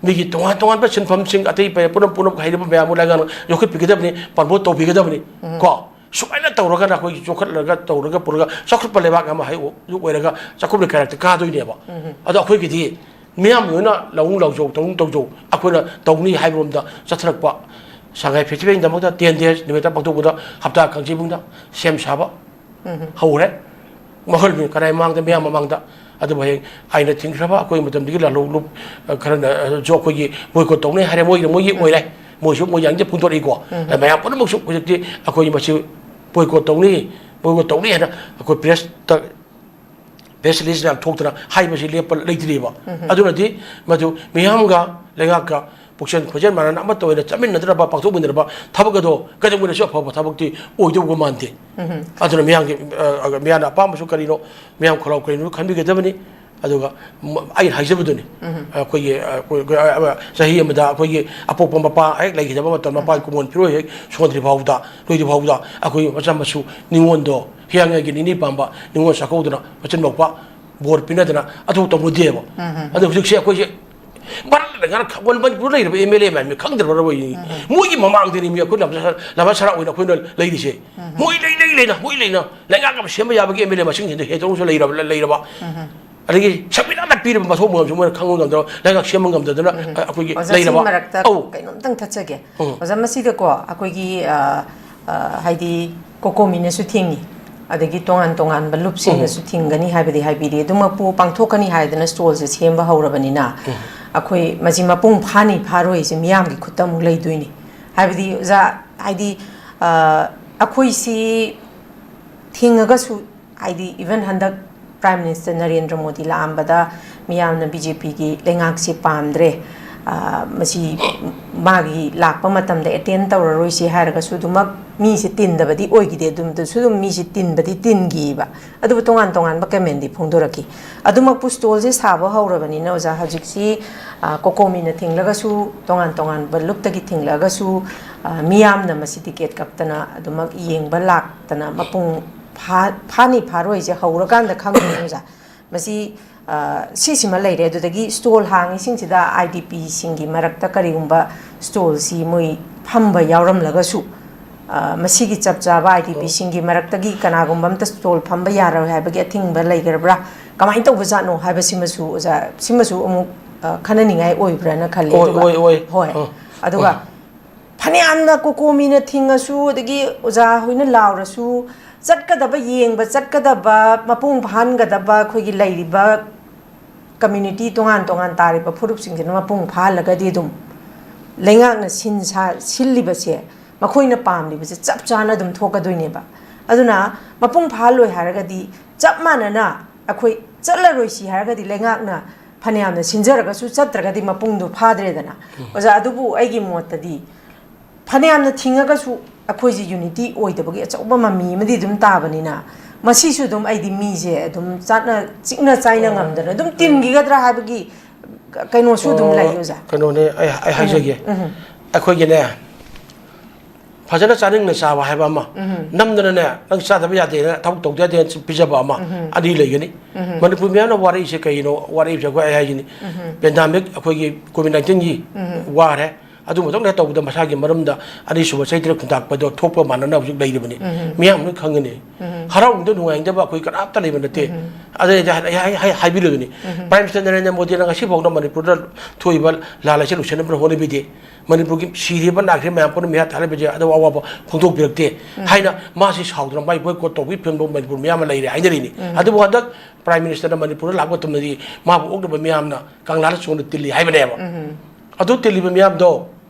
ꯃꯤꯒꯤ ꯇꯣꯉꯥꯟ ꯇꯣꯉꯥꯟꯕ ꯁꯤꯟꯐꯝꯁꯤꯡ ꯑꯇꯩ ꯄꯨꯝꯅꯃꯛ, ꯄꯨꯝꯅꯃꯛ ꯍꯩꯔꯤꯕ ꯃꯌꯥꯝ ꯑꯃ ꯂꯩꯉꯥꯛꯅ ꯌꯣꯛꯈꯠꯄꯤꯒꯗꯕꯅꯤ, ꯄ꯭ꯔꯃꯣꯠ ꯇꯧꯕꯤꯒꯗꯕꯅꯤ ꯀꯣ꯫ ꯁꯨꯃꯥꯏꯅ ꯇꯧꯔꯒꯅ ꯑꯩꯈꯣꯏꯒꯤ ꯆꯥꯎꯈꯠꯂꯒ ꯇꯧꯔꯒ ꯄꯨꯔꯒ ꯆꯥꯎꯈꯠꯄ ꯂꯩꯕꯥꯛ ꯑꯃ ꯍꯥꯏ ꯑꯣꯏꯔꯒ ꯆꯥꯎꯈꯠꯄ ꯀꯌꯥꯔꯛꯇ ꯀꯥꯗꯣꯏꯅꯦꯕ꯫ ꯑꯗꯣ ꯑꯩꯈꯣꯏꯒꯤꯗꯤ ꯃꯤꯌꯥꯝ ꯂꯣꯏꯅ ꯂꯧꯎ ꯂꯧꯖꯧ, ꯇꯧꯅꯨ ꯇꯧꯖꯧ, ꯑꯩꯈꯣꯏꯅ ꯇꯧꯅꯤ ꯍꯥꯏꯕꯔꯣꯝꯗ ꯆꯠꯊꯔꯛꯄ꯫ ꯁꯉꯥꯏ ꯐꯦꯁꯇꯤꯚꯦꯜꯒꯤꯗꯃꯛꯇ ten days ꯅꯨꯃꯤꯠꯇ ꯄꯥꯡꯊꯣꯛꯄꯗ ꯍꯞꯇꯥ ꯀꯥꯡꯖꯩꯕꯨꯡꯗ ꯁꯦꯝ ꯁꯥꯕ ꯍꯧꯔꯦ꯫ ꯃꯈꯜ ꯃꯤ ꯀꯅꯥꯏ ꯃꯥꯡꯗ, ꯃꯤꯌꯥꯝ ꯃꯃꯥꯡꯗ꯫ ꯑꯗꯨꯕꯨ ꯍꯌꯦꯡ ꯑꯥꯏꯟꯅ ꯊꯤꯡꯈ꯭ꯔꯕ ꯑꯩꯈꯣꯏ ꯃꯇꯝꯗꯒꯤ ꯂꯥꯂꯣꯡ ꯂꯨꯞ, ꯑ, ꯈꯔꯅ, ꯑ, ꯁꯨ ꯑꯩꯈꯣꯏꯒꯤ boycott ꯇꯧꯅꯤ ꯍꯥꯏꯔꯦ, ꯃꯣꯏꯒꯤꯅ ꯃꯣꯏꯒꯤ ꯑꯣꯏꯔꯦ꯫ ꯃꯣꯏꯁꯨ ꯃꯣꯏ ꯌꯥꯅꯤꯡꯗꯦ ꯐꯣꯡꯗꯣꯔꯛꯏꯀꯣ꯫ ꯃꯌꯥꯝ ꯄꯨꯝꯅꯃꯛꯁꯨ ꯍꯧꯖꯤꯛꯇꯤ ꯑꯩꯈꯣꯏ ꯃꯁꯤ boycott ꯇꯧꯅꯤ, boycott ꯇꯧꯅꯤ ꯍꯥꯏꯅ ꯑꯩꯈꯣꯏ press ꯇ, press release ꯃꯌꯥꯝ ꯊꯣꯛꯇꯅ ꯍꯥꯏꯕꯁꯤ ꯂꯦꯞꯄ ꯂꯩꯇ꯭ꯔꯤꯕ꯫ ꯑꯗꯨꯅꯗꯤ ꯃꯗꯨ ꯃꯤꯌꯥꯝꯒ ꯂꯩꯉꯥꯛꯀ ꯄꯨꯛꯆꯦꯜ ꯈꯣꯏꯖꯦꯜ ꯃꯥꯟꯅꯅ ꯑꯃꯠꯇ ꯑꯣꯏꯅ ꯆꯠꯃꯤꯟꯅꯗꯅꯕ, ꯄꯥꯡꯊꯣꯛꯃꯤꯟꯅꯅꯕ ꯊꯕꯛ ꯑꯗꯣ ꯀꯩꯗꯧꯉꯩꯗꯁꯨ ꯑꯐꯕ ꯊꯕꯛꯇꯤ ꯑꯣꯏꯗꯧꯕ ꯃꯥꯟꯗꯦ꯫ ꯑꯗꯨꯅ ꯃꯤꯌꯥꯝꯒꯤ, ꯑ, ꯃꯤꯌꯥꯝꯅ ꯑꯄꯥꯝꯕꯁꯨ ꯀꯔꯤꯅꯣ, ꯃꯤꯌꯥꯝ ꯈꯣꯜꯂꯥꯎ ꯀꯔꯤꯅꯣ ꯈꯟꯕꯤꯒꯗꯕꯅꯤ꯫ ꯑꯗꯨꯒ ꯃ-, ꯑꯩꯅ ꯍꯥꯏꯖꯕꯗꯨꯅꯤ꯫ ꯑꯩꯈꯣꯏꯒꯤ, ꯑ, ꯑꯩꯈꯣꯏ, ꯑ, ꯑ, ꯆꯍꯤ ꯑꯃꯗ ꯑꯩꯈꯣꯏꯒꯤ ꯑꯄꯣꯛꯄ ꯃꯄꯥ ꯍꯦꯛ ꯂꯩꯈꯤꯗꯕ ꯃꯇꯝ, ꯃꯄꯥꯒꯤ ꯀꯨꯝꯑꯣꯟ ꯐꯤꯔꯣꯜ ꯍꯦꯛ ꯁꯣꯟꯗ꯭ꯔꯤ ꯐꯥꯎꯕꯗ, ꯂꯣꯏꯗ꯭ꯔꯤ ꯐꯥꯎꯕꯗ ꯑꯩꯈꯣꯏ ꯃꯆꯥ ꯃꯁꯨ ꯅꯤꯉꯣꯟꯗꯣ, ꯍꯤꯌꯥꯡꯒꯩꯒꯤ ꯅꯤꯅꯤ ꯄꯥꯟꯕ ꯅꯤꯉꯣꯜ ꯆꯥꯛꯀꯧꯗꯅ ꯃꯆꯤꯟ ꯃꯧꯄꯥ ꯕꯣꯔ ꯄꯤꯅꯗꯅ ꯑꯗꯨ ꯇꯧꯅꯗꯦꯕ꯫ ꯑꯗꯣ ꯍꯧꯖꯤꯛꯁꯦ ꯑꯩꯈꯣꯏꯁꯦ ꯚꯥꯔꯠ ꯂꯩꯉꯥꯛꯅ ꯈ-, ꯃꯅꯤꯄꯨꯔꯗ ꯂꯩꯔꯤꯕ MLA ꯃꯌꯥꯝꯁꯦ ꯈꯪꯗ꯭ꯔꯕ꯭ꯔꯥ ꯃꯣꯏ? ꯃꯣꯏꯒꯤ ꯃꯃꯥꯡꯗꯅꯤ ꯃꯤ ꯑꯩꯈꯣꯏ ꯂꯝꯖꯥ-, ꯂꯝꯖꯥ ꯁꯔꯥ ꯑꯣꯏꯅ ꯑꯩꯈꯣꯏꯅ ꯂꯩꯔꯤꯁꯦ꯫ ꯃꯣꯏ ꯂꯩ, ꯂꯩ, ꯂꯩꯅ, ꯃꯣꯏ ꯂꯩꯅ ꯂꯩꯉꯥꯛ ꯑꯃ ꯁꯦꯝꯕ ꯌꯥꯕꯒꯤ MLA ꯃꯁꯤꯡꯁꯤꯡꯗꯣ ꯍꯦꯟꯗꯣꯛꯅꯁꯨ ꯂꯩꯔꯕ, ꯂꯩꯔꯕ꯫ ꯑꯗꯒꯤ ꯁꯪꯕꯤꯙꯥꯟꯅ ꯄꯤꯔꯤꯕ ꯃꯊꯧ ꯃꯉꯝꯁꯨ ꯃꯣꯏꯅ ꯈꯪꯕ ꯉꯝꯗꯅ, ꯂꯩꯉꯥꯛ ꯁꯦꯝꯕ ꯉꯝꯗꯗꯅ, ꯑ, ꯑꯩꯈꯣꯏꯒꯤ ꯑꯣꯖꯥ, ꯁꯤ ꯂꯩꯔꯕ꯫ ꯃꯔꯛꯇ ꯑꯧ꯫ ꯀꯩꯅꯣꯝꯇꯪ ꯊꯠꯆꯒꯦ꯫ ꯎꯝ꯫ ꯑꯣꯖꯥ, ꯃꯁꯤꯗꯀꯣ ꯑꯩꯈꯣꯏꯒꯤ, ꯑ, ꯑ, ꯍꯥꯏꯗꯤ ꯀꯣꯀꯣꯃꯤꯅꯁꯨ ꯊꯤꯡꯉꯤ, ꯑꯗꯒꯤ ꯇꯣꯉꯥꯟ ꯇꯣꯉꯥꯟꯕ ꯂꯨꯞꯁꯤꯡꯅꯁꯨ ꯎꯝ꯫ ꯊꯤꯡꯒꯅꯤ ꯍꯥꯏꯕꯗꯤ ꯍꯥꯏꯕꯤꯔꯤ꯫ ꯑꯗꯨꯃꯛꯄꯨ ꯄꯥꯡꯊꯣꯛꯀꯅꯤ ꯍꯥꯏꯗꯅ stallꯁꯦ ꯁꯦꯝꯕ ꯍꯧꯔꯕꯅꯤꯅ ꯎꯝ꯫ ꯑꯩꯈꯣꯏ ꯃꯁꯤ ꯃꯄꯨꯡ ꯐꯥꯅꯤ ꯐꯥꯔꯣꯏꯁꯦ ꯃꯤꯌꯥꯝꯒꯤ ꯈꯨꯠꯇ ꯑꯃꯨꯛ ꯂꯩꯗꯣꯏꯅꯤ꯫ ꯍꯥꯏꯕꯗꯤ ꯑꯣꯖꯥ, ꯍꯥꯏꯗꯤ, ꯑ, ꯑꯩꯈꯣꯏꯁꯤ ꯊꯤꯡꯉꯒꯁꯨ, ꯍꯥꯏꯗꯤ even ꯍꯟꯗꯛ Prime Minister ꯅꯔꯦꯟꯗ꯭ꯔ ꯃꯣꯗꯤ ꯂꯥꯛꯑꯝꯕꯗ ꯃꯤꯌꯥꯝꯅ ꯕꯤ ꯖꯦ ꯄꯤꯒꯤ ꯂꯩꯉꯥꯛꯁꯦ ꯄꯥꯝꯗ꯭ꯔꯦ, ꯑ, ꯃꯁꯤ ꯃꯥꯒꯤ ꯂꯥꯛꯄ ꯃꯇꯝꯗ ꯑꯦꯇꯦꯟ ꯇꯧꯔꯔꯣꯏꯁꯤ ꯍꯥꯏꯔꯒꯁꯨ ꯑꯗꯨꯃꯛ ꯃꯤꯁꯦ ꯇꯤꯟꯗꯕꯗꯤ ꯑꯣꯏꯈꯤꯗꯦ꯫ ꯑꯗꯨꯝꯇꯁꯨ ꯑꯗꯨꯝ ꯃꯤꯁꯦ ꯇꯤꯟꯕꯗꯤ ꯇꯤꯟꯈꯤꯕ, ꯑꯗꯨꯕꯨ ꯇꯣꯉꯥꯟ ꯇꯣꯉꯥꯟꯕ ꯀꯃꯦꯟꯗꯤ ꯐꯣꯡꯗꯣꯔꯛꯈꯤ꯫ ꯑꯗꯨꯃꯛꯄꯨ ꯁ꯭ꯇꯣꯜꯁꯦ ꯁꯥꯕ ꯍꯧꯔꯕꯅꯤꯅ ꯑꯣꯖꯥ, ꯍꯧꯖꯤꯛꯁꯤ, ꯑ, ꯀꯣꯀꯣꯃꯤꯅ ꯊꯤꯡꯂꯒꯁꯨ, ꯇꯣꯉꯥꯟ ꯇꯣꯉꯥꯟꯕ ꯂꯨꯞꯇꯒꯤ ꯊꯤꯡꯂꯒꯁꯨ, ꯑ, ꯃꯤꯌꯥꯝꯅ ꯃꯁꯤ ꯇꯤꯀꯦꯠ ꯀꯛꯇꯅ ꯑꯗꯨꯃꯛ ꯌꯦꯡꯕ ꯂꯥꯛꯇꯅ ꯃꯄꯨꯡ ꯐꯥ-, ꯐꯥꯅꯤ ꯐꯥꯔꯣꯏꯁꯦ ꯍꯧꯔꯀꯥꯟꯗ ꯈꯪꯒꯅꯤ ꯑꯣꯖꯥ꯫ ꯃꯁꯤ, ꯑ, ꯁꯤꯁꯤꯃ ꯂꯩꯔꯦ꯫ ꯑꯗꯨꯗꯒꯤ ꯁ꯭ꯇꯣꯜ ꯍꯥꯡꯉꯤꯁꯤꯡꯁꯤꯗ ꯑꯥꯏ ꯗꯤ ꯄꯤꯁꯤꯡꯒꯤ ꯃꯔꯛꯇ ꯀꯔꯤꯒꯨꯝꯕ ꯁ꯭ꯇꯣꯜꯁꯤ ꯃꯣꯏ ꯐꯝꯕ ꯌꯥꯎꯔꯝꯂꯒꯁꯨ, ꯑ, ꯃꯁꯤꯒꯤ ꯆꯞ ꯆꯥꯕ ꯑꯥꯏ ꯗꯤ ꯄꯤꯁꯤꯡꯒꯤ ꯃꯔꯛꯇꯒꯤ ꯀꯅꯥꯒꯨꯝꯕ ꯑꯝꯇ ꯁ꯭ꯇꯣꯜ ꯐꯝꯕ ꯌꯥꯔꯣꯏ ꯍꯥꯏꯕꯒꯤ ꯑꯊꯤꯡꯕ ꯂꯩꯈ꯭ꯔꯕ꯭ꯔꯥ? ꯀꯃꯥꯏꯅ ꯇꯧꯕꯖꯥꯠꯅꯣ ꯍꯥꯏꯕꯁꯤꯃꯁꯨ ꯑꯣꯖꯥ, ꯁꯤꯃꯁꯨ ꯑꯃꯨꯛ, ꯑ, ꯈꯟꯅꯅꯤꯡꯉꯥꯏ ꯑꯣꯏꯕ꯭ꯔꯥꯅ ꯈꯜꯂꯤ꯫ ꯑꯣꯏ, ꯑꯗꯨꯒ, ꯑꯣꯏ, ꯑꯣꯏ꯫ ꯍꯣꯏ꯫ ꯑ, ꯑꯗꯨꯒ ꯑ꯫ ꯐꯅꯌꯥꯝꯅ ꯀꯣꯀꯣꯃꯤꯅ ꯊꯤꯡꯉꯁꯨ, ꯑꯗꯒꯤ ꯑꯣꯖꯥ ꯍꯣꯏꯅ ꯂꯥꯎꯔꯁꯨ, ꯆꯠꯀꯗꯕ, ꯌꯦꯡꯕ ꯆꯠꯀꯗꯕ, ꯃꯄꯨꯡ ꯐꯥꯍꯟꯒꯗꯕ ꯑꯩꯈꯣꯏꯒꯤ ꯂꯩꯔꯤꯕ ꯀꯝꯃ꯭ꯌꯨꯅꯤꯇꯤ ꯇꯣꯉꯥꯟ ꯇꯣꯉꯥꯟ ꯇꯥꯔꯤꯕ ꯐꯨꯔꯨꯞꯁꯤꯡꯁꯤꯅ ꯃꯄꯨꯡ ꯐꯥꯍꯜꯂꯒꯗꯤ ꯑꯗꯨꯝ ꯂꯩꯉꯥꯛꯅ ꯁꯤꯟ ꯁꯥ-, ꯁꯤꯜꯂꯤꯕꯁꯦ, ꯃꯈꯣꯏꯅ ꯄꯥꯝꯂꯤꯕꯁꯦ ꯆꯞ ꯆꯥꯅ ꯑꯗꯨꯝ ꯊꯣꯛꯀꯗꯣꯏꯅꯦꯕ꯫ ꯑꯗꯨꯅ ꯃꯄꯨꯡ ꯐꯥꯍꯜꯂꯣꯏ ꯍꯥꯏꯔꯒꯗꯤ ꯆꯞ ꯃꯥꯟꯅꯅ ꯑꯩꯈꯣꯏ ꯆꯠꯂꯔꯣꯏꯁꯤ ꯍꯥꯏꯔꯒꯗꯤ ꯂꯩꯉꯥꯛꯅ ꯐꯅꯌꯥꯝꯅ ꯁꯤꯟꯖꯔꯒꯁꯨ ꯆꯠꯇ꯭ꯔꯒꯗꯤ ꯃꯄꯨꯡꯗꯣ ꯐꯥꯗ꯭ꯔꯦꯗꯅ꯫ ꯎꯝ꯫ ꯑꯣꯖꯥ, ꯑꯗꯨꯕꯨ ꯑꯩꯒꯤ ꯃꯣꯠꯇꯗꯤ ꯐꯅꯌꯥꯝꯅ ꯊꯤꯡꯉꯒꯁꯨ ꯑꯩꯈꯣꯏꯁꯦ ꯌꯨꯅꯤꯇꯤ ꯑꯣꯏꯗꯕꯒꯤ ꯑꯆꯧꯕ ꯃꯃꯤ ꯑꯃꯗꯤ ꯑꯗꯨꯝ ꯇꯥꯕꯅꯤꯅ, ꯃꯁꯤꯁꯨ ꯑꯗꯨꯝ ꯑꯩꯗꯤ ꯃꯤꯁꯦ ꯑꯗꯨꯝ ꯆꯠꯅ, ꯆꯤꯛꯅ ꯆꯥꯏꯅ ꯑꯣ꯫ ꯉꯝꯗꯅ ꯑꯗꯨꯝ ꯇꯤꯟꯈꯤꯒꯗ꯭ꯔꯥ ꯍꯥꯏꯕꯒꯤ ꯀꯩꯅꯣꯁꯨ ꯑꯗꯨꯝ ꯑꯣ, ꯂꯩ, ꯑꯣꯖꯥ꯫ ꯀꯩꯅꯣꯅꯦ, ꯑꯩ, ꯑꯩ ꯎꯝ, ꯍꯥꯏꯖꯒꯦ꯫ ꯎꯝ꯫ ꯑꯩꯈꯣꯏꯒꯤꯅꯦ, ꯐꯖꯅ ꯆꯥꯅꯤꯡꯅ ꯆꯥꯕ ꯍꯥꯏꯕ ꯑꯃ, ꯎꯝ꯫ ꯅꯝꯗꯅꯅꯦ, "ꯅꯪ ꯆꯥꯗꯕ ꯌꯥꯗꯦꯅ, ꯊꯕꯛ ꯇꯧꯗ ꯌꯥꯗꯦꯅ" ꯄꯤꯖꯕ ꯑꯃ, ꯎꯝ꯫ ꯑꯅꯤ ꯂꯩꯒꯅꯤ꯫ ꯎꯝ꯫ ꯃꯅꯤꯄꯨꯔ ꯃꯤꯌꯥꯝꯅ ꯋꯥꯔꯛꯏꯁꯦ ꯀꯩꯒꯤꯅꯣ? ꯋꯥꯔꯛꯏꯕꯁꯦ ꯑꯩꯈꯣꯏ, ꯑꯩ ꯍꯥꯏꯁꯤꯅꯤ, ꯎꯝ꯫ ꯄꯦꯟꯗꯥꯃꯤꯛ, ꯑꯩꯈꯣꯏꯒꯤ ꯀꯣꯚꯤꯗ ꯅꯥꯏꯟꯇꯤꯟꯒꯤ ꯎꯝ꯫ ꯋꯥꯔꯦ꯫ ꯑꯗꯨ ꯃꯇꯨꯡꯗ ꯇꯧꯕꯗ ꯃꯁꯥꯒꯤ ꯃꯔꯝꯗ ꯑꯅꯤꯁꯨꯕ ꯆꯍꯤ ꯇꯔꯦꯠ ꯈꯨꯟꯇꯥꯛꯄꯗꯣ ꯊꯣꯛꯄ ꯃꯥꯟꯅꯅ ꯍꯧꯖꯤꯛ ꯂꯩꯔꯤꯕꯅꯤ꯫ ꯎꯝ꯫ ꯃꯤꯌꯥꯝ ꯂꯣꯏ ꯈꯪꯒꯅꯤ꯫ ꯎꯝ꯫ ꯍꯔꯥꯎꯅꯤꯡꯗ ꯅꯨꯡꯉꯥꯏꯅꯤꯡꯗꯕ ꯑꯩꯈꯣꯏ ꯀꯅꯥꯝꯇ ꯂꯩꯕ ꯅꯠꯇꯦ꯫ ꯎꯝ꯫ ꯑꯗꯨꯅ ꯑꯩ, ꯑꯩ, ꯑꯩ, ꯑꯩ ꯍꯥꯏꯕꯤꯔꯒꯅꯤ꯫ ꯎꯝ꯫ ꯄ꯭ꯔꯥꯏꯝ ꯃꯤꯅꯤꯁꯇꯔ ꯅꯔꯦꯟꯗ꯭ꯔ ꯃꯣꯗꯤꯅ ꯉꯁꯤ ꯐꯥꯎꯗ ꯃꯅꯤꯄꯨꯔꯗ ꯊꯣꯛꯏꯕ ꯂꯥꯟ ꯑꯁꯤ ꯂꯣꯏꯁꯤꯟꯅꯕ ꯍꯣꯠꯅꯕꯤꯗꯦ꯫ ꯃꯅꯤꯄꯨꯔꯒꯤ ꯁꯤꯔꯤꯕ ꯅꯥꯈ꯭ꯔꯤꯕ ꯃꯌꯥꯝ ꯄꯨꯝꯅꯃꯛ ꯃꯤꯍꯥꯠ ꯊꯥꯔꯤꯕꯁꯦ ꯑꯗꯨ ꯑꯋꯥꯕ ꯐꯣꯡꯗꯣꯛꯄꯤꯔꯛꯇꯦ ꯎꯝ꯫ ꯍꯥꯏꯅ ꯃꯥꯁꯤ ꯁꯥꯎꯗꯅ ꯃꯥꯏ ꯕꯣꯏꯀꯣꯠ ꯇꯧꯕꯒꯤ ꯐꯤꯕꯝꯗ ꯃꯅꯤꯄꯨꯔ ꯃꯤꯌꯥꯝ ꯑꯃ ꯂꯩꯔꯦ ꯍꯥꯏꯅꯔꯤꯅꯤ꯫ ꯎꯝ꯫ ꯑꯗꯨꯕꯨ ꯍꯟꯗꯛ ꯄ꯭ꯔꯥꯏꯝ ꯃꯤꯅꯤꯁꯇꯔꯅ ꯃꯅꯤꯄꯨꯔꯗ ꯂꯥꯛꯄ ꯃꯇꯝꯗꯗꯤ ꯃꯥꯕꯨ ꯑꯣꯛꯅꯕ ꯃꯤꯌꯥꯝꯅ ꯀꯪꯂꯥꯗ ꯆꯣꯡꯅ ꯇꯤꯜꯂꯤ ꯍꯥꯏꯕꯅꯦꯕ꯫ ꯎꯝ꯫ ꯑꯗꯨ ꯇꯤꯜꯂꯤꯕ ꯃꯤꯌꯥꯝꯗꯣ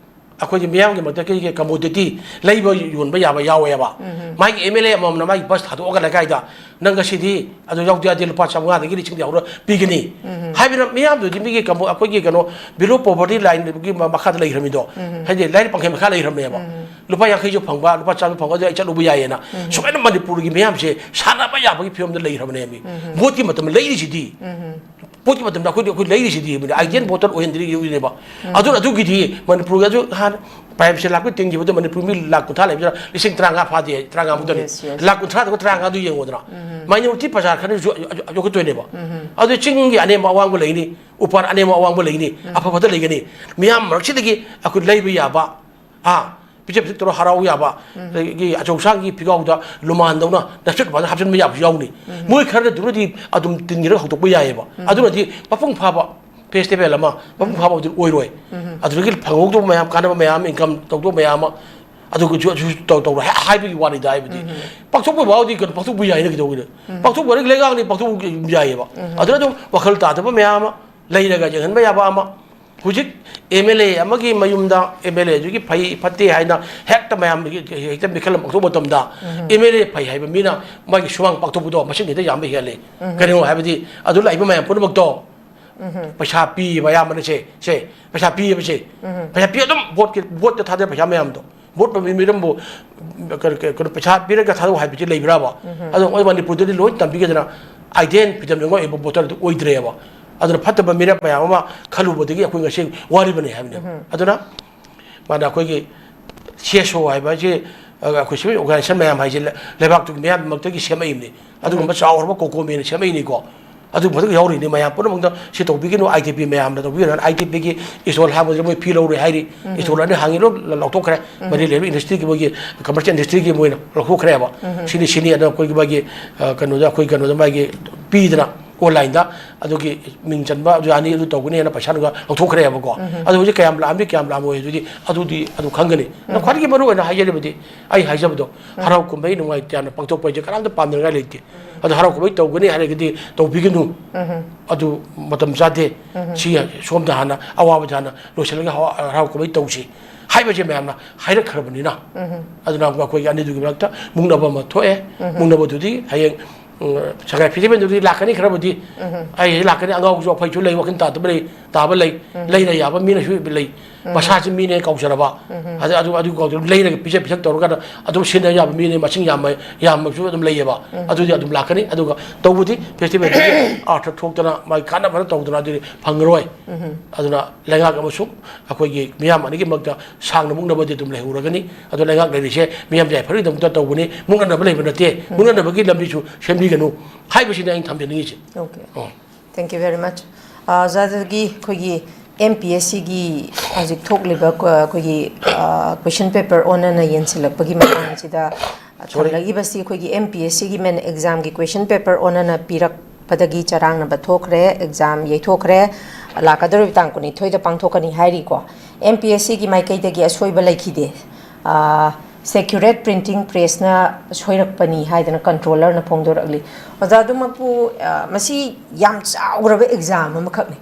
ꯑꯩꯈꯣꯏꯒꯤ ꯃꯤꯌꯥꯝꯒꯤ ꯃꯔꯛꯇ ꯀꯩꯒꯤ commodity ꯂꯩꯕ ꯌꯣꯟꯕ ꯌꯥꯕ ꯌꯥꯎꯋꯦꯕ꯫ ꯎꯝ꯫ ꯃꯥꯒꯤ M L A ꯑꯃꯃꯝꯅ ꯃꯥꯒꯤ bus ꯊꯥꯗꯣꯛꯑꯒ ꯂꯩꯀꯥꯏꯗ ꯅꯪ ꯉꯁꯤꯗꯤ ꯑꯗꯨ ꯌꯥꯎꯗ ꯌꯥꯗꯦ, ꯂꯨꯄꯥ ꯆꯥꯝꯃꯉꯥꯗꯒꯤ ꯂꯤꯁꯤꯡꯗꯤ ꯍꯧꯔ ꯄꯤꯒꯅꯤ꯫ ꯎꯝ꯫ ꯍꯥꯏꯕꯅ ꯃꯤꯌꯥꯝꯗꯨꯗꯤ ꯃꯤꯒꯤ ꯀꯝꯕꯣ-, ꯑꯩꯈꯣꯏꯒꯤ ꯀꯩꯅꯣ below poverty line ꯒꯤ ꯃ-, ꯃꯈꯥꯗ ꯂꯩꯈ꯭ꯔꯃꯤꯗꯣ꯫ ꯎꯝ꯫ ꯍꯥꯏꯗꯤ ꯂꯥꯏꯔꯤꯛ ꯄꯪꯈꯩ ꯃꯈꯥ ꯂꯩꯈ꯭ꯔꯕꯅꯦꯕ꯫ ꯎꯝ꯫ ꯂꯨꯄꯥ ꯌꯥꯡꯈꯩꯁꯨ ꯐꯪꯕ, ꯂꯨꯄꯥ ꯆꯥꯝꯃ ꯐꯪꯕ, ꯑꯗꯨ ꯑꯩ ꯆꯠꯂꯨꯕ ꯌꯥꯏꯌꯦꯅ꯫ ꯎꯝ꯫ ꯁꯨꯃꯥꯏꯅ ꯃꯅꯤꯄꯨꯔꯒꯤ ꯃꯤꯌꯥꯝꯁꯦ ꯁꯥꯟꯅꯕ ꯌꯥꯕꯒꯤ ꯐꯤꯕꯝꯗ ꯂꯩꯈ꯭ꯔꯕꯅꯦꯃꯤ꯫ ꯎꯝ꯫ ꯚꯣꯠꯀꯤ ꯃꯇꯝꯗ ꯂꯩꯔꯤꯁꯤꯗꯤ꯫ ꯎꯝ꯫ ꯄꯣꯠꯀꯤ ꯃꯇꯝꯗ ꯑꯩꯈꯣꯏꯗꯤ, ꯑꯩꯈꯣꯏ ꯂꯩꯔꯤꯁꯤꯗꯤ ideal voter ꯑꯣꯏꯍꯟꯗ꯭ꯔꯤꯅꯦꯕ꯫ ꯎꯝ꯫ ꯑꯗꯨꯅ ꯑꯗꯨꯒꯤꯗꯤ ꯃꯅꯤꯄꯨꯔꯒꯤ ꯑꯗꯨ ꯍꯥꯟꯅ prime minister ꯂꯥꯛꯄ ꯇꯤꯡꯈꯤꯕꯗ ꯃꯅꯤꯄꯨꯔ ꯃꯤ ꯂꯥꯈ ꯀꯨꯟꯊ꯭ꯔꯥ ꯂꯩꯕꯗꯨꯅ ꯂꯤꯁꯤꯡ ꯇꯔꯥꯃꯉꯥ ꯐꯥꯗꯦ, ꯇꯔꯥꯃꯉꯥ ꯃꯨꯛꯇꯅꯤ꯫ Yes, yes. ꯂꯥꯈ ꯀꯨꯟꯊ꯭ꯔꯥꯗꯨꯒ ꯇꯔꯥꯃꯉꯥꯗꯨ ꯌꯦꯡꯉꯨꯗꯅ꯫ ꯎꯝ꯫ Minority ꯄ꯭ꯔꯖꯥ ꯈꯔꯅꯁꯨ ꯌꯣꯛꯈꯠꯇꯣꯏꯅꯦꯕ꯫ ꯎꯝ꯫ ꯑꯗꯨ ꯆꯤꯡꯒꯤ ꯑꯅꯦꯝꯕ ꯑꯋꯥꯡꯕ ꯂꯩꯅꯤ, ꯎꯄꯥꯟ ꯑꯅꯦꯝꯕ ꯑꯋꯥꯡꯕ ꯂꯩꯅꯤ, ꯎꯝ꯫ ꯑꯐ ꯐꯠꯇ ꯂꯩꯒꯅꯤ꯫ ꯃꯤꯌꯥꯝ ꯃꯔꯛꯁꯤꯗꯒꯤ ꯑꯩꯈꯣꯏ ꯂꯩꯕ ꯌꯥꯕ, ꯑꯥ, ꯄꯤꯖ ꯄꯤꯊꯛ ꯇꯧꯔ ꯍꯔꯥꯎ ꯌꯥꯕ, ꯎꯝ꯫ ꯑꯗꯒꯤ ꯑꯆꯧꯁꯥꯡꯒꯤ ꯐꯤꯒꯥꯎꯗ ꯂꯨꯃꯥꯟꯗꯧꯅ ꯅꯞꯁꯤꯠ ꯅꯨꯄꯥꯗ ꯍꯥꯞꯆꯤꯟꯕ ꯌꯥꯕꯁꯨ ꯌꯥꯎꯅꯤ꯫ ꯎꯝ꯫ ꯃꯣꯏ ꯈꯔꯗꯨꯅꯗꯤ ꯑꯗꯨꯝ ꯇꯤꯟꯈꯤꯔꯒ ꯍꯧꯗꯣꯛꯄ ꯌꯥꯏꯑꯕ꯫ ꯎꯝ꯫ ꯑꯗꯨꯅꯗꯤ ꯃꯄꯨꯡ ꯐꯥꯕ festival ꯑꯃ, ꯃꯄꯨꯡ ꯐꯥꯕ ꯑꯗꯨ ꯑꯣꯏꯔꯣꯏ꯫ ꯎꯝ꯫ ꯑꯗꯨꯗꯒꯤ ꯐꯪꯍꯧꯗꯕ ꯃꯌꯥꯝ, ꯀꯥꯟꯅꯕ ꯃꯌꯥꯝ, income ꯇꯧꯗꯕ ꯃꯌꯥꯝ ꯑꯃ, ꯑꯗꯨꯒꯤꯁꯨ ꯑꯗꯨꯁꯨ ꯇꯧ-, ꯇꯧꯔꯣꯏ ꯍꯥꯏ-, ꯍꯥꯏꯕꯒꯤ ꯋꯥꯅꯤꯗ꯫ ꯍꯥꯏꯕꯗꯤ ꯎꯝ꯫ ꯄꯥꯡꯊꯣꯛꯄ ꯐꯥꯎꯗꯤ ꯀꯩꯅꯣ, ꯄꯥꯡꯊꯣꯛꯄ ꯌꯥꯏꯅ ꯀꯩꯗꯧꯕꯩꯅꯣ? ꯎꯝ꯫ ꯄꯥꯡꯊꯣꯛꯄ ꯂꯩꯉꯥꯛꯅꯤ, ꯄꯥꯡꯊꯣꯛꯄ ꯌꯥꯏꯑꯕ꯫ ꯎꯝ꯫ ꯑꯗꯨꯅ ꯑꯗꯨꯝ ꯋꯥꯈꯜ ꯇꯥꯗꯕ ꯃꯌꯥꯝ ꯑꯃ, ꯂꯩꯔꯒ ꯌꯦꯡꯍꯟꯕ ꯌꯥꯕ ꯑꯃ꯫ ꯍꯧꯖꯤꯛ M L A ꯑꯃꯒꯤ ꯃꯌꯨꯝꯗ M L A ꯑꯗꯨꯒꯤ ꯐꯩ ꯐꯠꯇꯦ ꯍꯥꯏꯅ ꯍꯦꯛꯇ ꯃꯌꯥꯝ ꯍꯦꯛꯇ ꯃꯤꯈꯜ ꯑꯃ ꯄꯥꯡꯊꯣꯛꯄ ꯃꯇꯝꯗ, ꯎꯝ꯫ M L A ꯐꯩ ꯍꯥꯏꯕ ꯃꯤꯅ ꯃꯥꯒꯤ ꯁꯨꯃꯥꯡ ꯄꯥꯛꯊꯣꯛꯄꯗꯣ ꯃꯁꯤꯡ ꯍꯦꯛꯇ ꯌꯥꯝꯕ ꯍꯦꯜꯂꯤ꯫ ꯎꯝ꯫ ꯀꯔꯤꯒꯤꯅꯣ ꯍꯥꯏꯕꯗꯤ ꯑꯗꯨ ꯂꯥꯛꯏꯕ ꯃꯌꯥꯝ ꯄꯨꯝꯅꯃꯛꯇꯣ ꯎꯝ꯫ ꯄꯩꯁꯥ ꯄꯤꯕ ꯑꯌꯥꯝꯕꯅ ꯁꯦ, ꯁꯦ, ꯄꯩꯁꯥ ꯄꯤꯕꯁꯦ, ꯎꯝ꯫ ꯄꯩꯁꯥ ꯄꯤ ꯑꯗꯨꯝ ꯚꯣꯠꯀꯤ, ꯚꯣꯠꯇ ꯊꯥꯗꯕ ꯄꯩꯁꯥ ꯃꯌꯥꯝꯗꯣ꯫ ꯚꯣꯠ ꯃꯤ-, ꯃꯤꯔꯝꯕꯨ ꯀ-, ꯀ-, ꯀꯩꯅꯣ ꯄꯩꯁꯥ ꯄꯤꯔꯒ ꯊꯥꯗꯧ ꯍꯥꯏꯕꯁꯤ ꯂꯩꯕ꯭ꯔꯥꯕ? ꯎꯝ꯫ ꯑꯗꯣ ꯃꯣꯏ ꯃꯅꯤꯄꯨꯔꯗꯗꯤ ꯂꯣꯏ ꯇꯝꯕꯤꯒꯗꯅ ideal ꯐꯤꯗꯝꯗ ꯉꯣꯛꯏꯕ voter ꯑꯗꯨ ꯑꯣꯏꯗ꯭ꯔꯦꯕ꯫ ꯑꯗꯨꯅ ꯐꯠꯇꯕ ꯃꯤꯔꯝ ꯃꯌꯥꯝ ꯑꯃ ꯈꯜꯂꯨꯕꯗꯒꯤ ꯑꯩꯈꯣꯏ ꯉꯁꯤ ꯋꯥꯔꯤꯕꯅꯤ ꯍꯥꯏꯕꯅꯤ꯫ ꯎꯝ꯫ ꯑꯗꯨꯅ ꯃꯥꯅ ꯑꯩꯈꯣꯏꯒꯤ C S O ꯍꯥꯏꯕ ꯍꯥꯏꯁꯤ, ꯑ, ꯑꯩꯈꯣꯏ civil organization ꯃꯌꯥꯝ ꯍꯥꯏꯁꯤ ꯂꯩ-, ꯂꯩꯕꯥꯛꯇꯨꯒꯤ ꯃꯤꯌꯥꯝꯃꯛꯇꯒꯤ ꯁꯦꯝꯃꯛꯏꯕꯅꯤ꯫ ꯑꯗꯨꯒꯨꯝꯕ ꯎꯝ꯫ ꯆꯥꯎꯔꯕ ꯀꯣꯀꯣꯃꯤꯅ ꯁꯦꯝꯃꯛꯏꯅꯤꯀꯣ꯫ ꯑꯗꯨ ꯃꯊꯛ ꯌꯥꯎꯔꯤꯅꯤ ꯃꯌꯥꯝ ꯄꯨꯝꯅꯃꯛꯇ ꯁꯤ ꯇꯧꯕꯤꯒꯅꯨ, I D P ꯃꯌꯥꯝꯅ ꯇꯧꯕꯤꯒꯅꯨ꯫ I D P ꯒꯤ store ꯍꯥꯡꯕꯗꯨꯗ ꯃꯣꯏ ꯐꯤ ꯂꯧꯔꯣꯏ ꯍꯥꯏꯔꯤ꯫ ꯎꯝ꯫ Store ꯑꯅꯤ ꯍꯥꯡꯉꯤ ꯂꯣꯏ ꯂꯧꯊꯣꯛꯈ꯭ꯔꯦ꯫ ꯎꯝ꯫ ꯃꯔꯤ ꯂꯩꯅꯕ industry ꯒꯤ ꯃꯣꯏꯒꯤ commercial industry ꯒꯤ ꯃꯣꯏꯅ ꯂꯧꯊꯣꯛꯈ꯭ꯔꯦꯕ꯫ ꯎꯝ꯫ ꯁꯤꯅꯤ, ꯁꯤꯅꯤ ꯑꯗꯣ ꯑꯩꯈꯣꯏꯒꯤ ꯃꯥꯒꯤ, ꯑ, ꯀꯩꯅꯣꯗ, ꯑꯩꯈꯣꯏ ꯀꯩꯅꯣꯗ ꯃꯥꯒꯤ ꯄꯤꯗꯅ online ꯗ ꯑꯗꯨꯒꯤ ꯃꯤꯡ ꯆꯟꯕ ꯑꯗꯨ ꯌꯥꯅꯤ, ꯑꯗꯨ ꯇꯧꯒꯅꯤ ꯍꯥꯏꯅ ꯄꯩꯁꯥꯗꯨꯒ ꯂꯧꯊꯣꯛꯈ꯭ꯔꯦꯕꯀꯣ꯫ ꯎꯝ꯫ ꯑꯗꯣ ꯍꯧꯖꯤꯛ ꯀꯌꯥꯝ ꯂꯥꯛꯑꯝꯃꯤ, ꯀꯌꯥꯝ ꯂꯥꯛꯑꯝꯃꯣꯏ ꯑꯗꯨꯗꯤ, ꯑꯗꯨꯗꯤ ꯑꯗꯨ ꯈꯪꯒꯅꯤ꯫ ꯑꯗꯣ ꯎꯝ꯫ ꯈ꯭ꯋꯥꯏꯗꯒꯤ ꯃꯔꯨ ꯑꯣꯏꯅ ꯍꯥꯏꯖꯔꯤꯕꯗꯤ ꯑꯩ ꯍꯥꯏꯖꯕꯗꯣ ꯎꯝ꯫ ꯍꯔꯥꯎ ꯀꯨꯝꯍꯩ ꯅꯨꯡꯉꯥꯏ ꯇꯌꯥꯝꯅ ꯄꯥꯡꯊꯣꯛꯄ ꯍꯥꯏꯁꯦ ꯀꯅꯥꯝꯇ ꯄꯥꯝꯅꯉꯥꯏ ꯂꯩꯇꯦ꯫ ꯑꯗꯣ ꯍꯔꯥꯎ ꯀꯨꯝꯍꯩ ꯇꯧꯒꯅꯤ ꯍꯥꯏꯔꯒꯗꯤ ꯇꯧꯕꯤꯒꯅꯨ꯫ ꯎꯝ꯫ ꯑꯗꯨ ꯃꯇꯝ ꯆꯥꯗꯦ꯫ ꯎꯝ꯫ ꯁꯤ ꯁꯣꯝꯗ ꯍꯥꯟꯅ ꯑꯋꯥꯕꯗꯤ ꯍꯥꯟꯅ ꯂꯣꯏꯁꯤꯜꯂꯒ ꯍꯔꯥꯎ, ꯍꯔꯥꯎ ꯀꯨꯝꯍꯩ ꯇꯧꯁꯤ꯫ ꯍꯥꯏꯕꯁꯦ ꯃꯌꯥꯝꯅ ꯍꯥꯏꯔꯛꯈ꯭ꯔꯕꯅꯤꯅ꯫ ꯑꯗꯨꯅ ꯑꯩꯈꯣꯏꯒꯤ ꯑꯅꯤꯗꯨꯒꯤ ꯃꯔꯛꯇ ꯃꯨꯛꯅꯕ ꯑꯃ ꯊꯣꯛꯑꯦ꯫ ꯃꯨꯛꯅꯕꯗꯨꯗꯤ ꯍꯌꯦꯡ, ꯎꯝ, ꯁꯉꯥꯏ ꯐꯦꯁꯇꯤꯚꯦꯜꯗꯨꯗꯤ ꯂꯥꯛꯀꯅꯤ ꯈꯔꯕꯨꯗꯤ꯫ ꯑꯩ ꯂꯥꯛꯀꯅꯤ, ꯑꯉꯥꯎꯕꯁꯨ ꯑꯐꯩꯁꯨ ꯂꯩ, ꯋꯥꯈꯜ ꯇꯥꯗꯕ ꯂꯩ, ꯇꯥꯕ ꯂꯩ, ꯂꯩꯔ ꯌꯥꯕ ꯃꯤꯅꯁꯨ ꯂꯩ꯫ ꯃꯁꯥꯁꯤ ꯃꯤꯅꯦ ꯀꯧꯖꯔꯕ, ꯑꯗꯨ, ꯑꯗꯨ, ꯑꯗꯨ ꯀꯧꯖꯔꯕ, ꯂꯩꯔꯒ ꯄꯤꯖ ꯄꯤꯊꯛ ꯇꯧꯔꯒ ꯑꯗꯨꯝ ꯁꯤꯖꯤꯟꯅ ꯌꯥꯕ ꯃꯤꯅꯦ, ꯃꯁꯤꯡ ꯌꯥꯝꯕ, ꯌꯥꯝꯕꯁꯨ ꯑꯗꯨꯝ ꯂꯩꯌꯦꯕ꯫ ꯑꯗꯨꯗꯤ ꯑꯗꯨꯝ ꯂꯥꯛꯀꯅꯤ꯫ ꯑꯗꯨꯒ ꯇꯧꯕꯗꯤ ꯐꯦꯁꯇꯤꯚꯦꯜꯗꯨꯒꯤ ꯑꯥꯔꯊ ꯊꯣꯛꯇꯅ ꯃꯥꯒꯤ ꯀꯥꯟꯅꯕ ꯇꯧꯗꯅ ꯑꯗꯨꯗꯤ ꯐꯪꯉꯔꯣꯏ꯫ ꯑꯗꯨꯅ ꯂꯩꯉꯥꯛ ꯑꯃꯁꯨꯡ ꯑꯩꯈꯣꯏꯒꯤ ꯃꯤꯌꯥꯝ ꯑꯅꯤꯒꯤ ꯃꯔꯛꯇ ꯁꯥꯡꯅ ꯃꯨꯛꯅꯕꯗꯤ ꯑꯗꯨꯝ ꯂꯩꯍꯧꯔꯒꯅꯤ꯫ ꯑꯗꯣ ꯂꯩꯉꯥꯛ ꯂꯩꯔꯤꯁꯦ ꯃꯤꯌꯥꯝ ꯌꯥꯏꯐꯅꯕꯒꯤꯗꯃꯛꯇ ꯇꯧꯕꯅꯤ, ꯃꯨꯛꯅꯅꯕ ꯂꯩꯕ ꯅꯠꯇꯦ꯫ ꯃꯨꯛꯅꯅꯕꯒꯤ ꯂꯝꯕꯤꯁꯨ ꯁꯦꯝꯕꯤꯒꯅꯨ ꯍꯥꯏꯕꯁꯤꯅꯤ ꯑꯩꯅ ꯊꯝꯖꯅꯤꯡꯉꯤꯁꯦ꯫ Okay. Oh. Thank you very much. ꯑꯣꯖꯥꯗꯒꯤ ꯑꯩꯈꯣꯏꯒꯤ ꯑꯦꯝ ꯄꯤ ꯑꯦꯁ ꯁꯤꯒꯤ ꯍꯧꯖꯤꯛ ꯊꯣꯛꯂꯤꯕ ꯑꯩꯈꯣꯏꯒꯤ ꯀꯣꯏꯁꯟ ꯄꯦꯄꯔ ꯑꯣꯟꯅꯅ ꯌꯦꯟꯁꯤꯜꯂꯛꯄꯒꯤ ꯃꯇꯥꯡꯁꯤꯗ ꯊꯝꯂꯛꯏꯕꯁꯤ ꯑꯩꯈꯣꯏꯒꯤ ꯑꯦꯝ ꯄꯤ ꯑꯦꯁ ꯁꯤꯒꯤ ꯃꯦꯟ ꯑꯦꯛꯖꯥꯝꯒꯤ ꯀꯣꯏꯁꯟ ꯄꯦꯄꯔ ꯑꯣꯟꯅꯅ ꯄꯤꯔꯛꯄꯗꯒꯤ ꯆꯔꯥꯡꯅꯕ ꯊꯣꯛꯈ꯭ꯔꯦ, ꯑꯦꯛꯖꯥꯝ ꯌꯩꯊꯣꯛꯈ꯭ꯔꯦ, ꯂꯥꯛꯀꯗꯧꯔꯤꯕ ꯇꯥꯡ ꯀꯨꯟꯅꯤꯊꯣꯏꯗ ꯄꯥꯡꯊꯣꯛꯀꯅꯤ ꯍꯥꯏꯔꯤꯀꯣ꯫ ꯑꯦꯝ ꯄꯤ ꯑꯦꯁ ꯁꯤꯒꯤ ꯃꯥꯏꯀꯩꯗꯒꯤ ꯑꯁꯣꯏꯕ ꯂꯩꯈꯤꯗꯦ꯫ ꯁꯦꯀ꯭ꯌꯨꯔꯦꯠ ꯄ꯭ꯔꯤꯟꯇꯤꯡ ꯄ꯭ꯔꯦꯁꯅ ꯁꯣꯏꯔꯛꯄꯅꯤ ꯍꯥꯏꯗꯅ ꯀꯟꯇ꯭ꯔꯣꯂꯔꯅ ꯐꯣꯡꯗꯣꯔꯛꯂꯤ꯫ ꯑꯣꯖꯥ, ꯑꯗꯨꯃꯛꯄꯨ ꯃꯁꯤ ꯌꯥꯝ ꯆꯥꯎꯈ꯭ꯔꯕ ꯑꯦꯛꯖꯥꯝ ꯑꯃꯈꯛꯅꯤ꯫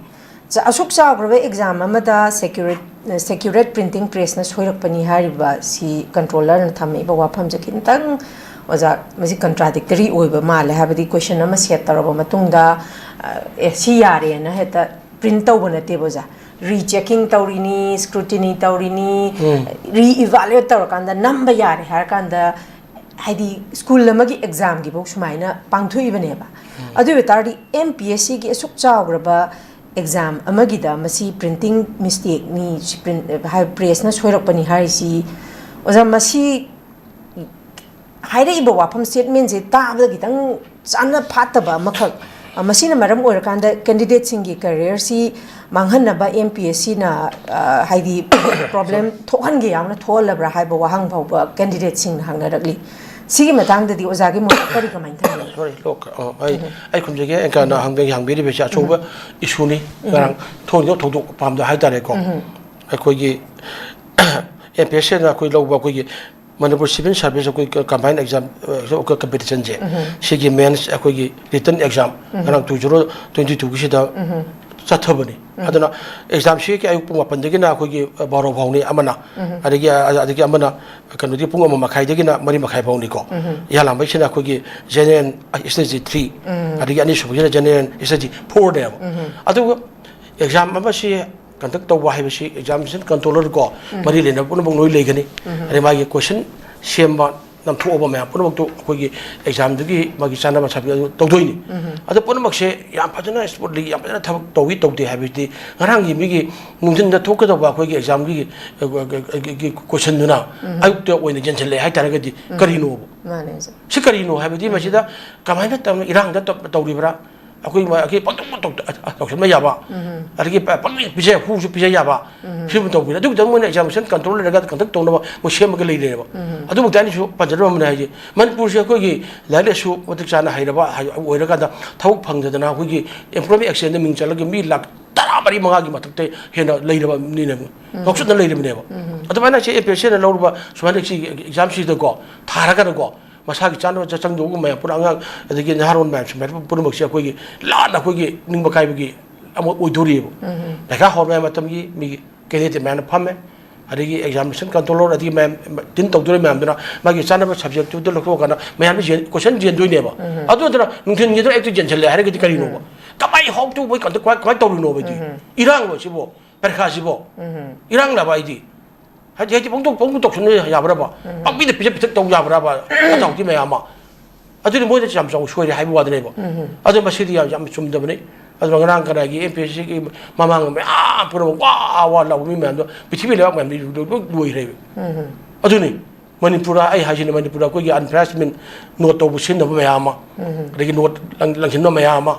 ꯑꯁꯨꯛ ꯆꯥꯎꯈ꯭ꯔꯕ ꯑꯦꯛꯖꯥꯝ ꯑꯃꯗ ꯁꯦꯀ꯭ꯌꯨꯔꯦꯠ ꯁꯦꯀ꯭ꯌꯨꯔꯦꯠ ꯄ꯭ꯔꯤꯟꯇꯤꯡ ꯄ꯭ꯔꯦꯁꯅ ꯁꯣꯏꯔꯛꯄꯅꯤ ꯍꯥꯏꯔꯤꯕ ꯁꯤ ꯀꯟꯇ꯭ꯔꯣꯂꯔꯅ ꯊꯝꯃꯛꯏꯕ ꯋꯥꯐꯝꯁꯦ ꯈꯤꯇꯪ, ꯑꯣꯖꯥ, ꯃꯁꯤ ꯀꯟꯇ꯭ꯔꯥꯗꯤꯛꯇꯔꯤ ꯑꯣꯏꯕ ꯃꯥꯜꯂꯦ꯫ ꯍꯥꯏꯕꯗꯤ ꯀꯣꯏꯁꯟ ꯑꯃ ꯁꯦꯠ ꯇꯧꯔꯕ ꯃꯇꯨꯡꯗ ꯑꯦ, ꯁꯤ ꯌꯥꯔꯦꯅ ꯍꯦꯛꯇ ꯄ꯭ꯔꯤꯟꯠ ꯇꯧꯕ ꯅꯠꯇꯦꯕ, ꯑꯣꯖꯥ꯫ ꯔꯤꯆꯦꯀꯤꯡ ꯇꯧꯔꯤꯅꯤ, ꯁ꯭ꯀ꯭ꯔꯨꯇꯤꯅꯤ ꯇꯧꯔꯤꯅꯤ, ꯔꯤ ꯏꯚꯥꯂꯨꯌꯦꯠ ꯇꯧꯔꯀꯥꯟꯗ ꯅꯝꯕ ꯌꯥꯔꯦ ꯍꯥꯏꯔꯀꯥꯟꯗ, ꯍꯥꯏꯗꯤ ꯁ꯭ꯀꯨꯜ ꯑꯃꯒꯤ ꯑꯦꯛꯖꯥꯝꯒꯤꯐꯧ ꯁꯨꯃꯥꯏꯅ ꯄꯥꯡꯊꯣꯛꯏꯕꯅꯦꯕ꯫ ꯑꯗꯨ ꯑꯣꯏꯕ ꯇꯥꯔꯗꯤ ꯑꯦꯝ ꯄꯤ ꯑꯦꯁ ꯁꯤꯒꯤ ꯑꯁꯨꯛ ꯆꯥꯎꯈ꯭ꯔꯕ ꯑꯦꯛꯖꯥꯝ ꯑꯃꯒꯤꯗ ꯃꯁꯤ ꯄ꯭ꯔꯤꯟꯇꯤꯡ ꯃꯤꯁꯇꯦꯛꯅꯤ, ꯄ꯭ꯔꯦꯁꯅ ꯁꯣꯏꯔꯛꯄꯅꯤ ꯍꯥꯏꯔꯤꯁꯤ, ꯑꯣꯖꯥ, ꯃꯁꯤ ꯍꯥꯏꯔꯛꯏꯕ ꯋꯥꯐꯝ, ꯁ꯭ꯇꯦꯠꯃꯦꯟꯁꯦ ꯇꯥꯕꯗ ꯈꯤꯇꯪ ꯆꯥꯅ ꯐꯥꯠꯇꯕ ꯑꯃꯈꯛ, ꯃꯁꯤꯅ ꯃꯔꯝ ꯑꯣꯏꯔꯀꯥꯟꯗ ꯀꯦꯟꯗꯤꯗꯦꯠꯁꯤꯡꯒꯤ ꯀꯦꯔꯤꯌꯔꯁꯤ ꯃꯥꯡꯍꯟꯅꯕ ꯑꯦꯝ ꯄꯤ ꯑꯦꯁ ꯁꯤꯅ, ꯍꯥꯏꯗꯤ, ꯄ꯭ꯔꯣꯕ꯭ꯂꯦꯝ ꯊꯣꯛꯍꯟꯒꯦ ꯌꯥꯎꯅ ꯊꯣꯛꯍꯜꯂꯕ꯭ꯔꯥ ꯍꯥꯏꯕ ꯋꯥꯍꯪ ꯐꯥꯎꯕ ꯀꯦꯟꯗꯤꯗꯦꯠꯁꯤꯡꯅ ꯍꯪꯅꯔꯛꯂꯤ꯫ ꯁꯤꯒꯤ ꯃꯇꯥꯡꯗꯗꯤ ꯑꯣꯖꯥꯒꯤ ꯃꯣꯠ ꯀꯔꯤ, ꯀꯃꯥꯏꯅ ꯊꯝꯕꯤꯅꯤ? ꯁꯣꯔꯤ, ꯂꯣꯛ, ꯑ, ꯑꯩ, ꯑꯩ ꯈꯨꯝꯖꯒꯦ꯫ ꯑꯦꯡꯀꯔꯅ ꯍꯪꯕꯒꯤ, ꯍꯪꯕꯤꯔꯤꯕꯁꯤ ꯑꯆꯧꯕ ꯏꯁꯨꯅꯤ꯫ ꯉꯔꯥꯡ ꯊꯣꯛꯏꯕ ꯊꯧꯗꯣꯛ ꯄꯥꯝꯗ ꯍꯥꯏꯇꯥꯔꯦꯀꯣ꯫ ꯑꯩꯈꯣꯏꯒꯤ ꯑꯦꯝ ꯄꯤ ꯑꯦꯁ ꯁꯤꯅ ꯑꯩꯈꯣꯏ ꯂꯧꯕ ꯑꯩꯈꯣꯏꯒꯤ ꯃꯅꯤꯄꯨꯔ ꯁꯤꯚꯤꯜ ꯁꯥꯔꯚꯤꯁ ꯑꯩꯈꯣꯏ ꯀꯝꯕꯥꯏꯟ ꯑꯦꯛꯖꯥꯝ ꯀꯝꯄꯤꯇꯤꯁꯟꯁꯦ, ꯁꯤꯒꯤ ꯃꯦꯟꯁ ꯑꯩꯈꯣꯏꯒꯤ ꯔꯤꯇꯟ ꯑꯦꯛꯖꯥꯝ ꯉꯔꯥꯡ two zero twenty twoꯒꯤꯁꯤꯗ ꯆꯠꯊꯕꯅꯤ꯫ ꯑꯗꯨꯅ ꯑꯦꯛꯖꯥꯝꯁꯤꯒꯤ ꯑꯌꯨꯛ ꯄꯨꯡ ꯃꯥꯄꯟꯗꯒꯤꯅ ꯑꯩꯈꯣꯏꯒꯤ ꯕꯥꯔꯣ ꯐꯥꯎꯅꯤ ꯑꯃꯅ, ꯑꯗꯒꯤ ꯑꯗꯒꯤ ꯑꯃꯅ ꯀꯩꯅꯣꯗꯤ ꯄꯨꯡ ꯑꯃ ꯃꯈꯥꯏꯗꯒꯤꯅ ꯃꯔꯤ ꯃꯈꯥꯏ ꯐꯥꯎꯅꯤꯀꯣ꯫ ꯏꯍꯥꯟ ꯍꯥꯟꯕꯩꯁꯤꯅ ꯑꯩꯈꯣꯏꯒꯤ ꯖꯦꯅꯔꯦꯜ ꯁ꯭ꯇꯦꯖ ꯊ꯭ꯔꯤ, ꯑꯗꯒꯤ ꯑꯅꯤꯁꯨꯕꯒꯤꯅ ꯖꯦꯅꯔꯦꯜ ꯁ꯭ꯇꯦꯖ ꯐꯣꯔꯅꯦꯕ꯫ ꯑꯗꯨꯒ ꯑꯦꯛꯖꯥꯝ ꯑꯃꯁꯤ ꯀꯟꯗꯛ ꯇꯧꯕ ꯍꯥꯏꯕꯁꯤ ꯑꯦꯛꯖꯥꯃꯤꯅꯦꯁꯟ ꯀꯟꯇ꯭ꯔꯣꯂꯔ ꯀꯣ, ꯃꯔꯤ ꯂꯩꯅꯕ ꯄꯨꯝꯅꯃꯛ ꯂꯣꯏ ꯂꯩꯒꯅꯤ꯫ ꯑꯗꯩ ꯃꯥꯒꯤ ꯀꯣꯏꯁꯟ ꯁꯦꯝꯕ, ꯅꯝꯊꯣꯛꯑꯕ ꯃꯌꯥꯝ ꯄꯨꯝꯅꯃꯛꯇꯨ ꯑꯩꯈꯣꯏꯒꯤ ꯑꯦꯛꯖꯥꯝꯗꯨꯒꯤ ꯃꯥꯒꯤ ꯆꯥꯟꯅꯕ ꯁꯥꯔꯇꯤꯐꯤꯀꯦꯠ ꯑꯗꯨ ꯇꯧꯗꯣꯏꯅꯤ꯫ ꯑꯗꯣ ꯄꯨꯝꯅꯃꯛꯁꯦ ꯌꯥꯝ ꯐꯖꯅ ꯁ꯭ꯃꯨꯠꯂꯤ, ꯌꯥꯝ ꯐꯖꯅ ꯊꯕꯛ ꯇꯧꯏ ꯇꯧꯗꯦ ꯍꯥꯏꯕꯗꯤ, ꯉꯔꯥꯡꯒꯤ ꯃꯤꯒꯤ ꯅꯨꯡꯊꯤꯟꯗ ꯊꯣꯛꯀꯗꯧꯕ ꯑꯩꯈꯣꯏꯒꯤ ꯑꯦꯛꯖꯥꯝꯒꯤ, ꯑ, ꯀꯣꯏꯁꯟꯗꯨꯅ ꯑꯌꯨꯛꯇ ꯑꯣꯏꯅ ꯌꯦꯟꯁꯤꯜꯂꯛꯑꯦ ꯍꯥꯏꯇꯥꯔꯒꯗꯤ ꯀꯔꯤꯅꯣꯕ? ꯃꯥꯅꯦ, ꯁꯥꯔ꯫ ꯁꯤ ꯀꯔꯤꯅꯣ ꯍꯥꯏꯕꯗꯤ ꯃꯁꯤꯗ ꯀꯃꯥꯏꯅ ꯇꯧꯅ ꯏꯔꯥꯡꯗ ꯇꯧ-, ꯇꯧꯔꯤꯕ꯭ꯔꯥ? ꯑꯩꯈꯣꯏ ꯃ-, ꯑꯩꯈꯣꯏ ꯄꯪꯇꯧ ꯇꯧ-, ꯑ, ꯇꯧꯁꯟꯕ ꯌꯥꯕ, ꯑꯗꯒꯤ ꯄ-, ꯄꯪꯄꯤ ꯄꯤꯖ, ꯍꯨꯁꯨ ꯄꯤꯖ ꯌꯥꯕ, ꯁꯤꯒꯨꯝꯕ ꯇꯧꯕꯤꯔꯦ꯫ ꯑꯗꯨ ꯈꯤꯇꯪ ꯃꯣꯏꯅ ꯑꯦꯛꯖꯥꯃꯤꯅꯦꯁꯟ ꯀꯟꯇ꯭ꯔꯣꯜ ꯂꯩꯔꯒ ꯀꯟꯗꯛ ꯇꯧꯅꯕ ꯃꯣꯏ ꯁꯦꯝꯃꯒ ꯂꯩꯔꯦꯕ꯫ ꯑꯗꯨꯃꯛꯇ ꯑꯩꯅꯁꯨ ꯄꯟꯖꯔꯝꯕꯅꯦ ꯍꯥꯏꯁꯦ, ꯃꯅꯤꯄꯨꯔꯁꯦ ꯑꯩꯈꯣꯏꯒꯤ ꯂꯥꯏꯔꯤꯛ ꯂꯥꯏꯁꯨ ꯃꯇꯤꯛ ꯆꯥꯅ ꯍꯩꯔꯕ ꯍꯥꯏ-, ꯑꯣꯏꯔꯀꯥꯟꯗ ꯊꯕꯛ ꯐꯪꯗꯗꯅ ꯑꯩꯈꯣꯏꯒꯤ employment exchangeꯗ ꯃꯤꯡ ꯆꯠꯂꯒ ꯃꯤ ꯂꯥꯈ ꯇꯔꯥꯃꯔꯤ ꯃꯉꯥꯒꯤ ꯃꯊꯛꯇ ꯍꯦꯟꯅ ꯂꯩꯔꯕꯅꯤꯅꯦ, ꯉꯥꯎꯆꯠꯅ ꯂꯩꯔꯕꯅꯦꯕ꯫ ꯑꯗꯨꯃꯥꯏꯅ ꯁꯤ ꯑꯦꯝ ꯄꯤ ꯑꯦꯁ ꯁꯤꯅ ꯂꯧꯔꯨꯕ ꯁꯨꯃꯥꯏꯅ ꯁꯤ ꯑꯦꯛꯖꯥꯝꯁꯤꯗꯀꯣ ꯊꯥꯔꯒꯅꯀꯣ, ꯃꯁꯥꯒꯤ ꯆꯥꯅꯕ ꯆꯪꯗꯧꯕ ꯃꯌꯥꯝ ꯄꯨꯝꯅꯃꯛ, ꯑꯉꯥꯡ ꯑꯗꯒꯤ ꯅꯍꯥꯔꯣꯟ ꯃꯌꯥꯝꯁꯤ ꯃꯌꯥꯝ ꯄꯨꯝꯅꯃꯛꯁꯦ ꯑꯩꯈꯣꯏꯒꯤ ꯂꯥꯟꯅ ꯑꯩꯈꯣꯏꯒꯤ ꯅꯤꯡꯕ ꯀꯥꯏꯕꯒꯤ ꯑꯃ ꯑꯣꯏꯗꯣꯔꯤꯑꯕ꯫ ꯄꯩꯈꯥ ꯍꯧꯔꯝꯗꯥꯏ ꯃꯇꯝꯒꯤ ꯃꯤꯒꯤ candidate ꯃꯌꯥꯝꯅ ꯐꯝꯃꯦ, ꯑꯗꯒꯤ ꯑꯦꯛꯖꯥꯃꯤꯅꯦꯁꯟ ꯀꯟꯇ꯭ꯔꯣꯂꯔ ꯑꯗꯒꯤ ꯃꯌꯥꯝ ꯇꯤꯟ ꯇꯧꯗꯣꯔꯤꯕ ꯃꯌꯥꯝꯗꯨꯅ ꯃꯥꯒꯤ ꯆꯥꯅꯕ ꯁꯕꯖꯦꯛꯇꯨꯗ ꯂꯧꯊꯣꯛꯑꯀꯥꯟꯗ ꯃꯌꯥꯝꯅ ꯀꯣꯏꯁꯟ ꯆꯦꯟꯗꯣꯏꯅꯦꯕ꯫ ꯑꯗꯨ ꯅꯠꯇꯅ ꯅꯨꯡꯊꯤꯟꯒꯤꯗꯨꯅ ꯑꯌꯨꯛꯇ ꯆꯦꯟꯁꯤꯜꯂꯦ ꯍꯥꯏꯔꯒꯗꯤ ꯀꯔꯤꯅꯣꯕ? ꯀꯃꯥꯏ ꯍꯧꯇꯨ ꯃꯣꯏ ꯀꯟꯗꯛ ꯀꯃꯥꯏ, ꯀꯃꯥꯏꯅ ꯇꯧꯔꯤꯅꯣꯕ ꯑꯩꯗꯤ? ꯏꯔꯥꯡꯂꯣ ꯁꯤꯕꯣ? ꯄꯔꯤꯈꯥꯁꯤꯕꯣ? ꯏꯔꯥꯡꯂꯕ ꯑꯩꯗꯤ? ꯍꯥꯏꯗꯤ, ꯍꯥꯏꯗꯤ ꯄꯪꯇꯧ, ꯄꯪꯇꯧ ꯇꯧꯁꯟꯅ ꯌꯥꯕ꯭ꯔꯕ? ꯄꯪꯄꯤꯗ ꯄꯤꯖ ꯄꯤꯊꯛ ꯇꯧ ꯌꯥꯕ꯭ꯔꯕ? ꯐꯠꯇ ꯍꯥꯎꯊꯤ ꯃꯌꯥꯝ ꯑꯃ꯫ ꯑꯗꯨꯗꯤ ꯃꯣꯏꯗ ꯌꯥꯝ ꯆꯥꯎꯅ ꯁꯣꯏꯔꯦ ꯍꯥꯏꯕ ꯋꯥꯗꯅꯦꯕ꯫ ꯑꯗꯨ ꯃꯁꯤꯗꯤ ꯌꯥꯝ, ꯌꯥꯝ ꯆꯨꯝꯗꯕꯅꯤ꯫ ꯑꯗꯨꯅ ꯉꯔꯥꯡ ꯀꯅꯥꯒꯤ ꯑꯦꯝ ꯄꯤ ꯑꯦꯁ ꯁꯤꯒꯤ ꯃꯃꯥꯡꯗ ꯃꯌꯥꯝ ꯄꯨꯝꯅꯃꯛ ꯋꯥ ꯋꯥ ꯂꯥꯎꯕ ꯃꯤ ꯃꯌꯥꯝꯗꯣ ꯄ꯭ꯔꯤꯊꯤꯕꯤ ꯂꯩꯕꯥꯛ ꯃꯌꯥꯝꯗꯤ ꯂꯣꯏ, ꯂꯣꯏ ꯂꯣꯏꯈ꯭ꯔꯦꯕ꯫ ꯑꯗꯨꯅꯤ꯫ ꯃꯅꯤꯄꯨꯔꯗ ꯑꯩ ꯍꯥꯏꯁꯤꯅꯤ, ꯃꯅꯤꯄꯨꯔꯗ ꯑꯩꯈꯣꯏꯒꯤ unplacement note ꯇꯧꯕ ꯁꯤꯖꯤꯟꯅꯕ ꯃꯌꯥꯝ ꯑꯃ, ꯑꯗꯒꯤ note ꯂꯪ-, ꯂꯪꯁꯤꯟꯕ ꯃꯌꯥꯝ ꯑꯃ,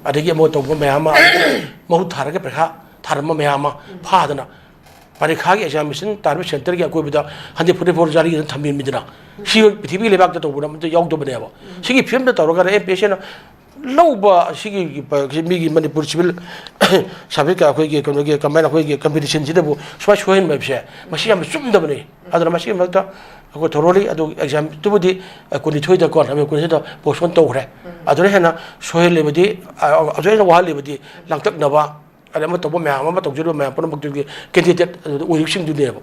ꯑꯗꯒꯤ ꯑꯃ ꯇꯧꯕ ꯃꯌꯥꯝ ꯑꯃ, ꯃꯍꯨꯠ ꯊꯥꯔꯒ ꯄꯩꯈꯥ ꯊꯥꯔꯝꯕ ꯃꯌꯥꯝ ꯑꯃ ꯐꯥꯗꯅ ꯄꯔꯤꯈꯥꯒꯤ examination ꯇꯥꯔꯤꯕ centreꯒꯤ ꯑꯀꯣꯏꯕꯗ hundred forty four ꯖꯥꯔꯤ ꯑꯗꯨꯝ ꯊꯝꯕꯤꯔꯝꯃꯤꯗꯅ, ꯁꯤ ꯄ꯭ꯔꯤꯊꯤꯕꯤ ꯂꯩꯕꯥꯛꯇ ꯇꯧꯕꯗ ꯑꯃꯠꯇ ꯌꯥꯎꯗꯕꯅꯦꯕ꯫ ꯁꯤꯒꯤ ꯐꯤꯕꯝꯗ ꯇꯧꯔꯒ ꯑꯦꯝ ꯄꯤ ꯑꯦꯁ ꯁꯤꯅ ꯂꯧꯕ ꯑꯁꯤꯒꯤ ꯃꯤꯒꯤ ꯃꯅꯤꯄꯨꯔ ꯁꯤꯚꯤꯜ ꯁꯥꯔꯚꯤꯁꯀ ꯑꯩꯈꯣꯏꯒꯤ ꯀꯩꯅꯣꯒꯤ ꯀꯃꯥꯏꯅ ꯑꯩꯈꯣꯏꯒꯤ ꯀꯝꯄꯤꯇꯤꯁꯟꯁꯤꯗꯕꯨ ꯁꯨꯃꯥꯏꯅ ꯁꯣꯏꯍꯟꯕ ꯍꯥꯏꯕꯁꯦ ꯃꯁꯤ ꯌꯥꯝꯅ ꯆꯨꯝꯗꯕꯅꯤ꯫ ꯑꯗꯨꯅ ꯃꯁꯤꯒꯤ ꯃꯔꯛꯇ ꯑꯩꯈꯣꯏ ꯊꯣꯔꯣꯂꯤ ꯑꯗꯨ ꯑꯦꯛꯖꯥꯝꯗꯨꯕꯨꯗꯤ ꯀꯨꯟꯅꯤꯊꯣꯏꯗꯀꯣ, ꯅꯕꯦꯝꯕꯔ ꯀꯨꯟꯅꯤꯊꯣꯏꯗ ꯄꯣꯁꯄꯣꯟ ꯇꯧꯈ꯭ꯔꯦ꯫ ꯑꯗꯨꯅ ꯍꯦꯟꯅ ꯁꯣꯏꯍꯜꯂꯤꯕꯗꯤ, ꯑꯗꯨꯅ ꯍꯦꯟꯅ ꯋꯥꯍꯜꯂꯤꯕꯗꯤ ꯂꯥꯡꯇꯛꯅꯕ, ꯑꯗꯩ ꯑꯃ ꯇꯧꯕ ꯃꯌꯥꯝ ꯑꯃ ꯇꯧꯖꯔꯤꯕ ꯃꯌꯥꯝ ꯄꯨꯝꯅꯃꯛꯇꯨꯒꯤ ꯀꯦꯟꯗꯤꯗꯦꯠ ꯑꯗꯨꯗ ꯑꯣꯏꯔꯤꯕꯁꯤꯡꯗꯨꯅꯦꯕ꯫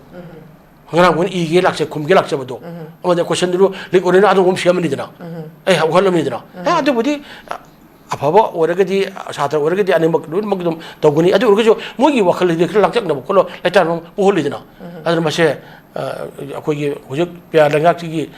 ꯉꯔꯥꯡ ꯃꯣꯏꯅ ꯏꯒꯦ ꯂꯥꯛꯆ ꯈꯨꯝꯒꯦ ꯂꯥꯛꯆꯕꯗꯣ꯫ ꯑꯃꯗ ꯀꯣꯏꯁꯟꯗꯨ ꯂꯤꯛ ꯑꯣꯏꯔꯦꯅ ꯑꯗꯨꯒꯨꯝ ꯁꯦꯝꯃꯅꯤꯗꯅ꯫ ꯑꯩ ꯍꯧꯍꯜꯂꯝꯅꯤꯗꯅ꯫ ꯑꯦ, ꯑꯗꯨꯕꯨꯗꯤ ꯑꯐꯕ ꯑꯣꯏꯔꯒꯗꯤ, ꯁꯥꯇ꯭ꯔ ꯑꯣꯏꯔꯒꯗꯤ ꯑꯅꯤꯃꯛ ꯂꯣꯏꯅꯃꯛ ꯑꯗꯨꯝ ꯇꯧꯒꯅꯤ꯫ ꯑꯗꯨ ꯑꯣꯏꯔꯒꯁꯨ ꯃꯣꯏꯒꯤ ꯋꯥꯈꯜꯗꯗꯤ ꯈꯔ ꯂꯥꯡꯇꯛꯅꯕ ꯈꯣꯠꯂꯣ ꯂꯩꯇꯥꯔꯅ ꯄꯣꯛꯍꯜꯂꯤꯗꯅ꯫ ꯑꯗꯨꯅ ꯃꯁꯦ, ꯑ, ꯑꯩꯈꯣꯏꯒꯤ ꯍꯧꯖꯤꯛ ꯄꯤꯌꯥ ꯂꯩꯉꯥꯛꯁꯤꯒꯤ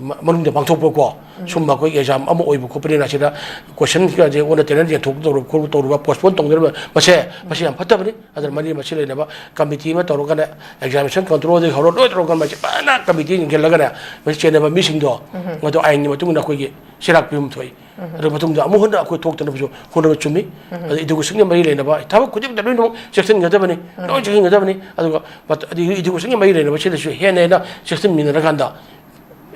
ꯃ-, ꯃꯅꯨꯡꯗ ꯄꯥꯡꯊꯣꯛꯄꯀꯣ, ꯁꯨꯝꯕ ꯑꯩꯈꯣꯏꯒꯤ ꯑꯦꯛꯖꯥꯝ ꯑꯃ ꯑꯣꯏꯕ ꯈꯣꯠꯄꯅꯤꯅ ꯁꯤꯗ ꯀꯣꯏꯁꯟ ꯀꯩꯀꯥꯁꯦ ꯑꯣꯟꯅ ꯇꯩꯅ ꯌꯦꯟꯊꯣꯛ ꯇꯧꯔꯨꯕ ꯈꯣꯠꯂꯨꯕ ꯇꯧꯔꯨꯕ ꯄꯣꯁꯄꯣꯟ ꯇꯧꯅꯔꯤꯕ ꯃꯁꯦ, ꯃꯁꯤ ꯌꯥꯝ ꯐꯠꯇꯕꯅꯤ꯫ ꯑꯗꯨꯅ ꯃꯔꯤ ꯃꯁꯤ ꯂꯩꯅꯕ ꯀꯃꯤꯇꯤ ꯑꯃ ꯇꯧꯔꯒꯅꯦ, ꯑꯦꯛꯖꯥꯃꯤꯅꯦꯁꯟ ꯀꯟꯇ꯭ꯔꯣꯜꯗꯒꯤ ꯍꯧꯔ ꯂꯣꯏ ꯇꯧꯔꯒ ꯃꯁꯤ ꯐꯖꯅ ꯀꯃꯤꯇꯤ ꯌꯦꯡꯁꯤꯜꯂꯒꯅꯦ, ꯃꯁꯤ ꯆꯦꯟꯅꯕ ꯃꯤꯁꯤꯡꯗꯣ, ꯃꯗꯨ ꯑꯥꯏꯟꯒꯤ ꯃꯇꯨꯡ ꯏꯟꯅ ꯑꯩꯈꯣꯏꯒꯤ ꯆꯩꯔꯥꯛ ꯄꯤꯐꯝ ꯊꯣꯛꯏ꯫ ꯑꯗꯨ ꯃꯇꯨꯡꯗ ꯑꯃꯨꯛ ꯍꯟꯅ ꯑꯩꯈꯣꯏ ꯊꯣꯛꯇꯅꯕꯁꯨ ꯍꯣꯠꯅꯕ ꯆꯨꯝꯃꯤ꯫ ꯑꯗ ꯏꯗꯨꯀꯦꯁꯟꯒꯤ ꯃꯔꯤ ꯂꯩꯅꯕ ꯊꯕꯛ ꯈꯨꯗꯤꯡꯃꯛꯇ ꯂꯣꯏꯅꯃꯛ ꯆꯦꯛꯁꯤꯟꯒꯗꯕꯅꯤ, ꯂꯣꯏ ꯆꯦꯛꯁꯤꯟꯒꯗꯕꯅꯤ꯫ ꯑꯗꯨꯒ ꯃꯠ-, ꯑꯗꯒꯤ ꯏꯗꯨꯀꯦꯁꯟꯒꯤ ꯃꯔꯤ ꯂꯩꯅꯕ ꯁꯤꯗꯁꯨ ꯍꯦꯟꯅ ꯍꯦꯟꯅ ꯆꯦꯛꯁꯤꯟꯃꯤꯟꯅꯔꯀꯥꯟꯗ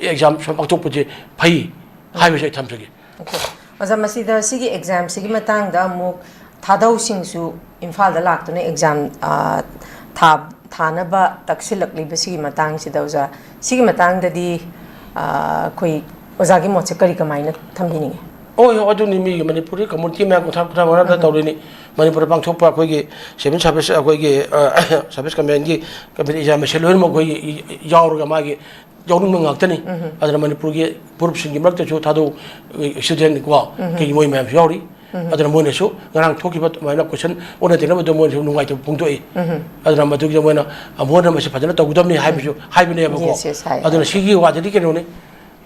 ꯑꯦꯛꯖꯥꯝ ꯁꯨꯃꯥꯏꯅ ꯄꯥꯡꯊꯣꯛꯄꯁꯦ ꯐꯩ ꯍꯥꯏꯕꯁꯦ ꯑꯩ ꯊꯝꯖꯒꯦ꯫ ꯑꯣꯀꯦ꯫ ꯑꯣꯖꯥ, ꯃꯁꯤꯗ ꯁꯤꯒꯤ ꯑꯦꯛꯖꯥꯝꯁꯤꯒꯤ ꯃꯇꯥꯡꯗ ꯑꯃꯨꯛ ꯊꯥꯗꯧꯁꯤꯡꯁꯨ ꯏꯝꯐꯥꯜꯗ ꯂꯥꯛꯇꯨꯅ ꯑꯦꯛꯖꯥꯝ, ꯑ, ꯊꯥ-, ꯊꯥꯅꯕ ꯇꯛꯁꯤꯜꯂꯛꯂꯤꯕꯁꯤꯒꯤ ꯃꯇꯥꯡꯁꯤꯗ, ꯑꯣꯖꯥ, ꯁꯤꯒꯤ ꯃꯇꯥꯡꯗꯗꯤ, ꯑ, ꯑꯩꯈꯣꯏ ꯑꯣꯖꯥꯒꯤ ꯃꯣꯠꯁꯦ ꯀꯔꯤ ꯀꯃꯥꯏꯅ ꯊꯝꯕꯤꯅꯤꯡꯉꯤ? ꯍꯣꯏ, ꯍꯣꯏ, ꯑꯗꯨꯅꯤ ꯃꯤꯒꯤ ꯃꯅꯤꯄꯨꯔꯒꯤ ꯀꯝꯃꯨꯅꯤꯇꯤ ꯃꯌꯥꯝ ꯀꯨꯟꯊ꯭ꯔꯥ, ꯀꯨꯟꯊ꯭ꯔꯥ ꯃꯉꯥꯗ ꯇꯧꯔꯤꯅꯤ꯫ ꯃꯅꯤꯄꯨꯔꯗ ꯄꯥꯡꯊꯣꯛꯄ ꯑꯩꯈꯣꯏꯒꯤ ꯁꯤꯚꯤꯜ ꯁꯥꯔꯚꯤꯁ, ꯑꯩꯈꯣꯏꯒꯤ, ꯑ, ꯁꯥꯔꯚꯤꯁ ꯀꯃꯤꯁꯟꯒꯤ ꯀꯝꯄꯤꯇꯤꯁꯟ ꯃꯁꯦꯟ ꯂꯣꯏꯅꯃꯛ ꯑꯩꯈꯣꯏꯒꯤ ꯌꯥꯎꯔꯒ ꯃꯥꯒꯤ ꯌꯥꯎꯅꯤꯡꯕ ꯉꯥꯛꯇꯅꯤ꯫ ꯑꯗꯨꯅ ꯃꯅꯤꯄꯨꯔꯒꯤ ꯐꯨꯔꯨꯞꯁꯤꯡꯒꯤ ꯃꯔꯛꯇꯁꯨ ꯊꯥꯗꯧ, ꯏꯁꯇꯨꯗꯦꯟ ꯀꯣ, ꯀꯩꯒꯤ ꯃꯣꯏ ꯃꯌꯥꯝꯁꯨ ꯌꯥꯎꯔꯤ꯫ ꯑꯗꯨꯅ ꯃꯣꯏꯅꯁꯨ ꯉꯔꯥꯡ ꯊꯣꯛꯈꯤꯕ ꯑꯗꯨꯃꯥꯏꯅ ꯀꯣꯏꯁꯟ ꯑꯣꯟꯅ ꯇꯩꯅꯕꯗꯣ ꯃꯣꯏꯅꯁꯨ ꯅꯨꯡꯉꯥꯏꯇꯕ ꯐꯣꯡꯗꯣꯛꯏ꯫ ꯑꯗꯨꯅ ꯃꯗꯨꯒꯤꯗ ꯃꯣꯏꯅ ꯑꯃꯨꯛ ꯍꯟꯅ ꯃꯁꯤ ꯐꯖꯅ ꯇꯧꯒꯗꯕꯅꯤ ꯍꯥꯏꯕꯁꯨ ꯍꯥꯏꯕꯅꯦꯕꯀꯣ꯫ Yes, yes, ꯍꯥꯏ, ꯑꯗꯨꯅ ꯍꯥꯏ꯫ ꯁꯤꯒꯤ ꯋꯥꯗꯗꯤ ꯀꯩꯅꯣꯅꯤ,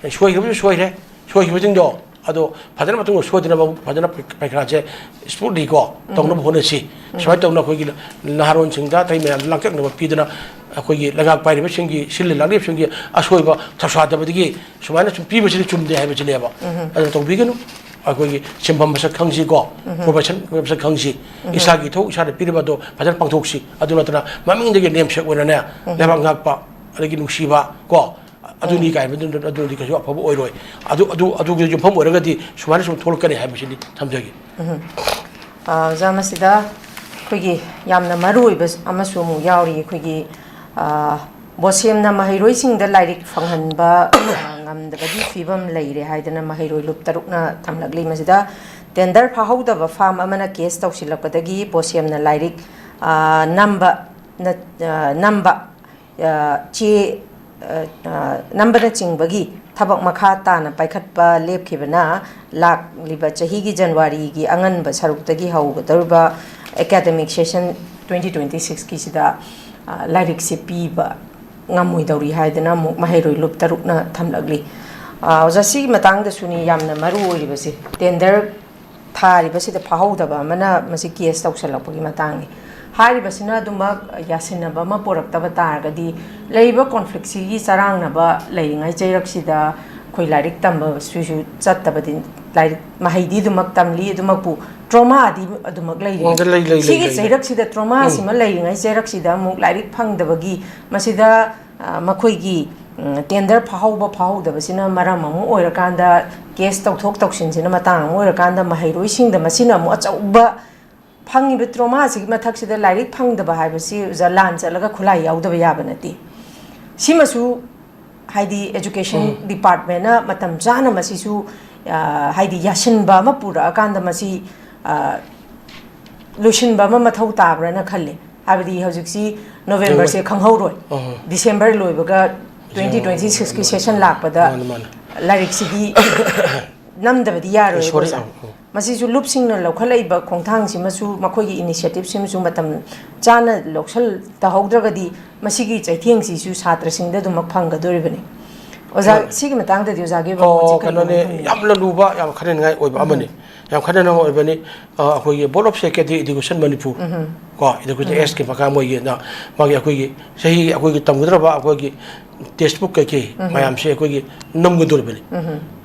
ꯁꯣꯏꯈꯤꯕꯁꯨ ꯁꯣꯏꯈ꯭ꯔꯦ, ꯁꯣꯏꯈꯤꯕꯁꯤꯡꯗꯣ ꯑꯗꯣ ꯐꯖꯅ ꯃꯇꯨꯡꯗ ꯁꯣꯏꯗꯅꯕ ꯐꯖꯅ ꯄꯔꯤꯈꯥꯁꯦ ꯁ꯭ꯃꯨꯠꯂꯤꯀꯣ ꯇꯧꯅꯕ ꯍꯣꯠꯅꯁꯤ꯫ ꯁꯨꯃꯥꯏꯅ ꯇꯧꯅ ꯑꯩꯈꯣꯏꯒꯤ ꯅꯍꯥꯔꯣꯟꯁꯤꯡꯗ ꯑꯇꯩ ꯃꯌꯥꯝꯗ ꯂꯥꯡꯇꯛꯅꯕ ꯄꯤꯗꯅ ꯑꯩꯈꯣꯏꯒꯤ ꯂꯩꯉꯥꯛ ꯄꯥꯏꯔꯤꯕꯁꯤꯡꯒꯤ, ꯁꯤꯜꯂꯤ ꯂꯥꯡꯂꯤꯕꯁꯤꯡꯒꯤ ꯑꯁꯣꯏꯕ ꯊꯧꯁꯥꯗꯕꯗꯒꯤ ꯁꯨꯃꯥꯏꯅ ꯁꯨꯝ ꯄꯤꯕꯁꯤꯗꯤ ꯆꯨꯝꯗꯦ ꯍꯥꯏꯕꯁꯤꯅꯦꯕ꯫ ꯑꯗꯨꯅ ꯇꯧꯕꯤꯒꯅꯨ꯫ ꯑꯩꯈꯣꯏꯒꯤ ꯁꯤꯟꯐꯝ ꯃꯁꯛ ꯈꯪꯁꯤꯀꯣ, profession ꯃꯁꯛ ꯈꯪꯁꯤ, ꯏꯁꯥꯒꯤ ꯏꯊꯧ ꯏꯁꯥꯗ ꯄꯤꯔꯤꯕ ꯑꯗꯣ ꯐꯖꯅ ꯄꯥꯡꯊꯣꯛꯁꯤ꯫ ꯑꯗꯨ ꯅꯠꯇꯅ ꯃꯃꯤꯡꯗꯒꯤ ꯅꯦꯝꯁꯦꯛ ꯑꯣꯏꯅꯅꯦ, ꯂꯩꯕꯥꯛ ꯉꯥꯛꯄ, ꯑꯗꯒꯤ ꯅꯨꯡꯁꯤꯕ ꯀꯣ, ꯑꯗꯨꯅꯤ ꯀꯥꯏꯕꯗꯨ, ꯑꯗꯨꯗꯤ ꯀꯩꯁꯨ ꯑꯐꯕ ꯑꯣꯏꯔꯣꯏ꯫ ꯑꯗꯨ, ꯑꯗꯨ, ꯑꯗꯨꯒꯤ ꯌꯨꯝꯐꯝ ꯑꯣꯏꯔꯒꯗꯤ ꯁꯨꯃꯥꯏꯅ ꯁꯨꯝ ꯊꯣꯛꯂꯛꯀꯅꯤ ꯍꯥꯏꯕꯁꯤꯗꯤ ꯊꯝꯖꯒꯦ꯫ ꯑ, ꯑꯣꯖꯥ, ꯃꯁꯤꯗ ꯑꯩꯈꯣꯏꯒꯤ ꯌꯥꯝꯅ ꯃꯔꯨ ꯑꯣꯏꯕ ꯑꯃꯁꯨ ꯑꯃꯨꯛ ꯌꯥꯎꯔꯤ꯫ ꯑꯩꯈꯣꯏꯒꯤ, ꯑ, ꯕꯣꯁꯦꯝꯅ ꯃꯍꯩꯔꯣꯏꯁꯤꯡꯗ ꯂꯥꯏꯔꯤꯛ ꯐꯪꯍꯟꯕ, ꯑ, ꯉꯝꯗꯕꯒꯤ ꯐꯤꯕꯝ ꯂꯩꯔꯦ ꯍꯥꯏꯗꯅ ꯃꯍꯩꯔꯣꯏ ꯂꯨꯞ ꯇꯔꯨꯛꯅ ꯊꯝꯂꯛꯂꯤ꯫ ꯃꯁꯤꯗ ꯇꯦꯟꯗꯔ ꯐꯥꯍꯧꯗꯕ ꯐꯥꯝ ꯑꯃꯅ ꯀꯦꯁ ꯇꯧꯁꯤꯜꯂꯛꯄꯗꯒꯤ ꯕꯣꯁꯦꯝꯅ ꯂꯥꯏꯔꯤꯛ, ꯑ, ꯅꯝꯕ, ꯅ-, ꯑ, ꯅꯝꯕ, ꯑ, ꯆꯦ, ꯑ, ꯑ, ꯅꯝꯕꯅꯆꯤꯡꯕꯒꯤ ꯊꯕꯛ ꯃꯈꯥ ꯇꯥꯅ ꯄꯥꯏꯈꯠꯄ ꯂꯦꯞꯈꯤꯕꯅ ꯂꯥꯛꯂꯤꯕ ꯆꯍꯤꯒꯤ ꯖꯅꯋꯥꯔꯤꯒꯤ ꯑꯉꯟꯕ ꯁꯔꯨꯛꯇꯒꯤ ꯍꯧꯒꯗꯧꯔꯤꯕ academic session twenty twenty sixꯀꯤꯁꯤꯗ, ꯑ, ꯂꯥꯏꯔꯤꯛꯁꯦ ꯄꯤꯕ ꯉꯝꯃꯣꯏꯗꯧꯔꯤ ꯍꯥꯏꯗꯅ ꯑꯃꯨꯛ ꯃꯍꯩꯔꯣꯏ ꯂꯨꯞ ꯇꯔꯨꯛꯅ ꯊꯝꯂꯛꯂꯤ꯫ ꯑ, ꯑꯣꯖꯥ, ꯁꯤꯒꯤ ꯃꯇꯥꯡꯗꯁꯨꯅꯤ ꯌꯥꯝꯅ ꯃꯔꯨ ꯑꯣꯏꯔꯤꯕꯁꯦ꯫ ꯇꯦꯟꯗꯔ ꯊꯥꯔꯤꯕꯁꯤꯗ ꯐꯥꯍꯧꯗꯕ ꯑꯃꯅ ꯃꯁꯤ ꯀꯦꯁ ꯇꯧꯁꯜꯂꯛꯄꯒꯤ ꯃꯇꯥꯡꯅꯤ꯫ ꯍꯥꯏꯔꯤꯕꯁꯤꯅ ꯑꯗꯨꯃꯛ ꯌꯥꯁꯤꯟꯅꯕ ꯑꯃ ꯄꯨꯔꯛꯇꯕ ꯇꯥꯔꯒꯗꯤ ꯂꯩꯔꯤꯕ ꯀꯣꯟꯐ꯭ꯂꯤꯛꯁꯤꯒꯤ ꯆꯔꯥꯡꯅꯕ ꯂꯩꯔꯤꯉꯩ ꯆꯩꯔꯛꯁꯤꯗ ꯑꯩꯈꯣꯏ ꯂꯥꯏꯔꯤꯛ ꯇꯝꯕꯁꯤꯁꯨ ꯆꯠꯇꯕꯗꯤ, ꯂꯥꯏꯔꯤꯛ ꯃꯍꯩꯗꯤ ꯑꯗꯨꯃꯛ ꯇꯝꯂꯤ, ꯑꯗꯨꯃꯛꯄꯨ ꯇ꯭ꯔꯣꯃꯥꯗꯤ ꯑꯗꯨꯃꯛ ꯂꯩꯔꯤ꯫ ꯑꯣ, ꯂꯩ, ꯂꯩ, ꯂꯩ, ꯁꯤꯒꯤ ꯂꯩ, ꯂꯩ꯫ ꯆꯩꯔꯛꯁꯤꯗ ꯇ꯭ꯔꯣꯃꯥꯁꯤꯃ ꯂꯩꯔꯤꯉꯩ ꯆꯩꯔꯛꯁꯤꯗ ꯑꯃꯨꯛ ꯂꯥꯏꯔꯤꯛ ꯐꯪꯗꯕꯒꯤ ꯃꯁꯤꯗ, ꯑ, ꯃꯈꯣꯏꯒꯤ, ꯎꯝ, ꯇꯦꯟꯗꯔ ꯐꯥꯍꯧꯕ ꯐꯥꯍꯧꯗꯕꯁꯤꯅ ꯃꯔꯝ ꯑꯃ ꯑꯣꯏꯔꯀꯥꯟꯗ, ꯀꯦꯁ ꯇꯧꯊꯣꯛ ꯇꯧꯁꯤꯟꯁꯤꯅ ꯃꯇꯥꯡ ꯑꯃ ꯑꯣꯏꯔꯀꯥꯟꯗ ꯃꯍꯩꯔꯣꯏꯁꯤꯡꯗ ꯃꯁꯤꯅ ꯑꯃꯨꯛ ꯑꯆꯧꯕ ꯐꯪꯉꯤꯕ ꯇ꯭ꯔꯣꯃꯥꯁꯤꯒꯤ ꯃꯊꯛꯁꯤꯗ ꯂꯥꯏꯔꯤꯛ ꯐꯪꯗꯕ ꯍꯥꯏꯕꯁꯤ ꯑꯣꯖꯥ ꯂꯥꯟ ꯆꯠꯂꯒ ꯈꯨꯠꯂꯥꯏ ꯌꯥꯎꯗꯕ ꯌꯥꯕ ꯅꯠꯇꯦ꯫ ꯁꯤꯃꯁꯨ ꯍꯥꯏꯗꯤ education departmentꯅ ꯃꯇꯝ ꯆꯥꯅ ꯃꯁꯤꯁꯨ, ꯑ, ꯍꯥꯏꯗꯤ ꯌꯥꯁꯤꯟꯕ ꯑꯃ ꯄꯨꯔꯛꯑꯀꯥꯟꯗ ꯃꯁꯤ, ꯑ, ꯂꯣꯏꯁꯤꯟꯕ ꯑꯃ ꯃꯊꯧ ꯇꯥꯕ꯭ꯔꯅ ꯈꯜꯂꯦ꯫ ꯍꯥꯏꯕꯗꯤ ꯍꯧꯖꯤꯛꯁꯤ ꯅꯣꯕꯦꯝꯕꯔꯁꯦ ꯈꯪꯍꯧꯔꯣꯏ꯫ ꯑꯍꯣꯏ꯫ ꯗꯤꯁꯦꯝꯕꯔ ꯂꯣꯏꯕꯒ twenty twenty sixꯀꯤ session ꯂꯥꯛꯄꯗ ꯃꯥꯅꯤ, ꯃꯥꯅꯤ꯫ ꯂꯥꯏꯔꯤꯛꯁꯤꯗꯤ ꯅꯝꯗꯕꯗꯤ ꯌꯥꯔꯣꯏ, ꯁꯣꯔꯤ, ꯑꯣꯖꯥ꯫ ꯑ, ꯑ꯫ ꯃꯁꯤꯁꯨ ꯂꯨꯞꯁꯤꯡꯅ ꯂꯧꯈꯠꯂꯛꯏꯕ ꯈꯣꯡꯊꯥꯡꯁꯤꯃꯁꯨ, ꯃꯈꯣꯏꯒꯤ initiativeꯁꯤꯃꯁꯨ ꯃꯇꯝ ꯆꯥꯅ ꯂꯧꯁꯤꯜ ꯇꯧꯍꯧꯗ꯭ꯔꯒꯗꯤ ꯃꯁꯤꯒꯤ ꯆꯩꯊꯦꯡꯁꯤꯁꯨ ꯁꯥꯇ꯭ꯔꯁꯤꯡꯗ ꯑꯗꯨꯃꯛ ꯐꯪꯒꯗꯣꯔꯤꯕꯅꯤ꯫ ꯑꯣꯖꯥ, ꯍꯣꯏ꯫ ꯁꯤꯒꯤ ꯃꯇꯥꯡꯗꯗꯤ ꯑꯣꯖꯥꯒꯤ ꯋꯥꯐꯝ ꯑꯣ, ꯑꯁꯤ ꯀꯔꯤ ꯀꯩꯅꯣꯅꯦ, ꯊꯝꯕꯤꯅꯤꯡꯉꯤ? ꯌꯥꯝꯅ ꯂꯨꯕ, ꯌꯥꯝ ꯈꯟꯅꯅꯤꯡꯉꯥꯏ ꯑꯣꯏꯕ ꯑꯃꯅꯤ꯫ ꯌꯥꯝ ꯈꯟꯅꯅꯤꯡꯉꯥꯏ ꯑꯣꯏꯕꯅꯤ꯫ ꯑ, ꯑꯩꯈꯣꯏꯒꯤ Board of Secondary Education Manipur ꯀꯣ, education Sure. Sꯒꯤ ꯃꯈꯥ ꯃꯣꯏꯒꯤ, ꯅ-, ꯃꯥꯒꯤ ꯑꯩꯈꯣꯏꯒꯤ ꯆꯍꯤ, ꯑꯩꯈꯣꯏꯒꯤ ꯇꯝꯒꯗꯧꯔꯕ ꯑꯩꯈꯣꯏꯒꯤ ꯇꯦꯛꯁ ꯕꯨꯛ ꯀꯩꯀꯩ ꯃꯌꯥꯝꯁꯦ ꯑꯩꯈꯣꯏꯒꯤ ꯅꯝꯒꯗꯧꯔꯤꯕꯅꯤ꯫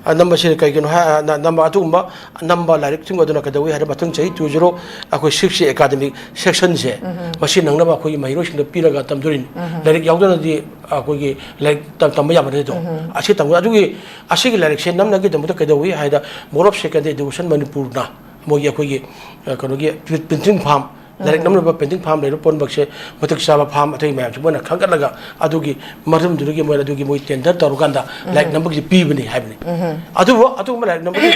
ꯑ, ꯅꯝꯕꯁꯤꯅ ꯀꯩꯒꯤꯅꯣ ꯍꯥꯏ, ꯑ, ꯅ-, ꯅꯝꯕ ꯑꯗꯨꯒꯨꯝꯕ ꯅꯝꯕ ꯂꯥꯏꯔꯤꯛꯁꯤꯡ ꯑꯗꯨꯅ ꯀꯩꯗꯧꯏ ꯍꯥꯏꯔ, ꯃꯊꯪ ꯆꯍꯤ ꯇꯨ ꯖꯤꯔꯣ ꯑꯩꯈꯣꯏ ꯁꯤꯛꯁꯀꯤ ꯑꯦꯀꯥꯗꯃꯤꯛ ꯁꯦꯛꯁꯟꯁꯦ ꯃꯁꯤ ꯅꯪꯅꯕ ꯑꯩꯈꯣꯏꯒꯤ ꯃꯍꯩꯔꯣꯏꯁꯤꯡꯗ ꯄꯤꯔꯒ ꯇꯝꯗꯣꯔꯤꯅꯤ꯫ ꯂꯥꯏꯔꯤꯛ ꯌꯥꯎꯗꯅꯗꯤ ꯑꯩꯈꯣꯏꯒꯤ ꯂꯥꯏꯔꯤꯛ ꯇꯝ-, ꯇꯝꯕ ꯌꯥꯕ ꯅꯠꯇꯦꯗꯣ꯫ ꯑꯁꯤ ꯇꯝꯕ, ꯑꯗꯨꯒꯤ, ꯑꯁꯤꯒꯤ ꯂꯥꯏꯔꯤꯛꯁꯦ ꯅꯝꯅꯕꯒꯤꯗꯃꯛꯇ ꯀꯩꯗꯧꯏ ꯍꯥꯏꯗ, Board of Secondary Education ꯃꯅꯤꯄꯨꯔꯅ ꯃꯣꯏꯒꯤ ꯑꯩꯈꯣꯏꯒꯤ, ꯑ, ꯀꯩꯅꯣꯒꯤ ꯄ꯭ꯔꯤ-, ꯄ꯭ꯔꯤꯟꯇꯤꯡ ꯐꯥꯝ, ꯂꯥꯏꯔꯤꯛ ꯅꯝꯅꯕ ꯄ꯭ꯔꯤꯟꯇꯤꯡ ꯐꯥꯝ ꯂꯩꯔꯤꯕ ꯄꯨꯝꯅꯃꯛꯁꯦ ꯃꯇꯤꯛ ꯆꯥꯕ ꯐꯥꯝ ꯑꯇꯩ ꯃꯌꯥꯝꯁꯦ ꯃꯣꯏꯅ ꯈꯟꯒꯠꯂꯒ ꯑꯗꯨꯒꯤ ꯃꯔꯝꯗꯨꯗꯒꯤ ꯃꯣꯏꯅ ꯑꯗꯨꯒꯤ ꯃꯣꯏ ꯇꯦꯟꯗꯔ ꯇꯧꯔꯀꯥꯟꯗ ꯂꯥꯏꯔꯤꯛ ꯅꯝꯕꯒꯤꯗꯤ ꯄꯤꯕꯅꯤ ꯍꯥꯏꯕꯅꯤ꯫ ꯑꯗꯨꯕꯨ ꯑꯗꯨꯒꯨꯝꯕ ꯂꯥꯏꯔꯤꯛ ꯅꯝꯕꯒꯤ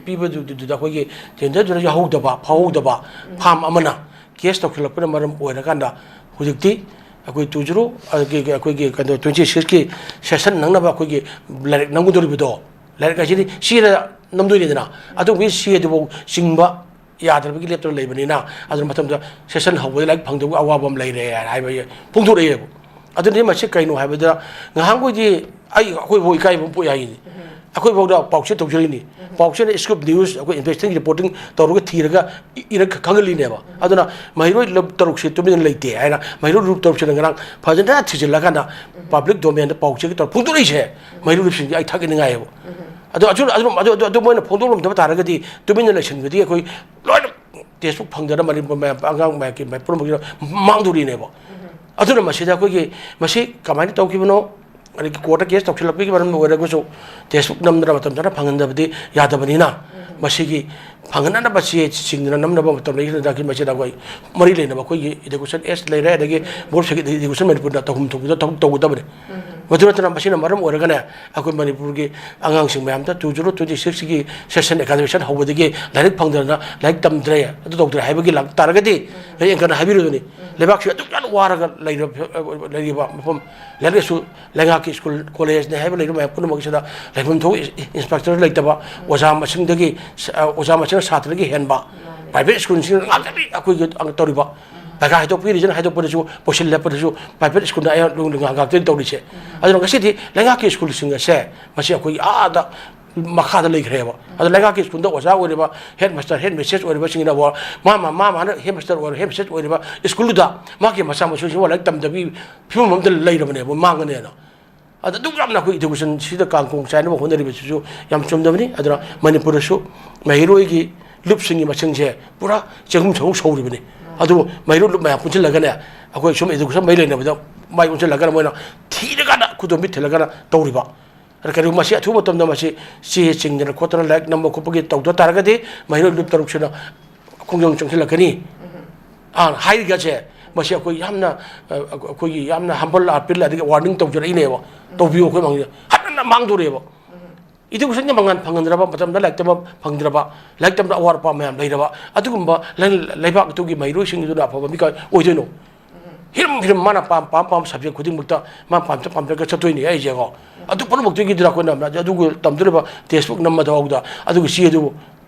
ꯄꯤꯕꯗꯨꯗ ꯑꯩꯈꯣꯏꯒꯤ ꯇꯦꯟꯗꯔꯗꯨꯗ ꯌꯥꯎꯍꯧꯗꯕ, ꯐꯥꯎꯍꯧꯗꯕ ꯐꯥꯝ ꯑꯃꯅ ꯀꯦꯁ ꯇꯧꯁꯤꯜꯂꯛꯄꯅ ꯃꯔꯝ ꯑꯣꯏꯔꯀꯥꯟꯗ ꯍꯧꯖꯤꯛꯇꯤ ꯑꯩꯈꯣꯏ ꯇꯨ ꯖꯤꯔꯣ, ꯑꯩꯈꯣꯏꯒꯤ, ꯑꯩꯈꯣꯏꯒꯤ ꯀꯩꯅꯣ, ꯇ꯭ꯋꯦꯟꯇꯤ ꯁꯤꯛꯁꯀꯤ ꯁꯦꯁꯟ ꯅꯪꯅꯕ ꯑꯩꯈꯣꯏꯒꯤ ꯂꯥꯏꯔꯤꯛ ꯅꯝꯒꯗꯧꯔꯤꯕꯗꯣ, ꯂꯥꯏꯔꯤꯛ ꯍꯥꯏꯁꯤꯗꯤ ꯁꯤꯗ ꯅꯝꯗꯣꯏꯅꯤꯗꯅ, ꯑꯗꯨꯒꯤ ꯁꯤ ꯑꯗꯨꯐꯥꯎ ꯆꯤꯡꯕ ꯌꯥꯗ꯭ꯔꯕꯒꯤ ꯂꯦꯞꯇꯅ ꯂꯩꯕꯅꯤꯅ, ꯑꯗꯨꯅ ꯃꯇꯝꯗ ꯁꯦꯁꯟ ꯍꯧꯕꯗ ꯂꯥꯏꯔꯤꯛ ꯐꯪꯗꯕꯒꯤ ꯑꯋꯥꯕ ꯑꯃ ꯂꯩꯔꯦ ꯍꯥꯏꯕ ꯐꯣꯡꯗꯣꯔꯛꯑꯦꯕ꯫ ꯑꯗꯨꯅꯤ ꯃꯁꯤ ꯀꯩꯅꯣ ꯍꯥꯏꯕꯗ, ꯉꯍꯥꯟꯈꯣꯏꯗꯤ ꯑꯩ, ꯑꯩꯈꯣꯏꯐꯥꯎ ꯏꯀꯥꯏꯕ ꯑꯃ ꯄꯣꯛꯏ ꯍꯥꯏꯅꯤ꯫ ꯑꯩꯈꯣꯏꯐꯥꯎꯗ ꯄꯥꯎꯆꯦ ꯇꯧꯖꯔꯤꯅꯤ꯫ ꯄꯥꯎꯆꯦꯅ ꯁ꯭ꯀꯨꯞ ꯅ꯭ꯌꯨꯁ, ꯑꯩꯈꯣꯏ ꯏꯟꯚꯦꯁꯇꯤꯒꯦꯇꯤꯡ ꯔꯤꯄꯣꯔꯇꯤꯡ ꯇꯧꯔꯒ ꯊꯤꯔꯒ ꯏ-, ꯏꯔꯒ ꯈꯪꯍꯜꯂꯤꯅꯦꯕ꯫ ꯑꯗꯨꯅ ꯃꯍꯩꯔꯣꯏ ꯂꯨꯞ ꯇꯔꯨꯛꯁꯦ ꯇꯨꯃꯤꯟꯅ ꯂꯩꯇꯦ ꯍꯥꯏꯅ ꯃꯍꯩꯔꯣꯏ ꯂꯨꯞ ꯇꯔꯨꯛꯁꯤꯅ ꯉꯔꯥꯡ ꯐꯖꯅ ꯊꯤꯖꯤꯜꯂꯀꯥꯟꯗ ꯄꯕ꯭ꯂꯤꯛ ꯗꯣꯃꯦꯟꯗ ꯄꯥꯎꯆꯦꯒꯤ ꯇꯧꯔ ꯐꯣꯡꯗꯣꯔꯛꯏꯁꯦ ꯃꯍꯩꯔꯣꯏ ꯂꯨꯞꯁꯤꯡꯁꯦ ꯑꯩ ꯊꯥꯒꯠꯅꯤꯡꯉꯥꯏꯑꯕ꯫ ꯑꯗꯣ ꯑꯗꯨ, ꯑꯗꯨ, ꯑꯗꯨ, ꯑꯗꯨ, ꯑꯗꯨ ꯃꯣꯏꯅ ꯐꯣꯡꯗꯣꯛꯂꯝꯗꯕ ꯇꯥꯔꯒꯗꯤ ꯇꯨꯃꯤꯟꯅ ꯂꯩꯁꯤꯟꯕꯗꯤ ꯑꯩꯈꯣꯏ ꯂꯣꯏꯅ ꯇꯦꯛꯁ ꯕꯨꯛ ꯐꯪꯗꯅ ꯃꯅꯤꯄꯨꯔ ꯃꯌꯥꯝ, ꯑꯉꯥꯡ ꯃꯌꯥꯝꯒꯤ ꯄꯨꯝꯅꯃꯛꯀꯤꯗꯃꯛ ꯃꯥꯡꯗꯣꯔꯤꯅꯦꯕ꯫ ꯑꯗꯨꯅ ꯃꯁꯤꯗ ꯑꯩꯈꯣꯏꯒꯤ, ꯃꯁꯤ ꯀꯃꯥꯏꯅ ꯇꯧꯈꯤꯕꯅꯣ, ꯑꯗꯒꯤ ꯀꯣꯔꯠꯇ ꯀꯦꯁ ꯇꯧꯁꯤꯜꯂꯛꯄꯒꯤ ꯃꯔꯝ ꯑꯣꯏꯔꯒꯁꯨ ꯇꯦꯛꯁ ꯕꯨꯛ ꯅꯝꯗꯅ ꯃꯇꯝ ꯆꯥꯅ ꯐꯪꯍꯟꯗꯕꯗꯤ ꯌꯥꯗꯕꯅꯤꯅ, ꯃꯁꯤꯒꯤ ꯐꯪꯍꯟꯅꯅꯕ ꯆꯦ ꯆꯤꯡꯗꯨꯅ ꯅꯝꯅꯕ ꯃꯇꯝ ꯂꯩꯈꯤꯗ꯭ꯔꯗꯤ ꯃꯁꯤꯗ ꯑꯩꯈꯣꯏ ꯃꯔꯤ ꯂꯩꯅꯕ ꯑꯩꯈꯣꯏꯒꯤ ꯏꯗꯨꯀꯦꯁꯟ ꯑꯦꯁ ꯂꯩꯔꯦ, ꯑꯗꯒꯤ ꯕꯣꯔꯗ ꯁꯦꯀ꯭ꯔꯦꯇꯔꯤ ꯏꯗꯨꯀꯦꯁꯟ ꯃꯅꯤꯄꯨꯔꯗ ꯇꯧꯐꯝ ꯊꯣꯛꯄꯗ ꯊꯕꯛ ꯇꯧꯒꯗꯕꯅꯤ꯫ ꯃꯗꯨ ꯅꯠꯇꯅ ꯃꯁꯤꯅ ꯃꯔꯝ ꯑꯣꯏꯔꯒꯅꯦ, ꯑꯩꯈꯣꯏ ꯃꯅꯤꯄꯨꯔꯒꯤ ꯑꯉꯥꯡꯁꯤꯡ ꯃꯌꯥꯝꯗ ꯇꯨ ꯖꯤꯔꯣ ꯇ꯭ꯋꯦꯟꯇꯤ ꯁꯤꯛꯁꯀꯤ ꯁꯦꯁꯟ, ꯑꯦꯀꯥꯗꯃꯤꯛ ꯁꯦꯁꯟ ꯍꯧꯕꯗꯒꯤ ꯂꯥꯏꯔꯤꯛ ꯐꯪꯗꯅ, ꯂꯥꯏꯔꯤꯛ ꯇꯝꯗ꯭ꯔꯦ, ꯑꯗꯨ ꯇꯧꯗ꯭ꯔꯦ ꯍꯥꯏꯕꯒꯤ ꯂꯥꯛ ꯇꯥꯔꯒꯗꯤ, ꯍꯌꯦꯡ ꯀꯟꯅ ꯍꯥꯏꯕꯤꯔꯨꯗꯨꯅꯤ꯫ ꯂꯩꯕꯥꯛꯁꯤ ꯑꯗꯨꯛ ꯌꯥꯝꯅ ꯋꯥꯔꯒ ꯂꯩꯔꯕ, ꯂꯩꯔꯤꯕ ꯃꯐꯝ, ꯂꯥꯏꯔꯤꯛ ꯂꯥꯏꯁꯨ ꯂꯩꯉꯥꯛꯀꯤ ꯁ꯭ꯀꯨꯜ, ꯀꯣꯂꯦꯖꯅꯦ ꯍꯥꯏꯕ ꯂꯩꯔꯤꯕ ꯃꯌꯥꯝ ꯄꯨꯝꯅꯃꯛꯁꯤꯗ ꯂꯩꯐꯝ ꯊꯣꯛꯏ, ꯏꯟꯐ꯭ꯔꯥꯁ꯭ꯇ꯭ꯔꯛꯆꯔ ꯂꯩꯇꯕ, ꯑꯣꯖꯥ ꯃꯁꯤꯡꯗꯒꯤ, ꯑ, ꯑꯣꯖꯥ ꯃꯁꯤꯡꯅ ꯁꯥꯇ꯭ꯔꯗꯒꯤ ꯍꯦꯟꯕ, ꯄ꯭ꯔꯥꯏꯚꯦꯠ ꯁ꯭ꯀꯨꯜꯁꯤꯡ ꯉꯥꯛꯇꯅꯤ ꯑꯩꯈꯣꯏꯒꯤ ꯇꯧꯔꯤꯕ꯫ ꯄꯩꯈꯥ ꯍꯥꯏꯗꯣꯛꯄꯒꯤ ꯔꯤꯖꯜ ꯍꯥꯏꯗꯣꯛꯄꯗꯁꯨ, ꯄꯣꯁꯤꯜꯂꯄꯗꯁꯨ ꯄ꯭ꯔꯥꯏꯚꯦꯠ ꯁ꯭ꯀꯨꯜꯗ ꯑꯌꯥꯝꯕ ꯉꯥꯛꯇꯅꯤ ꯇꯧꯔꯤꯁꯦ꯫ ꯑꯗꯨꯅ ꯉꯁꯤꯗꯤ ꯂꯩꯉꯥꯛꯀꯤ ꯁ꯭ꯀꯨꯜꯁꯤꯡ ꯑꯁꯦ ꯃꯁꯤ ꯑꯩꯈꯣꯏꯒꯤ ꯑꯥꯗ ꯃꯈꯥꯗ ꯂꯩꯈ꯭ꯔꯦꯕ꯫ ꯑꯗꯣ ꯂꯩꯉꯥꯛꯀꯤ ꯁ꯭ꯀꯨꯜꯗ ꯑꯣꯖꯥ ꯑꯣꯏꯔꯤꯕ ꯍꯦꯗ ꯃꯥꯁꯇꯔ, ꯍꯦꯗ ꯃꯤꯁꯇ꯭ꯔꯦꯁ ꯑꯣꯏꯔꯤꯕꯁꯤꯡꯅ ꯃꯥ, ꯃꯥ, ꯃꯥ ꯃꯥꯅ ꯍꯦꯗ ꯃꯥꯁꯇꯔ ꯑꯣꯏꯔꯣ, ꯍꯦꯗ ꯃꯤꯁꯇ꯭ꯔꯦꯁ ꯑꯣꯏꯔꯤꯕ ꯁ꯭ꯀꯨꯜꯗꯨꯗ ꯃꯥꯒꯤ ꯃꯆꯥ ꯃꯁꯨꯁꯤꯡꯕꯨ ꯂꯥꯏꯔꯤꯛ ꯇꯝꯗꯕꯤ ꯐꯤꯕꯝ ꯑꯃꯗ ꯂꯩꯔꯕꯅꯦꯕ, ꯃꯥꯡꯉꯅꯦꯅ꯫ ꯑꯗ ꯑꯗꯨꯛ ꯌꯥꯝꯅ ꯑꯩꯈꯣꯏ education ꯁꯤꯗ ꯀꯥꯡꯈꯣꯡ ꯆꯥꯏꯅꯕ ꯍꯣꯠꯅꯔꯤꯕꯁꯤꯁꯨ ꯌꯥꯝ ꯆꯨꯝꯗꯕꯅꯤ꯫ ꯑꯗꯨꯅ ꯃꯅꯤꯄꯨꯔꯗꯁꯨ ꯃꯍꯩꯔꯣꯏꯒꯤ ꯂꯨꯞꯁꯤꯡꯒꯤ ꯃꯁꯤꯡꯁꯦ ꯄꯨꯔꯥ ꯆꯍꯨꯝ ꯆꯍꯨꯝ ꯁꯧꯔꯤꯕꯅꯤ꯫ ꯑꯗꯨꯕꯨ ꯃꯍꯩꯔꯣꯏ ꯂꯨꯞ ꯃꯌꯥꯝ ꯄꯨꯟꯁꯤꯜꯂꯒꯅꯦ, ꯑꯩꯈꯣꯏ ꯁꯨꯝ education ꯃꯔꯤ ꯂꯩꯅꯕꯗ ꯃꯥꯏ ꯑꯣꯟꯁꯤꯜꯂꯒꯅ ꯃꯣꯏꯅ ꯊꯤꯔꯀꯥꯟꯗ ꯈꯨꯗꯣꯝꯕꯤ ꯊꯤꯜꯂꯒꯅ ꯇꯧꯔꯤꯕ꯫ ꯑꯗ ꯀꯔꯤꯒꯨꯝꯕ ꯃꯁꯤ ꯑꯊꯨꯕ ꯃꯇꯝꯗ ꯃꯁꯤ ꯆꯦ ꯆꯤꯡꯗꯅ ꯈꯣꯠꯇꯅ ꯂꯥꯏꯔꯤꯛ ꯅꯝꯕ ꯈꯣꯠꯄꯒꯤ ꯇꯧꯗ ꯇꯥꯔꯒꯗꯤ ꯃꯍꯩꯔꯣꯏ ꯂꯨꯞ ꯇꯔꯨꯛꯁꯤꯅ ꯈꯣꯡꯖꯪ ꯆꯪꯁꯤꯜꯂꯛꯀꯅꯤ꯫ ꯑꯥ, ꯍꯥꯏꯔꯤꯒꯁꯦ ꯃꯁꯤ ꯑꯩꯈꯣꯏ ꯌꯥꯝꯅ, ꯑ, ꯑꯩꯈꯣꯏꯒꯤ ꯌꯥꯝꯅ humble appeal ꯑꯗꯒꯤ warning ꯇꯧꯖꯔꯛꯏꯅꯦꯕ꯫ ꯇꯧꯕꯤꯌꯨ, ꯑꯩꯈꯣꯏ ꯃꯥꯡꯖꯤꯜ ꯍꯟꯅ ꯍꯟꯅ ꯃꯥꯡꯗꯣꯔꯦꯕ꯫ Educationꯒꯤ ꯃꯉꯥꯜ ꯐꯪꯍꯟꯗ꯭ꯔꯕ, ꯃꯇꯝꯗ ꯂꯥꯏꯔꯤꯛ ꯇꯝꯕ ꯐꯪꯗ꯭ꯔꯕ, ꯂꯥꯏꯔꯤꯛ ꯇꯝꯕꯗ ꯑꯋꯥꯠ ꯑꯄꯥ ꯃꯌꯥꯝ ꯂꯩꯔꯕ ꯑꯗꯨꯒꯨꯝꯕ ꯂꯩ-, ꯂꯩꯕꯥꯛ ꯑꯗꯨꯒꯤ ꯃꯍꯩꯔꯣꯏꯁꯤꯡꯗꯨꯅ ꯑꯐꯕ ꯃꯤ ꯀꯥꯏ ꯑꯣꯏꯗꯣꯏꯅꯣ? ꯍꯤꯔꯝ ꯍꯤꯔꯝ ꯃꯥꯅ ꯄꯥꯝ ꯄꯥꯝ ꯄꯥꯝꯕ subject ꯈꯨꯗꯤꯡꯃꯛꯇ ꯃꯥ ꯄꯥꯝꯖ ꯄꯥꯝꯖꯔꯒ ꯆꯠꯇꯣꯏꯅꯦ ꯑꯩꯁꯦꯀꯣ꯫ ꯑꯗꯨ ꯄꯨꯝꯅꯃꯛꯇꯨꯒꯤꯗꯨꯗ ꯑꯩꯈꯣꯏꯅ ꯑꯗꯨꯒꯤ ꯇꯝꯗꯣꯔꯤꯕ textbook ꯅꯝꯕꯗ ꯐꯥꯎꯗ ꯑꯗꯨꯒꯤ ꯆꯦ ꯑꯗꯨ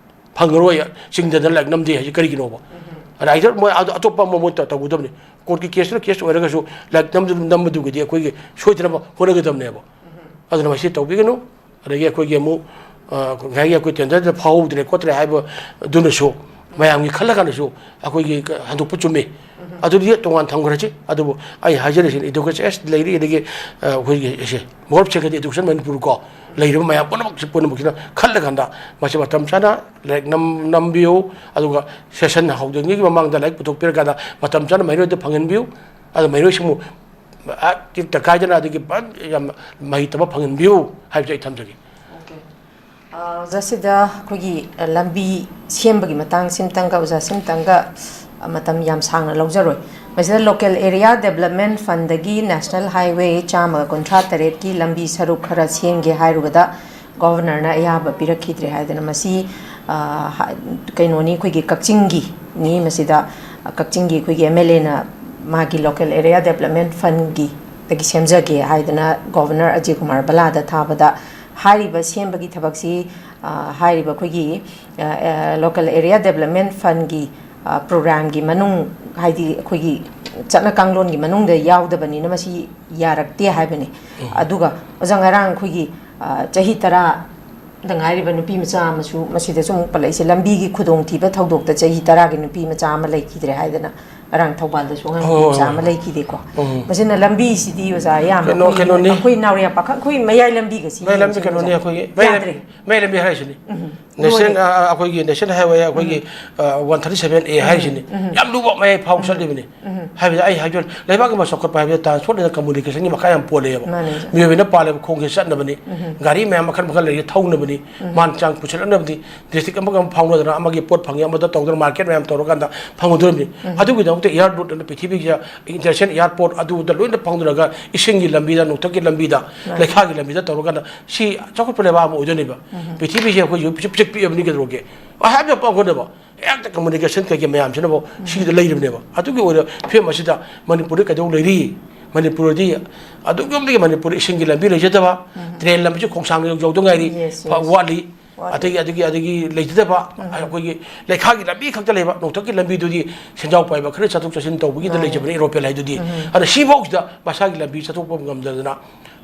ꯐꯪꯉꯔꯣꯏ, ꯆꯤꯡꯗꯗꯅ ꯂꯥꯏꯔꯤꯛ ꯅꯝꯗꯦ ꯍꯥꯏꯁꯦ ꯀꯔꯤꯒꯤꯅꯣꯕ? ꯑꯗ either ꯃꯣꯏ ꯑꯗꯨ ꯑꯇꯣꯞꯄ ꯑꯃ ꯃꯣꯏ ꯇꯧ-, ꯇꯧꯒꯗꯕꯅꯤ꯫ Courtꯀꯤ caseꯅ case ꯑꯣꯏꯔꯒꯁꯨ ꯂꯥꯏꯔꯤꯛ ꯅꯝꯗꯨ-, ꯅꯝꯕꯗꯨꯒꯤꯗꯤ ꯑꯩꯈꯣꯏꯒꯤ ꯁꯣꯏꯗꯅꯕ ꯍꯣꯠꯅꯒꯗꯕꯅꯦꯕ꯫ ꯑꯗꯨꯅ ꯃꯁꯤ ꯇꯧꯕꯤꯒꯅꯨ꯫ ꯑꯗꯒꯤ ꯑꯩꯈꯣꯏꯒꯤ ꯑꯃꯨꯛ, ꯑ, ꯉꯁꯥꯏꯒꯤ ꯑꯩꯈꯣꯏ tenderꯗ ꯐꯥꯎꯍꯧꯗ꯭ꯔꯦ ꯈꯣꯠꯇ꯭ꯔꯦ ꯍꯥꯏꯕꯗꯨꯅꯁꯨ ꯃꯌꯥꯝꯒꯤ ꯈꯜꯂꯀꯥꯟꯗꯁꯨ ꯑꯩꯈꯣꯏꯒꯤ ꯍꯟꯗꯣꯛꯄ ꯆꯨꯝꯃꯤ꯫ ꯑꯗꯨꯗꯤ ꯇꯣꯉꯥꯟ ꯊꯝꯈ꯭ꯔꯁꯤ꯫ ꯑꯗꯨꯕꯨ ꯑꯩ ꯍꯥꯏꯖꯔꯤꯁꯤꯅ education ꯑꯦꯁ ꯂꯩꯔꯤ, ꯑꯗꯒꯤ, ꯑ, ꯑꯩꯈꯣꯏꯒꯤ ꯁꯦ ꯃꯣꯔꯞ ꯁꯦ education ꯃꯅꯤꯄꯨꯔ ꯀꯣ ꯂꯩꯔꯤꯕ ꯃꯌꯥꯝ ꯄꯨꯝꯅꯃꯛꯁꯤ, ꯄꯨꯝꯅꯃꯛꯁꯤꯅ ꯈꯜꯂꯀꯥꯟꯗ ꯃꯁꯤ ꯃꯇꯝ ꯆꯥꯅ ꯂꯥꯏꯔꯤꯛ ꯅꯝ-, ꯅꯝꯕꯤꯌꯨ꯫ ꯑꯗꯨꯒ session ꯍꯧꯗ꯭ꯔꯤꯉꯩꯒꯤ ꯃꯃꯥꯡꯗ ꯂꯥꯏꯔꯤꯛ ꯄꯨꯊꯣꯛꯄꯤꯔꯀꯥꯟꯗ ꯃꯇꯝ ꯆꯥꯅ ꯃꯍꯩꯔꯣꯏꯗ ꯐꯪꯍꯟꯕꯤꯌꯨ꯫ ꯑꯗ ꯃꯍꯩꯔꯣꯏꯁꯤꯡꯕꯨ, ꯑ, ꯇꯤꯛꯇ ꯀꯥꯏꯗꯅ ꯑꯗꯒꯤ ꯐꯟ-, ꯌꯥꯝ ꯃꯍꯩ ꯇꯝꯕ ꯐꯪꯍꯟꯕꯤꯌꯨ ꯍꯥꯏꯕꯁꯦ ꯑꯩ ꯊꯝꯖꯒꯦ꯫ ꯑꯣꯀꯦ꯫ ꯑ, ꯑꯣꯖꯥ, ꯁꯤꯗ ꯑꯩꯈꯣꯏꯒꯤ, ꯑ, ꯂꯝꯕꯤ ꯁꯦꯝꯕꯒꯤ ꯃꯇꯥꯡꯁꯤꯃꯇꯪꯒ, ꯑꯣꯖꯥ, ꯁꯤꯃꯇꯪꯒ, ꯑ, ꯃꯇꯝ ꯌꯥꯝ ꯁꯥꯡꯅ ꯂꯧꯖꯔꯣꯏ꯫ ꯃꯁꯤꯗ Local Area Development Fundꯗꯒꯤ National Highway ꯆꯥꯝꯃꯒ ꯀꯨꯟꯊ꯭ꯔꯥ ꯇꯔꯦꯠꯀꯤ ꯂꯝꯕꯤ ꯁꯔꯨꯛ ꯈꯔ ꯁꯦꯝꯒꯦ ꯍꯥꯏꯔꯨꯕꯗ Governorꯅ ꯑꯌꯥꯕ ꯄꯤꯔꯛꯈꯤꯗ꯭ꯔꯦ ꯍꯥꯏꯗꯅ ꯃꯁꯤ, ꯑ, ꯍ-, ꯀꯩꯅꯣꯅꯤ, ꯑꯩꯈꯣꯏꯒꯤ ꯀꯛꯆꯤꯡꯒꯤꯅꯤ꯫ ꯃꯁꯤꯗ ꯀꯛꯆꯤꯡꯒꯤ ꯑꯩꯈꯣꯏꯒꯤ MLAꯅ ꯃꯥꯒꯤ Local Area Development Fundꯒꯤ ꯗꯒꯤ ꯁꯦꯝꯖꯒꯦ ꯍꯥꯏꯗꯅ Governor ꯑꯖꯌ ꯀꯨꯃꯥꯔ ꯕꯂꯥꯗ ꯊꯥꯕꯗ ꯍꯥꯏꯔꯤꯕ ꯁꯦꯝꯕꯒꯤ ꯊꯕꯛꯁꯤ, ꯑ, ꯍꯥꯏꯔꯤꯕ ꯑꯩꯈꯣꯏꯒꯤ, ꯑ, ꯑ, Local Area Development Fundꯒꯤ, ꯑ, programꯒꯤ ꯃꯅꯨꯡ, ꯍꯥꯏꯗꯤ ꯑꯩꯈꯣꯏꯒꯤ ꯆꯠꯅ ꯀꯥꯡꯂꯣꯟꯒꯤ ꯃꯅꯨꯡꯗ ꯌꯥꯎꯗꯕꯅꯤꯅ ꯃꯁꯤ ꯌꯥꯔꯛꯇꯦ ꯍꯥꯏꯕꯅꯤ꯫ ꯑꯗꯨꯒ ꯑꯣꯖꯥ, ꯉꯔꯥꯡ ꯑꯩꯈꯣꯏꯒꯤ, ꯑ, ꯆꯍꯤ ꯇꯔꯥꯗ ꯉꯥꯏꯔꯤꯕ ꯅꯨꯄꯤ ꯃꯆꯥ ꯑꯃꯁꯨ ꯃꯁꯤꯗꯁꯨ ꯑꯃꯨꯛ ꯄꯜꯂꯛꯏꯁꯦ, ꯂꯝꯕꯤꯒꯤ ꯈꯨꯗꯣꯡꯊꯤꯕ ꯊꯧꯗꯣꯛꯇ ꯆꯍꯤ ꯇꯔꯥꯒꯤ ꯅꯨꯄꯤ ꯃꯆꯥ ꯑꯃ ꯂꯩꯈꯤꯗ꯭ꯔꯦ ꯍꯥꯏꯗꯅ ꯉꯔꯥꯡ ꯊꯧꯕꯥꯜꯗꯁꯨ ꯑꯉꯥꯡ ꯍꯣꯏ, ꯍꯣꯏ, ꯅꯨꯄꯤ ꯃꯆꯥ ꯑꯃ ꯍꯣꯏ꯫ ꯂꯩꯈꯤꯗꯦꯀꯣ꯫ ꯎꯝ꯫ ꯃꯁꯤꯅ ꯂꯝꯕꯤꯁꯤꯗꯤ ꯑꯣꯖꯥ ꯌꯥꯝꯅ ꯀꯩꯅꯣ, ꯑꯩꯈꯣꯏ, ꯀꯩꯅꯣꯅꯤ꯫ ꯑꯩꯈꯣꯏ ꯅꯥꯎꯔꯦꯝ ꯄꯥꯈꯪ, ꯑꯩꯈꯣꯏ ꯃꯌꯥꯏ ꯂꯝꯕꯤꯒꯁꯤ ꯃꯌꯥꯏ ꯂꯝꯕꯤ ꯌꯦꯡꯕꯁꯦ ꯀꯩꯅꯣꯅꯤ ꯑꯣꯖꯥ ꯑꯩꯈꯣꯏꯒꯤ꯫ ꯃꯌꯥꯏ ꯂꯝ-, ꯌꯥꯗ꯭ꯔꯦ꯫ ꯃꯌꯥꯏ ꯂꯝꯕꯤ ꯍꯥꯏꯔꯤꯁꯤꯅꯤ꯫ ꯎꯝ꯫ ꯅꯦꯁꯅꯦꯜ, ꯅꯣꯏꯅꯦ꯫ ꯑ, ꯑ, ꯑꯩꯈꯣꯏꯒꯤ ꯅꯦꯁꯅꯦꯜ ꯍꯥꯏꯋꯦ ꯑꯩꯈꯣꯏꯒꯤ, ꯎꯝ꯫ ꯑ, ꯋꯥꯟ ꯊꯥꯔꯇꯤ ꯁꯚꯦꯟ ꯑꯦ ꯎꯝ꯫ ꯍꯥꯏꯔꯤꯁꯤꯅꯤ꯫ ꯎꯝ꯫ ꯌꯥꯝ ꯂꯨꯕ ꯃꯌꯥꯏ ꯐꯥꯎ ꯎꯝ꯫ ꯆꯠꯂꯤꯕꯅꯤ꯫ ꯎꯝ꯫ ꯍꯥꯏꯕꯗꯤ ꯑꯩ ꯍꯥꯏꯖ-, ꯂꯩꯕꯥꯛ ꯑꯃ ꯆꯥꯎꯈꯠꯄ ꯍꯥꯏꯕꯁꯤ transport and communication ꯒꯤ ꯃꯈꯥ ꯌꯥꯝ ꯄꯣꯜꯂꯦꯕ꯫ ꯃꯥꯅꯦ, ꯑꯣꯖꯥ꯫ ꯃꯤꯑꯣꯏꯕꯅ ꯄꯥꯜꯂꯤꯕ ꯈꯣꯡꯁꯦ ꯆꯠꯅꯕꯅꯤ꯫ ꯎꯝ꯫ ꯒꯥꯔꯤ ꯃꯌꯥꯝ ꯃꯈꯜ ꯃꯈꯜ ꯂꯩꯔꯤ ꯊꯧꯅꯕꯅꯤ꯫ ꯎꯝ꯫ ꯃꯥꯟ ꯆꯥꯡ ꯄꯨꯁꯤꯜꯂꯛꯅꯕꯅꯤ꯫ District ꯑꯃꯒ ꯑꯃ ꯐꯥꯎꯅꯗꯅ ꯑꯃꯒꯤ ꯄꯣꯠ ꯐꯪꯉꯤ ꯑꯃꯗ ꯇꯧꯗꯅ market ꯃꯌꯥꯝ ꯇꯧꯔꯀꯥꯟꯗ ꯐꯪꯉꯨꯗꯣꯔꯤꯕꯅꯤ꯫ ꯎꯝ꯫ ꯑꯗꯨꯒꯤꯗꯃꯛꯇ air route ꯑꯅ ꯄ꯭ꯔꯤꯊꯤꯕꯤꯒꯤꯗ international airport ꯑꯗꯨꯗ ꯂꯣꯏꯅ ꯐꯥꯎꯅꯔꯒ ꯏꯁꯤꯡꯒꯤ ꯂꯝꯕꯤꯗ, ꯅꯣꯡꯊꯛꯀꯤ ꯂꯝꯕꯤꯗ, ꯃꯥꯅꯦ꯫ ꯂꯩꯈꯥꯒꯤ ꯂꯝꯕꯤꯗ ꯇꯧꯔꯀꯥꯟꯗ ꯁꯤ ꯆꯥꯎꯈꯠꯄ ꯂꯩꯕꯥꯛ ꯑꯃ ꯑꯣꯏꯗꯣꯏꯅꯦꯕ꯫ ꯎꯝ꯫ ꯄ꯭ꯔꯤꯊꯤꯕꯤꯁꯦ ꯑꯩꯈꯣꯏꯁꯨ ꯄꯤꯁꯛ ꯄꯤꯁꯛ ꯄꯤꯛꯑꯕꯅꯤ ꯀꯩꯗꯧꯔꯒꯦ? ꯍꯥꯏꯕ ꯌꯥꯝ ꯄꯥꯎꯒꯗꯕ꯫ ꯍꯦꯛꯇ communication ꯀꯩꯀꯩ ꯃꯌꯥꯝꯁꯤꯅꯕꯨ ꯎꯝ꯫ ꯁꯤꯗ ꯂꯩꯔꯤꯕꯅꯦꯕ꯫ ꯑꯗꯨꯒꯤ ꯑꯣꯏꯔ ꯐꯤꯕꯝ ꯑꯁꯤꯗ ꯃꯅꯤꯄꯨꯔꯗ ꯀꯩꯗꯧ ꯂꯩꯔꯤ? ꯃꯅꯤꯄꯨꯔꯗꯤ ꯑꯗꯨꯛꯀꯤ ꯃꯇꯤꯛ ꯃꯅꯤꯄꯨꯔ ꯏꯁꯤꯡꯒꯤ ꯂꯝꯕꯤ ꯂꯩꯖꯗꯕ, ꯎꯝ꯫ Train ꯂꯝꯕꯤꯁꯨ ꯈꯣꯡꯁꯥꯡ ꯌꯧ-, ꯌꯧꯗ ꯉꯥꯏꯔꯤ, Yes, ꯐ-, yes꯫ ꯋꯥꯠꯂꯤ꯫ ꯋꯥꯠꯂꯤ꯫ ꯑꯗꯒꯤ, ꯑꯗꯒꯤ, ꯑꯗꯒꯤ ꯂꯩꯖꯗꯕ, ꯎꯝ꯫ ꯑꯩꯈꯣꯏꯒꯤ ꯂꯩꯈꯥꯒꯤ ꯂꯝꯕꯤ ꯈꯛꯇ ꯂꯩꯕ, ꯅꯣꯡꯊꯛꯀꯤ ꯂꯝꯕꯤꯗꯨꯗꯤ ꯁꯦꯟꯖꯥꯎ ꯄꯥꯏꯕ ꯈꯔ ꯆꯠꯊꯣꯛ ꯆꯠꯁꯤꯟ ꯇꯧꯕꯒꯤꯗ ꯃꯥꯅꯤ꯫ ꯂꯩꯖꯕꯅꯤ, aeroplane ꯍꯥꯏꯗꯨꯗꯤ꯫ ꯎꯝ꯫ ꯑꯗ ꯁꯤꯐꯥꯎꯁꯤꯗ ꯃꯁꯥꯒꯤ ꯂꯝꯕꯤ ꯆꯠꯊꯣꯛꯄ ꯉꯝꯗꯗꯅ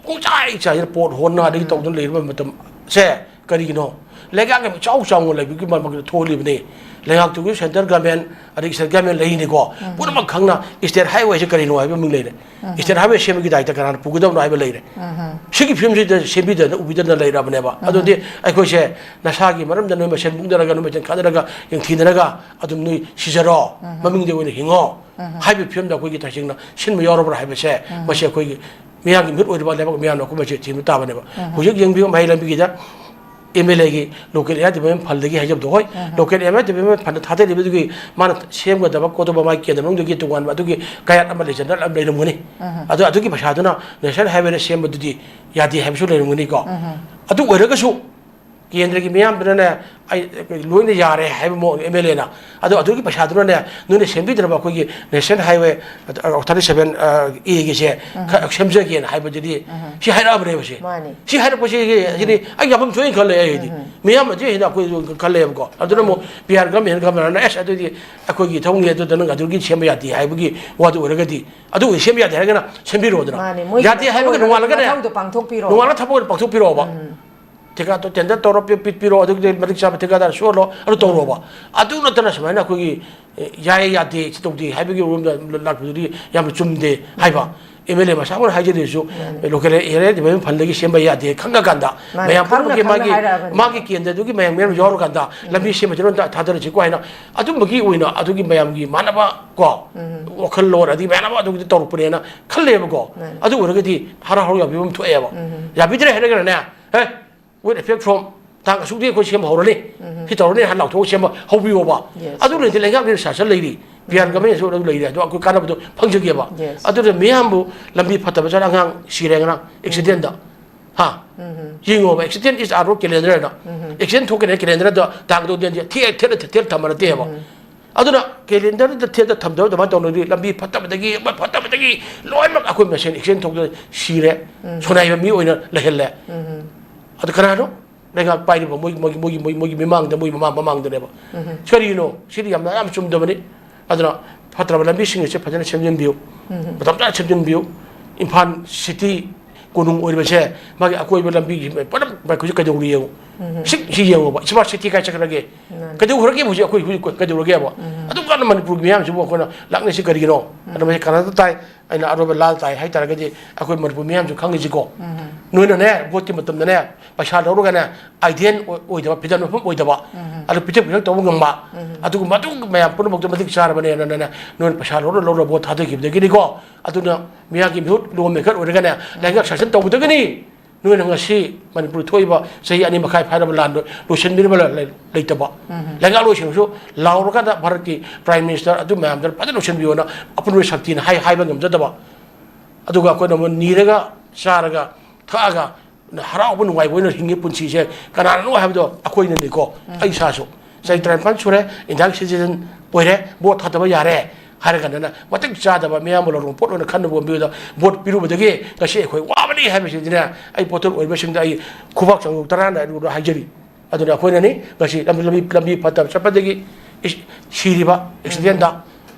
ꯄꯨꯡꯆꯥꯏ ꯆꯥꯏꯗꯅ ꯄꯣꯠ ꯍꯣꯟꯅ ꯑꯗꯒꯤ ꯎꯝ꯫ ꯇꯧꯗꯅ ꯂꯩꯔꯕ ꯃꯇꯝꯁꯦ ꯀꯔꯤꯒꯤꯅꯣ? ꯂꯩꯉꯥꯛ ꯌꯥꯝ ꯏꯆꯥꯎ ꯆꯥꯎꯅ ꯂꯩꯕꯒꯤ ꯃꯔꯝ ꯊꯣꯛꯍꯜꯂꯤꯕꯅꯤ꯫ ꯂꯩꯉꯥꯛꯇꯨꯒꯤ central government ꯑꯗꯒꯤ state government ꯂꯩꯔꯤꯅꯤꯀꯣ꯫ ꯎꯝ꯫ ꯄꯨꯝꯅꯃꯛ ꯈꯪꯅ state highway ꯁꯦ ꯀꯔꯤꯅꯣ ꯍꯥꯏꯕ ꯑꯃ ꯂꯩꯔꯦ꯫ ꯎꯝ꯫ State highway ꯁꯦꯝꯕꯒꯤ ꯗꯥꯏꯇ ꯀꯅꯥꯅ ꯄꯨꯒꯗꯕꯅꯣ ꯍꯥꯏꯕ ꯂꯩꯔꯦ꯫ ꯎꯝ꯫ ꯁꯤꯒꯤ ꯐꯤꯕꯝꯁꯤꯗ ꯁꯦꯝꯕꯤꯗꯅ ꯎꯕꯤꯗꯅ ꯂꯩꯔꯕꯅꯦꯕ꯫ ꯎꯝ꯫ ꯑꯗꯨꯗꯤ ꯑꯩꯈꯣꯏꯁꯦ ꯅꯁꯥꯒꯤ ꯃꯔꯝꯗ ꯅꯣꯏ ꯃꯁꯦꯟ ꯃꯨꯛꯅꯔꯒ ꯅꯣꯏ ꯃꯁꯦꯟ ꯈꯠꯅꯔꯒ ꯌꯦꯡꯊꯤꯅꯔꯒ ꯑꯗꯨꯝ ꯅꯣꯏ ꯁꯤꯖꯔꯣ, ꯎꯝ꯫ ꯃꯃꯤꯡꯗ ꯑꯣꯏꯅ ꯍꯤꯡꯉꯣ ꯎꯝ꯫ ꯍꯥꯏꯕꯒꯤ ꯐꯤꯕꯝꯗ ꯑꯩꯈꯣꯏꯒꯤ ꯇꯁꯦꯡꯅ ꯁꯤꯟꯕ ꯌꯥꯎꯔꯕ꯭ꯔꯥ ꯍꯥꯏꯕꯁꯦ ꯎꯝ꯫ ꯃꯁꯤ ꯑꯩꯈꯣꯏꯒꯤ ꯃꯤꯌꯥꯝꯒꯤ ꯃꯤꯍꯨꯠ ꯑꯣꯏꯔꯤꯕ ꯂꯩꯕꯥꯛ ꯃꯤꯌꯥꯝꯅ ꯑꯩꯈꯣꯏ ꯃꯁꯤ ꯊꯤꯕ ꯇꯥꯕꯅꯦꯕ꯫ ꯎꯝ꯫ ꯍꯧꯖꯤꯛ ꯌꯦꯡꯕꯤꯌꯨ ꯃꯍꯩ ꯂꯝꯕꯤꯒꯤꯗ M L A ꯒꯤ local area development fund ꯗꯒꯤ ꯍꯥꯏꯖꯕꯗꯣ ꯍꯣꯏ, ꯎꯝ꯫ Local area development fund ꯊꯥꯗꯔꯤꯕꯗꯨꯒꯤ ꯃꯥꯅ ꯁꯦꯝꯒꯗꯕ ꯈꯣꯠꯇꯕ ꯃꯥꯒꯤ ꯀꯦꯟꯗ꯭ꯔ ꯃꯅꯨꯡꯗꯒꯤ ꯇꯣꯉꯥꯟꯕ ꯑꯗꯨꯒꯤ ꯀꯌꯥꯠ ꯑꯃ ꯂꯩꯖꯅ ꯑꯃ ꯂꯩꯔꯝꯒꯅꯤ꯫ ꯎꯝ꯫ ꯑꯗꯨ, ꯑꯗꯨꯒꯤ ꯄꯩꯁꯥꯗꯨꯅ national highway ꯗ ꯁꯦꯝꯕꯗꯨꯗꯤ ꯌꯥꯗꯦ ꯍꯥꯏꯕꯁꯨ ꯂꯩꯔꯝꯒꯅꯤꯀꯣ꯫ ꯎꯝ꯫ ꯑꯗꯨ ꯑꯣꯏꯔꯒꯁꯨ ꯀꯦꯟꯗ꯭ꯔꯒꯤ ꯃꯤꯌꯥꯝꯗꯨꯅꯅꯦ, ꯑꯩ, ꯑꯩꯈꯣꯏ ꯂꯣꯏꯅ ꯌꯥꯔꯦ ꯍꯥꯏꯕ ꯃꯑꯣꯡ M L A ꯅ꯫ ꯑꯗꯣ ꯑꯗꯨꯒꯤ ꯄꯩꯁꯥꯗꯨꯅꯅꯦ, ꯅꯣꯏꯅ ꯁꯦꯝꯕꯤꯗꯅꯕ ꯑꯩꯈꯣꯏꯒꯤ national highway thirty seven A ꯒꯤꯁꯦ ꯎꯝ꯫ ꯈꯔ ꯁꯦꯝꯖꯒꯦꯅ ꯍꯥꯏꯕꯗꯨꯗꯤ ꯎꯝ꯫ ꯁꯤ ꯍꯥꯏꯔꯛꯑꯕꯅꯦꯕ ꯁꯤ꯫ ꯃꯥꯅꯤ꯫ ꯁꯤ ꯍꯥꯏꯔꯛꯄꯁꯤ ꯁꯤꯗꯤ ꯑꯩ ꯌꯥꯐꯝ ꯊꯣꯛꯏꯅ ꯈꯜꯂꯦ ꯑꯩꯗꯤ꯫ ꯎꯝ꯫ ꯃꯤꯌꯥꯝ ꯑꯁꯤ ꯍꯦꯟꯅ ꯑꯩꯈꯣꯏ ꯈꯜꯂꯦꯕꯀꯣ꯫ ꯑꯗꯨꯅ ꯑꯃꯨꯛ ꯃꯥꯅꯤ꯫ P R government, governor ꯅ ꯑꯦꯁ ꯑꯗꯨꯗꯤ ꯑꯩꯈꯣꯏꯒꯤ ꯊꯧꯅꯤ ꯑꯗꯨꯗ ꯅꯪ ꯑꯗꯨꯒꯤ ꯁꯦꯝꯕ ꯌꯥꯗꯦ ꯍꯥꯏꯕꯒꯤ ꯋꯥꯗꯨ ꯑꯣꯏꯔꯒꯗꯤ, ꯑꯗꯨ ꯑꯣꯏ ꯁꯦꯝꯕ ꯌꯥꯗꯦ ꯍꯥꯏꯔꯒꯅ ꯁꯦꯝꯕꯤꯔꯣꯗꯅ꯫ ꯃꯥꯅꯤ, ꯃꯣꯏꯒꯤ ꯌꯥꯗꯦ ꯍꯥꯏꯕꯒꯤ ꯃꯊꯧ ꯅꯣꯡꯉꯥꯜꯂꯒꯅꯦ, ꯃꯊꯧꯗꯣ ꯄꯥꯡꯊꯣꯛꯄꯤꯔꯣ꯫ ꯅꯣꯡꯉꯥꯜꯂꯒ ꯊꯕꯛ ꯑꯣꯏꯅ ꯄꯥꯡꯊꯣꯛꯄꯤꯔꯛꯑꯣꯕ꯫ ꯎꯝ꯫ ꯊꯤꯀꯥꯗꯣ ꯇꯦꯟꯗꯔ ꯇꯧꯔꯣ, ꯄꯤ-, ꯄꯤ-, ꯄꯤꯔꯣ, ꯑꯗꯨꯒꯤꯗꯤ ꯃꯇꯤꯛ ꯆꯥꯕ ꯊꯤꯀꯥꯗꯥꯔ ꯁꯨꯍꯜꯂꯣ, ꯑꯗꯨ ꯇꯧꯔꯣꯕ꯫ ꯑꯗꯨ ꯅꯠꯇꯅ ꯁꯨꯃꯥꯏꯅ ꯑꯩꯈꯣꯏꯒꯤ, ꯑꯦ, ꯌꯥꯏ ꯌꯥꯗꯦ, ꯁꯤ ꯇꯧꯗꯦ ꯍꯥꯏꯕꯒꯤ ꯔꯣꯝꯗ ꯂꯥꯛꯄꯗꯨꯗꯤ ꯌꯥꯝꯅ ꯆꯨꯝꯗꯦ ꯍꯥꯏꯕ꯫ ꯑꯦꯝ ꯑꯦꯜ ꯑꯦ ꯃꯁꯥꯃꯛꯅ ꯍꯥꯏꯖꯗ꯭ꯔꯁꯨ, ꯃꯥꯅꯦ꯫ ꯂꯣꯀꯦꯜ ꯑꯦꯔꯤꯌꯥ ꯗꯤꯕꯂꯞꯃꯦꯟ ꯐꯟꯗꯒꯤ ꯁꯦꯝꯕ ꯌꯥꯗꯦ ꯈꯪꯉꯀꯥꯟꯗ, ꯃꯥꯅꯦ, ꯃꯌꯥꯝ ꯈꯪꯅ ꯄꯨꯝꯅꯃꯛꯀꯤ ꯈꯪꯅ ꯃꯥꯒꯤ, ꯍꯥꯏꯔꯛꯑꯕꯅꯦ꯫ ꯃꯥꯒꯤ ꯀꯦꯟꯗ꯭ꯔꯗꯨꯒꯤ ꯃꯌꯥꯝ ꯃꯌꯥꯝ ꯌꯥꯎꯔꯀꯥꯟꯗ, ꯎꯝ꯫ ꯂꯝꯕꯤ ꯁꯦꯝꯕꯁꯤꯗ ꯊꯥꯗꯔꯁꯤꯀꯣ ꯍꯥꯏꯅ ꯑꯗꯨꯝꯕꯒꯤ ꯑꯣꯏꯅ ꯑꯗꯨꯒꯤ ꯃꯌꯥꯝꯒꯤ ꯃꯥꯟꯅꯕ ꯀꯣ, ꯎꯝ꯫ ꯋꯥꯈꯜꯂꯣꯟ ꯑꯗꯒꯤ ꯃꯥꯟꯅꯕ ꯑꯗꯨꯒꯤꯗꯤ ꯇꯧꯔꯛꯄꯅꯦꯅ ꯈꯜꯂꯦꯕꯀꯣ꯫ ꯃꯥꯅꯦ꯫ ꯑꯗꯨ ꯑꯣꯏꯔꯒꯗꯤ ꯍꯔꯥꯎ ꯍꯔꯥꯎ ꯌꯥꯕꯤꯕ ꯑꯃ ꯊꯣꯛꯑꯦꯕ꯫ ꯎꯝ꯫ ꯌꯥꯕꯤꯗ꯭ꯔꯦ ꯍꯥꯏꯔꯒꯅꯅꯦ, ꯍꯦ, with effect from ꯇꯥꯡ ꯑꯁꯨꯛꯇꯤ ꯑꯩꯈꯣꯏ ꯁꯦꯝꯕ ꯍꯧꯔꯅꯤ, ꯎꯝ꯫ ꯁꯤ ꯇꯧꯔꯅꯤ ꯍꯥꯏꯅ ꯂꯥꯎꯊꯣꯛꯑꯒ ꯁꯦꯝꯕ ꯍꯧꯕꯤꯌꯣꯕ꯫ Yes, ꯑꯗꯨ yes꯫ ꯂꯩꯔꯗꯤ ꯂꯩꯉꯥꯛꯅ ꯁꯥꯁꯟ ꯂꯩꯔꯤ, ꯕꯤꯍꯥꯔ ꯎꯝ꯫ ꯒꯚꯔꯟꯃꯦꯟꯁꯨ ꯑꯗꯨ ꯂꯩꯔꯤ, ꯑꯗꯣ ꯑꯩꯈꯣꯏ ꯀꯥꯟꯅꯕꯗꯣ ꯐꯪꯖꯒꯦꯕ꯫ Yes꯫ ꯑꯗꯨꯅ ꯃꯤꯌꯥꯝꯕꯨ ꯂꯝꯕꯤ ꯐꯠꯇꯕ ꯆꯠꯂ ꯑꯉꯥꯡ ꯁꯤꯔꯦ ꯉꯔꯥꯡ ꯑꯦꯛꯁꯤꯗꯦꯟꯗ꯫ ꯍꯥ? ꯎꯝ꯫ ꯌꯦꯡꯉꯣꯕ, accident is our calendar ꯍꯥꯏꯅ꯫ ꯎꯝ꯫ ꯑꯦꯛꯁꯤꯗꯦꯟ ꯊꯣꯛꯀꯅꯤ ꯀꯦꯂꯦꯟꯗꯔꯗ ꯇꯥꯡꯗꯧꯗꯦ ꯊꯦꯠ-, ꯊꯦꯠ-, ꯊꯦꯠ-, ꯊꯦꯠ-, ꯊꯝꯕ ꯅꯠꯇꯦꯕ꯫ ꯎꯝ꯫ ꯑꯗꯨꯅ ꯀꯦꯂꯦꯟꯗꯔꯗ ꯊꯦꯠꯇ ꯊꯝꯗꯕ ꯑꯗꯨꯃꯥꯏꯅ ꯇꯧꯅꯗꯤ ꯂꯝꯕꯤ ꯐꯠꯇꯕꯗꯒꯤ, ꯑꯃ ꯐꯠꯇꯕꯗꯒꯤ ꯂꯣꯏꯅꯃꯛ ꯑꯩꯈꯣꯏ ꯃꯁꯦꯟ ꯑꯦꯛꯁꯤꯗꯦꯟ ꯊꯣꯛꯇꯅ ꯁꯤꯔꯦ꯫ ꯎꯝ꯫ ꯁꯣꯅꯥꯏꯕ ꯃꯤ ꯑꯣꯏꯅ ꯂꯩꯍꯜꯂꯦ꯫ ꯎꯝ꯫ ꯑꯗꯨ ꯀꯅꯥꯅꯣ? ꯂꯩꯉꯥꯛ ꯄꯥꯏꯔꯤꯕ ꯃꯣꯏꯒꯤ, ꯃꯣꯏꯒꯤ, ꯃꯣꯏꯒꯤ, ꯃꯣꯏꯒꯤ ꯃꯤꯃꯥꯡꯗ, ꯃꯣꯏ ꯃꯃꯥ ꯃꯃꯥꯡꯗꯅꯦꯕ꯫ ꯎꯝ꯫ ꯀꯔꯤꯒꯤꯅꯣ? ꯁꯤꯗꯤ ꯌꯥꯝꯅ, ꯌꯥꯝ ꯆꯨꯝꯗꯕꯅꯤ꯫ ꯑꯗꯨꯅ ꯐꯠꯇ꯭ꯔꯕ ꯂꯝꯕꯤꯁꯤꯡ ꯑꯁꯦ ꯐꯖꯅ ꯁꯦꯝꯖꯤꯟꯕꯤꯌꯨ꯫ ꯎꯝ꯫ ꯃꯇꯝ ꯆꯥꯅ ꯁꯦꯝꯖꯤꯟꯕꯤꯌꯨ꯫ ꯏꯝꯐꯥꯜ ꯁꯤꯇꯤ ꯀꯣꯅꯨꯡ ꯑꯣꯏꯔꯤꯕꯁꯦ, ꯃꯥꯒꯤ ꯑꯀꯣꯏꯕ ꯂꯝꯕꯤꯒꯤ ꯄꯨꯂꯞ ꯃꯥꯏꯀꯩꯁꯤ ꯀꯩꯗꯧꯔꯤ ꯌꯦꯡꯉꯨ꯫ ꯎꯝ꯫ ꯁꯤ, ꯁꯤ ꯌꯦꯡꯉꯨꯕ, ꯁ꯭ꯃꯥꯔꯠ ꯁꯤꯇꯤ ꯀꯥꯏ ꯆꯠꯈ꯭ꯔꯒꯦ? ꯃꯥꯅꯤ꯫ ꯀꯩꯗꯧꯈ꯭ꯔꯒꯦꯕ ꯍꯧꯖꯤꯛ ꯑꯩꯈꯣꯏ ꯍꯧꯖꯤꯛ ꯀꯩꯗꯧꯔꯒꯦꯕ? ꯎꯝ꯫ ꯑꯗꯨꯝ ꯀꯥꯟꯗ ꯃꯅꯤꯄꯨꯔꯒꯤ ꯃꯤꯌꯥꯝꯁꯤꯕꯨ ꯑꯩꯈꯣꯏꯅ ꯂꯥꯛꯅꯩꯁꯤ ꯀꯔꯤꯒꯤꯅꯣ? ꯎꯝ꯫ ꯑꯗꯨ ꯃꯁꯤ ꯀꯅꯥꯗ ꯇꯥꯏ? ꯑꯩꯅ ꯑꯔꯣꯏꯕ ꯂꯥꯜ ꯇꯥꯏ ꯍꯥꯏ ꯇꯥꯔꯒꯗꯤ ꯑꯩꯈꯣꯏ ꯃꯅꯤꯄꯨꯔ ꯃꯤꯌꯥꯝꯁꯨ ꯈꯪꯉꯤꯁꯤꯀꯣ꯫ ꯎꯝ꯫ ꯅꯣꯏꯅꯅꯦ, ꯚꯣꯠꯀꯤ ꯃꯇꯝꯗꯅꯦ, ꯄꯩꯁꯥ ꯂꯧꯔꯒꯅꯦ, ꯑꯥꯏꯗꯤꯌꯦꯜ ꯑꯣꯏ-, ꯑꯣꯏꯗꯕ, ꯐꯤꯖꯟ ꯃꯐꯝ ꯑꯣꯏꯗꯕ, ꯎꯝ꯫ ꯑꯗꯨ ꯄꯤꯊꯛ ꯄꯤꯊꯛ ꯇꯧꯕ ꯉꯝꯕ, ꯎꯝ꯫ ꯑꯗꯨꯒꯨꯝꯕ ꯑꯗꯨ ꯃꯌꯥꯝ ꯄꯨꯝꯅꯃꯛꯇꯣ ꯃꯇꯤꯛ ꯆꯥꯔꯕꯅꯦꯅꯅꯦ, ꯅꯣꯏꯅ ꯄꯩꯁꯥ ꯂꯧꯔ ꯂꯧꯔ ꯚꯣꯠ ꯊꯥꯗꯈꯤꯕꯗꯒꯤꯅꯤꯀꯣ꯫ ꯑꯗꯨꯅ ꯃꯤꯌꯥꯝꯒꯤ ꯃꯤꯍꯨꯠ ꯂꯣꯝ ꯃꯦꯀꯠ ꯑꯣꯏꯔꯒꯅꯦ, ꯂꯩꯉꯥꯛ ꯁꯥꯁꯟ ꯇꯧꯒꯗꯕꯅꯤ꯫ ꯅꯣꯏꯅ ꯉꯁꯤ ꯃꯅꯤꯄꯨꯔ ꯊꯣꯛꯏꯕ ꯆꯍꯤ ꯑꯅꯤ ꯃꯈꯥꯏ ꯐꯥꯔꯕ ꯂꯥꯟꯗꯣ ꯂꯣꯏꯁꯤꯟꯕꯤꯅꯕ ꯂ-, ꯂꯩ-, ꯂꯩꯇꯕ꯫ ꯎꯝ꯫ ꯂꯩꯉꯥꯛꯂꯣꯏꯁꯤꯡꯁꯨ ꯂꯥꯎꯔꯀꯥꯟꯗ ꯚꯥꯔꯠꯀꯤ ꯄ꯭ꯔꯥꯏꯝ ꯃꯤꯅꯤꯁꯇꯔ ꯑꯗꯨ ꯃꯌꯥꯝꯗꯨꯅ ꯐꯖꯅ ꯂꯣꯏꯁꯤꯟꯕꯤꯌꯣꯅ ꯑꯄꯨꯟꯕ ꯁꯛꯇꯤꯅ ꯍꯥꯏ-, ꯍꯥꯏꯕ ꯉꯝꯖꯗꯕ꯫ ꯑꯗꯨꯒ ꯑꯩꯈꯣꯏꯅ ꯑꯃꯨꯛ ꯅꯤꯔꯒ ꯆꯥꯔꯒ ꯊꯛꯑꯒ ꯍꯔꯥꯎꯕ ꯅꯨꯡꯉꯥꯏꯕ ꯑꯣꯏꯅ ꯍꯤꯡꯉꯤ ꯄꯨꯟꯁꯤꯁꯦ ꯀꯅꯥꯅꯅꯣ ꯍꯥꯏꯕꯗꯣ ꯑꯩꯈꯣꯏꯅꯅꯤꯀꯣ, ꯎꯝ꯫ ꯑꯩ ꯏꯁꯥꯁꯨ꯫ ꯆꯍꯤ ꯇꯔꯥꯅꯤꯄꯥꯟ ꯁꯨꯔꯦ, ꯏꯟꯗꯤꯌꯥꯒꯤ ꯁꯤꯇꯤꯖꯦꯟ ꯑꯣꯏꯔꯦ, ꯚꯣꯠ ꯊꯥꯗꯕ ꯌꯥꯔꯦ ꯍꯥꯏꯔ ꯀꯥꯟꯗꯅ ꯃꯇꯤꯛ ꯆꯥꯗꯕ ꯃꯤꯌꯥꯝꯕ ꯂꯧꯔꯣꯡ ꯄꯣꯠ ꯑꯣꯏꯅ ꯈꯟꯅꯕ ꯑꯣꯟꯕꯤꯕꯗ ꯚꯣꯠ ꯄꯤꯔꯨꯕꯗꯒꯤ ꯉꯁꯤ ꯑꯩꯈꯣꯏ ꯋꯥꯕꯅꯤ ꯍꯥꯏꯕꯁꯤꯗꯤꯅꯦ, ꯑꯩ ꯄꯣꯠꯇꯨ ꯑꯣꯏꯕꯁꯤꯡꯗ ꯑꯩ ꯈꯨꯕꯥꯛ ꯆꯪꯗꯣꯛ ꯇꯔꯥꯅ ꯑꯩꯉꯣꯟꯗ ꯍꯥꯏꯖꯔꯤ꯫ ꯑꯗꯨꯅ ꯑꯩꯈꯣꯏꯅꯅꯤ ꯉꯁꯤ ꯂꯝꯕꯤ, ꯂꯝꯕꯤ, ꯂꯝꯕꯤ ꯐꯠꯇꯕ ꯆꯠꯄꯗꯒꯤ ꯏꯁ-, ꯁꯤꯔꯤꯕ ꯑꯦꯛꯁꯤꯗꯦꯟꯗ,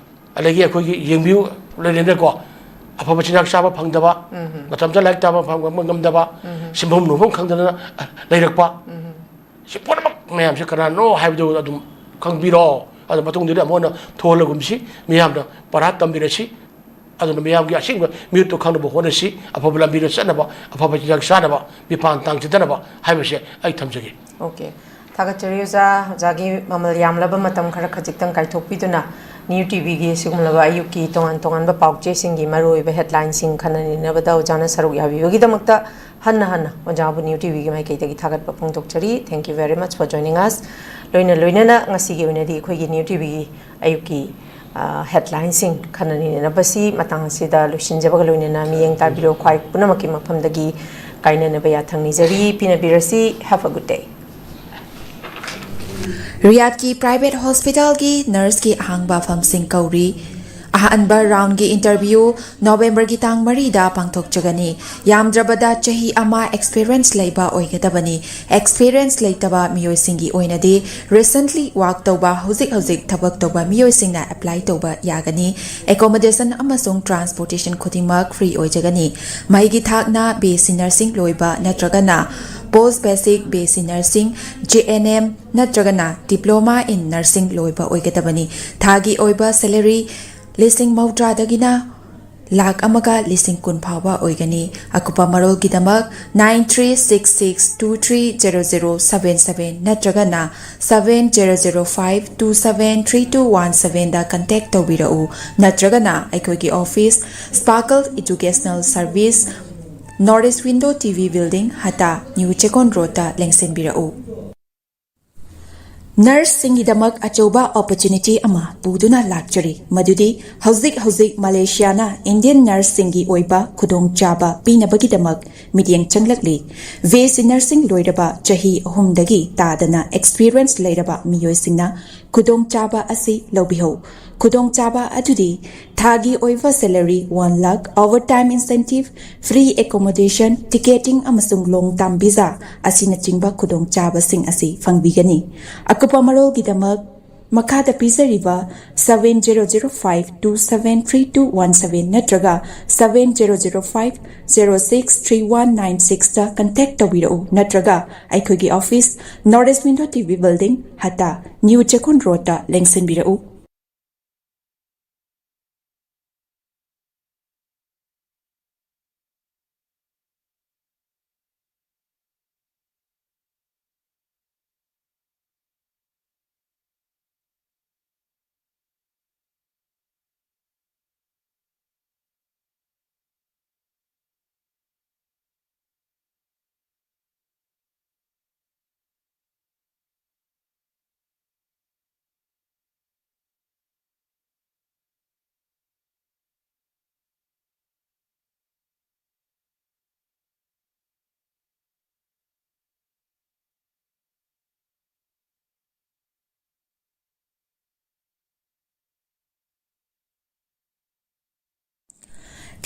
ꯑꯗꯒꯤ ꯑꯩꯈꯣꯏꯒꯤ ꯌꯦꯡꯕꯤꯌꯨ ꯂꯩꯔꯦꯅꯦꯀꯣ, ꯑꯐꯕ ꯆꯤꯟꯖꯥꯛ ꯆꯥꯕ ꯐꯪꯗꯕ, ꯃꯇꯝꯗ ꯂꯥꯏꯔꯤꯛ ꯇꯝꯕ ꯐꯪꯕ ꯉꯝꯗꯕ, ꯁꯤꯟꯐꯝ ꯅꯣꯝꯐꯝ ꯈꯪꯗꯅ ꯂꯩꯔꯛꯄ, ꯁꯤ ꯄꯨꯝꯅꯃꯛ ꯃꯌꯥꯝꯁꯦ ꯀꯅꯥꯅꯣ ꯍꯥꯏꯕꯗꯨ ꯑꯗꯨꯝ ꯈꯪꯕꯤꯔꯣ꯫ ꯑꯗꯨ ꯃꯇꯨꯡꯗꯗꯤ ꯑꯃꯨꯛ ꯍꯟꯅ ꯊꯣꯛꯍꯜꯂꯒꯨꯝꯁꯤ, ꯃꯤꯌꯥꯝꯅ ꯄꯔꯥ ꯇꯝꯕꯤꯔꯁꯤ꯫ ꯑꯗꯨꯅ ꯃꯤꯌꯥꯝꯒꯤ ꯑꯁꯦꯡꯕ ꯃꯤꯍꯨꯠꯇꯨ ꯈꯪꯅꯕ ꯍꯣꯠꯅꯁꯤ, ꯑꯐꯕ ꯂꯝꯕꯤꯗ ꯆꯠꯅꯕ, ꯑꯐꯕ ꯆꯤꯟꯖꯥꯛ ꯆꯥꯅꯕ, ꯃꯤꯄꯥꯟ ꯇꯥꯡꯖꯗꯅꯕ ꯍꯥꯏꯕꯁꯦ ꯑꯩ ꯊꯝꯖꯒꯦ꯫ ꯑꯣꯀꯦ꯫ ꯊꯥꯒꯠꯆꯔꯤ ꯑꯣꯖꯥ꯫ ꯑꯣꯖꯥꯒꯤ ꯃꯃꯜ ꯌꯥꯝꯂꯕ ꯃꯇꯝ ꯈꯔ ꯈꯖꯤꯛꯇꯪ ꯀꯥꯏꯊꯣꯛꯄꯤꯗꯨꯅ ꯅ꯭ꯌꯨ ꯇꯤꯚꯤꯒꯤ ꯁꯤꯒꯨꯝꯂꯕ ꯑꯌꯨꯛꯀꯤ ꯇꯣꯉꯥꯟ ꯇꯣꯉꯥꯟꯕ ꯄꯥꯎꯆꯦꯁꯤꯡꯒꯤ ꯃꯔꯨꯑꯣꯏꯕ ꯍꯦꯗꯂꯥꯏꯟꯁꯤꯡ ꯈꯟꯅ ꯅꯩꯅꯕꯗ ꯑꯣꯖꯥꯅ ꯁꯔꯨꯛ ꯌꯥꯕꯤꯕꯒꯤꯗꯃꯛꯇ ꯍꯟꯅ ꯍꯟꯅ ꯑꯣꯖꯥꯕꯨ ꯅ꯭ꯌꯨ ꯇꯤꯚꯤꯒꯤ ꯃꯥꯏꯀꯩꯗꯒꯤ ꯊꯥꯒꯠꯄ ꯐꯣꯡꯗꯣꯛꯆꯔꯤ꯫ Thank you very much for joining us꯫ ꯂꯣꯏꯅ ꯂꯣꯏꯅꯅ ꯉꯁꯤꯒꯤ ꯑꯣꯏꯅꯗꯤ ꯑꯩꯈꯣꯏꯒꯤ ꯅ꯭ꯌꯨ ꯇꯤꯚꯤꯒꯤ ꯑꯌꯨꯛꯀꯤ ꯍꯦꯗꯂꯥꯏꯟꯁꯤꯡ ꯈꯟꯅ ꯅꯩꯅꯅꯕꯁꯤ ꯃꯇꯥꯡ ꯑꯁꯤꯗ ꯂꯣꯏꯁꯤꯟꯖꯕꯒ ꯂꯣꯏꯅꯅ ꯃꯤꯠꯌꯦꯡ ꯇꯥꯕꯤꯔꯤꯕ ꯈ꯭ꯋꯥꯏ ꯄꯨꯝꯅꯃꯛꯀꯤ ꯃꯐꯝꯗꯒꯤ ꯀꯥꯏꯅꯅꯕ ꯌꯥꯊꯪ ꯅꯤꯖꯔꯤ꯫ ꯄꯤꯅꯕꯤꯔꯁꯤ꯫ Have a good day꯫ ꯔꯤꯌꯥꯗꯀꯤ ꯄ꯭ꯔꯥꯏꯚꯦꯠ ꯍꯣꯁꯄꯤꯇꯥꯜꯒꯤ ꯅꯔꯁꯀꯤ ꯑꯍꯥꯡꯕ ꯐꯝꯁꯤꯡ ꯀꯧꯔꯤ꯫ ꯑꯍꯥꯟꯕ ꯔꯥꯎꯟꯒꯤ ꯏꯟꯇꯔꯚ꯭ꯌꯨ ꯅꯣꯕꯦꯝꯕꯔꯒꯤ ꯇꯥꯡ ꯃꯔꯤꯗ ꯄꯥꯡꯊꯣꯛꯆꯒꯅꯤ꯫ ꯌꯥꯝꯗ꯭ꯔꯕꯗ ꯆꯍꯤ ꯑꯃ ꯑꯦꯛꯁꯄꯤꯔꯤꯌꯦꯟꯁ ꯂꯩꯕ ꯑꯣꯏꯒꯗꯕꯅꯤ꯫ ꯑꯦꯛꯁꯄꯤꯔꯤꯌꯦꯟꯁ ꯂꯩꯇꯕ ꯃꯤꯑꯣꯏꯁꯤꯡꯒꯤ ꯑꯣꯏꯅꯗꯤ ꯔꯤꯁꯦꯟꯠꯂꯤ ꯋꯥꯔꯛ ꯇꯧꯕ, ꯍꯧꯖꯤꯛ ꯍꯧꯖꯤꯛ ꯊꯕꯛ ꯇꯧꯕ ꯃꯤꯑꯣꯏꯁꯤꯡꯅ ꯑꯦꯄ꯭ꯂꯥꯏ ꯇꯧꯕ ꯌꯥꯒꯅꯤ꯫ ꯑꯦꯀꯣꯃꯣꯗꯦꯁꯟ ꯑꯃꯁꯨꯡ ꯇ꯭ꯔꯥꯟꯁꯄꯣꯔꯇꯦꯁꯟ ꯈꯨꯗꯤꯡꯃꯛ ꯐ꯭ꯔꯤ ꯑꯣꯏꯖꯒꯅꯤ꯫ ꯃꯍꯩꯒꯤ ꯊꯥꯛꯅ ꯕꯤ ꯑꯦꯁ ꯁꯤ ꯅꯔꯁꯤꯡ ꯂꯣꯏꯕ ꯅꯠꯇ꯭ꯔꯒꯅ ꯄꯣꯁ basic B S C nursing, J and M ꯅꯠꯇ꯭ꯔꯒꯅ ꯗꯤꯄ꯭ꯂꯣꯃꯥ ꯏꯟ ꯅꯔꯁꯤꯡ ꯂꯣꯏꯕ ꯑꯣꯏꯒꯗꯕꯅꯤ꯫ ꯊꯥꯒꯤ ꯑꯣꯏꯕ ꯁꯦꯂꯔꯤ ꯂꯤꯁꯤꯡ ꯃꯧꯗ꯭ꯔꯥꯗꯒꯤꯅ ꯂꯥꯈ ꯑꯃꯒ ꯂꯤꯁꯤꯡ ꯀꯨꯟ ꯐꯥꯎꯕ ꯑꯣꯏꯒꯅꯤ꯫ ꯑꯀꯨꯞꯄ ꯃꯔꯣꯜꯒꯤꯗꯃꯛ nine three six six two three zero zero seven seven ꯅꯠꯇ꯭ꯔꯒꯅ seven zero zero five two seven three two one seven ꯗ ꯀꯟꯇꯦꯛ ꯇꯧꯕꯤꯔꯛꯎ, ꯅꯠꯇ꯭ꯔꯒꯅ ꯑꯩꯈꯣꯏꯒꯤ office, Sparkle Educational Service, North East Window T V Building, ꯍꯇꯥ, new Chekon ꯔꯣꯗꯇ ꯂꯦꯡꯁꯤꯟꯕꯤꯔꯛꯎ꯫ ꯅꯔꯁꯁꯤꯡꯒꯤꯗꯃꯛ ꯑꯆꯧꯕ ꯑꯣꯄꯣꯔꯆꯨꯅꯤꯇꯤ ꯑꯃ ꯄꯨꯗꯨꯅ ꯂꯥꯛꯆꯔꯤ, ꯃꯗꯨꯗꯤ ꯍꯧꯖꯤꯛ ꯍꯧꯖꯤꯛ ꯃꯂꯦꯁꯤꯌꯥꯅ ꯏꯟꯗꯤꯌꯟ ꯅꯔꯁꯁꯤꯡꯒꯤ ꯑꯣꯏꯕ ꯈꯨꯗꯣꯡꯆꯥꯕ ꯄꯤꯅꯕꯒꯤꯗꯃꯛ ꯃꯤꯠꯌꯦꯡ ꯆꯪꯂꯛꯂꯤ꯫ ꯕꯤ ꯑꯦꯁ ꯁꯤ ꯅꯔꯁꯤꯡ ꯂꯣꯏꯔꯕ ꯆꯍꯤ ꯑꯍꯨꯝꯗꯒꯤ ꯇꯥꯗꯅ ꯑꯦꯛꯁꯄꯤꯔꯤꯌꯦꯟꯁ ꯂꯩꯔꯕ ꯃꯤꯑꯣꯏꯁꯤꯡꯅ ꯈꯨꯗꯣꯡꯆꯥꯕ ꯑꯁꯤ ꯂꯧꯕꯤꯍꯧ꯫ ꯈꯨꯗꯣꯡꯆꯥꯕ ꯑꯗꯨꯗꯤ ꯊꯥꯒꯤ ꯑꯣꯏꯕ salary one lakh, overtime incentive, free accommodation, ticketing ꯑꯃꯁꯨꯡ long term visa ꯑꯁꯤꯅꯆꯤꯡꯕ ꯈꯨꯗꯣꯡꯆꯥꯕꯁꯤꯡ ꯑꯁꯤ ꯐꯪꯕꯤꯒꯅꯤ꯫ ꯑꯀꯨꯞꯄ ꯃꯔꯣꯜꯒꯤꯗꯃꯛ ꯃꯈꯥꯗ ꯄꯤꯖꯔꯤꯕ seven zero zero five two seven three two one seven ꯅꯠꯇ꯭ꯔꯒ seven zero zero five zero six three one nine sixꯇ contact ꯇꯧꯕꯤꯔꯛꯎ, ꯅꯠꯇ꯭ꯔꯒ ꯑꯩꯈꯣꯏꯒꯤ office North East Window T V Building, ꯍꯠꯇꯥ, New ꯆꯦꯛꯀꯣꯟ ꯔꯣꯗꯇ ꯂꯦꯡꯁꯤꯟꯕꯤꯔꯛꯎ꯫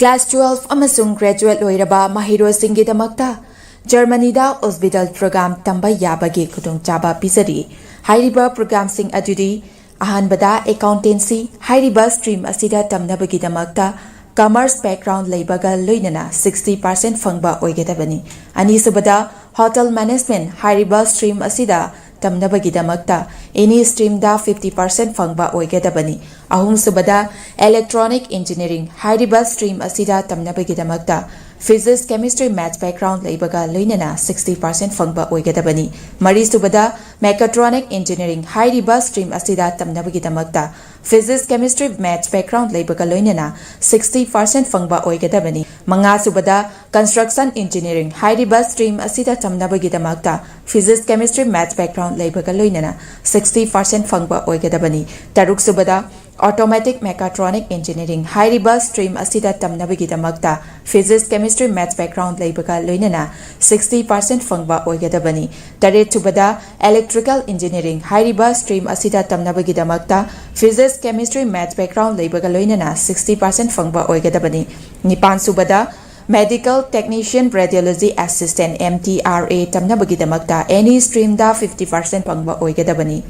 Class twelve ꯑꯃꯁꯨꯡ graduate ꯂꯣꯏꯔꯕ ꯃꯍꯩꯔꯣꯏꯁꯤꯡꯒꯤꯗꯃꯛꯇ ꯖꯔꯃꯅꯤꯗ ꯎꯖꯕꯤꯗꯜ program ꯇꯝꯕ ꯌꯥꯕꯒꯤ ꯈꯨꯗꯣꯡꯆꯥꯕ ꯄꯤꯖꯔꯤ꯫ ꯍꯥꯏꯔꯤꯕ programꯁꯤꯡ ꯑꯗꯨꯗꯤ: ꯑꯍꯥꯟꯕꯗ, accountancy꯫ ꯍꯥꯏꯔꯤꯕ stream ꯑꯁꯤꯗ ꯇꯝꯅꯕꯒꯤꯗꯃꯛꯇ commerce background ꯂꯩꯕꯒ ꯂꯣꯏꯅꯅ sixty percent ꯐꯪꯕ ꯑꯣꯏꯒꯗꯕꯅꯤ꯫ ꯑꯅꯤꯁꯨꯕꯗ, hotel management꯫ ꯍꯥꯏꯔꯤꯕ stream ꯑꯁꯤꯗ ꯇꯝꯅꯕꯒꯤꯗꯃꯛꯇ any streamꯗ fifty percent ꯐꯪꯕ ꯑꯣꯏꯒꯗꯕꯅꯤ꯫ ꯑꯍꯨꯝꯁꯨꯕꯗ, electronic engineering꯫ ꯍꯥꯏꯔꯤꯕ stream ꯑꯁꯤꯗ ꯇꯝꯅꯕꯒꯤꯗꯃꯛꯇ physics, chemistry, maths background ꯂꯩꯕꯒ ꯂꯣꯏꯅꯅ sixty percent ꯐꯪꯕ ꯑꯣꯏꯒꯗꯕꯅꯤ꯫ ꯃꯔꯤꯁꯨꯕꯗ, mechatronic engineering꯫ ꯍꯥꯏꯔꯤꯕ stream ꯑꯁꯤꯗ ꯇꯝꯅꯕꯒꯤꯗꯃꯛꯇ physics, chemistry, maths background ꯂꯩꯕꯒ ꯂꯣꯏꯅꯅ sixty percent ꯐꯪꯕ ꯑꯣꯏꯒꯗꯕꯅꯤ꯫ ꯃꯉꯥꯁꯨꯕꯗ, construction engineering꯫ ꯍꯥꯏꯔꯤꯕ stream ꯑꯁꯤꯗ ꯇꯝꯅꯕꯒꯤꯗꯃꯛꯇ physics, chemistry, maths background ꯂꯩꯕꯒ ꯂꯣꯏꯅꯅ sixty percent ꯐꯪꯕ ꯑꯣꯏꯒꯗꯕꯅꯤ꯫ ꯇꯔꯨꯛꯁꯨꯕꯗ, automatic mechatronic engineering꯫ ꯍꯥꯏꯔꯤꯕ stream ꯑꯁꯤꯗ ꯇꯝꯅꯕꯒꯤꯗꯃꯛꯇ physics, chemistry, maths background ꯂꯩꯕꯒ ꯂꯣꯏꯅꯅ sixty percent ꯐꯪꯕ ꯑꯣꯏꯒꯗꯕꯅꯤ꯫ ꯇꯔꯦꯠꯁꯨꯕꯗ, electrical engineering꯫ ꯍꯥꯏꯔꯤꯕ stream ꯑꯁꯤꯗ ꯇꯝꯅꯕꯒꯤꯗꯃꯛꯇ physics, chemistry, maths background ꯂꯩꯕꯒ ꯂꯣꯏꯅꯅ sixty percent ꯐꯪꯕ ꯑꯣꯏꯒꯗꯕꯅꯤ꯫ ꯅꯤꯄꯥꯟꯁꯨꯕꯗ, medical technician, radiology assistant, M T R A ꯇꯝꯅꯕꯒꯤꯗꯃꯛꯇ any streamꯗ fifty percent ꯐꯪꯕ ꯑꯣꯏꯒꯗꯕꯅꯤ꯫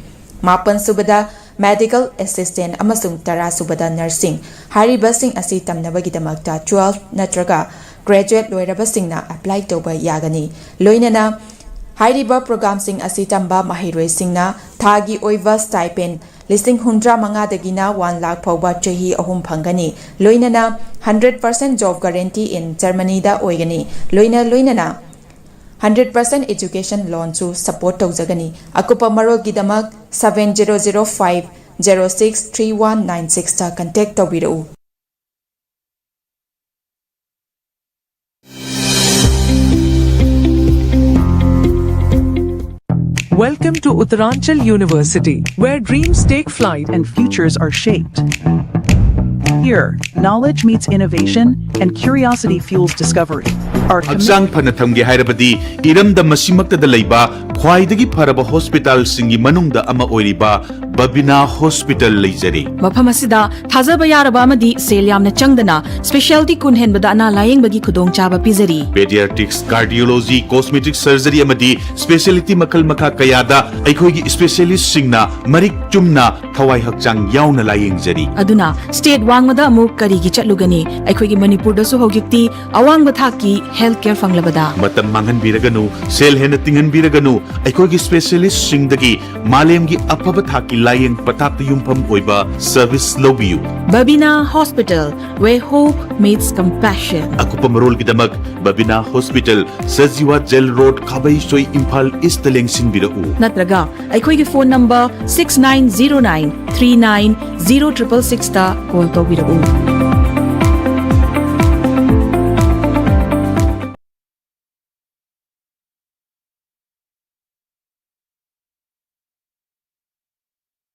ꯃꯥꯄꯟ ꯁꯨꯕꯗ medical assistant ꯑꯃꯁꯨꯡ ꯇꯔꯥ ꯁꯨꯕꯗ nursing꯫ ꯍꯥꯏꯔꯤꯕꯁꯤꯡ ꯑꯁꯤ ꯇꯝꯅꯕꯒꯤꯗꯃꯛꯇ twelve ꯅꯠꯇ꯭ꯔꯒ graduate ꯂꯣꯏꯔꯕꯁꯤꯡꯅ apply ꯇꯧꯕ ꯌꯥꯒꯅꯤ꯫ ꯂꯣꯏꯅꯅ ꯍꯥꯏꯔꯤꯕ programꯁꯤꯡ ꯑꯁꯤ ꯇꯝꯕ ꯃꯍꯩꯔꯣꯏꯁꯤꯡꯅ ꯊꯥꯒꯤ ꯑꯣꯏꯕ stipend ꯂꯤꯁꯤꯡ ꯍꯨꯝꯗ꯭ꯔꯥ ꯃꯉꯥꯗꯒꯤꯅ one lakh ꯐꯥꯎꯕ ꯆꯍꯤ ꯑꯍꯨꯝ ꯐꯪꯒꯅꯤ꯫ ꯂꯣꯏꯅꯅ hundred percent job guarantee in Germanyꯗ ꯑꯣꯏꯒꯅꯤ꯫ ꯂꯣꯏꯅ ꯂꯣꯏꯅꯅ hundred percent education loanꯁꯨ support ꯇꯧꯖꯒꯅꯤ꯫ ꯑꯀꯨꯞꯄ ꯃꯔꯣꯜꯒꯤꯗꯃꯛ seven zero zero five zero six three one nine sixꯇ contact ꯇꯧꯕꯤꯔꯛꯎ꯫ Welcome to Uttaranchal University, where dreams take flight and futures are shaped. Here, knowledge meets innovation and curiosity fuels discovery. Our commitment ꯍꯛꯆꯥꯡ ꯐꯅ ꯊꯝꯒꯦ ꯍꯥꯏꯔꯕꯗꯤ ꯏꯔꯝꯗꯝ ꯑꯁꯤꯃꯛꯇꯗ ꯂꯩꯕ ꯈ꯭ꯋꯥꯏꯗꯒꯤ ꯐꯔꯕ ꯍꯣꯁꯄꯤꯇꯥꯜꯁꯤꯡꯒꯤ ꯃꯅꯨꯡꯗ ꯑꯃ ꯑꯣꯏꯔꯤꯕ ꯕꯕꯤꯅꯥ ꯍꯣꯁꯄꯤꯇꯥꯜ ꯂꯩꯖꯔꯤ꯫ ꯃꯐꯝ ꯑꯁꯤꯗ ꯊꯥꯖꯕ ꯌꯥꯔꯕ ꯑꯃꯗꯤ ꯁꯦꯜ ꯌꯥꯝꯅ ꯆꯪꯗꯅ specialty ꯀꯨꯟ ꯍꯦꯟꯕꯗ ꯑꯅꯥ ꯂꯥꯌꯦꯡꯕꯒꯤ ꯈꯨꯗꯣꯡꯆꯥꯕ ꯄꯤꯖꯔꯤ꯫ Pediatrics, cardiology, cosmetic surgery ꯑꯃꯗꯤ specialty ꯃꯈꯜ ꯃꯈꯥ ꯀꯌꯥꯗ ꯑꯩꯈꯣꯏꯒꯤ specialistꯁꯤꯡꯅ ꯃꯔꯤꯛ ꯆꯨꯝꯅ ꯊꯋꯥꯏ ꯍꯛꯆꯥꯡ ꯌꯥꯎꯅ ꯂꯥꯌꯦꯡꯖꯔꯤ꯫ ꯑꯗꯨꯅ state ꯋꯥꯡꯃꯗ ꯑꯃꯨꯛ ꯀꯔꯤꯒꯤ ꯆꯠꯂꯨꯒꯅꯤ? ꯑꯩꯈꯣꯏꯒꯤ ꯃꯅꯤꯄꯨꯔꯗꯁꯨ ꯍꯧꯖꯤꯛꯇꯤ ꯑꯋꯥꯡꯕ ꯊꯥꯛꯀꯤ health care ꯐꯪꯂꯕꯗ꯫ ꯃꯇꯝ ꯃꯥꯡꯍꯟꯕꯤꯔꯒꯅꯨ, ꯁꯦꯜ ꯍꯦꯟꯅ ꯇꯤꯡꯍꯟꯕꯤꯔꯒꯅꯨ, ꯑꯩꯈꯣꯏꯒꯤ specialistꯁꯤꯡꯗꯒꯤ ꯃꯥꯂꯦꯝꯒꯤ ꯑꯐꯕ ꯊꯥꯛꯀꯤ ꯂꯥꯌꯦꯡ ꯄꯊꯥꯞꯇ ꯌꯨꯝꯐꯝ ꯑꯣꯏꯕ service ꯂꯧꯕꯤꯌꯨ꯫ Babina Hospital, where hope meets compassion. ꯑꯀꯨꯞꯄ ꯃꯔꯣꯜꯒꯤꯗꯃꯛ Babina hospital, Sajiwa jail road, Khabeisoi, Imphal east ꯂꯦꯡꯁꯤꯟꯕꯤꯔꯛꯎ꯫ ꯅꯠꯇ꯭ꯔꯒ ꯑꯩꯈꯣꯏꯒꯤ phone number six nine zero nine three nine zero triple sixꯇ call ꯇꯧꯕꯤꯔꯛꯎ꯫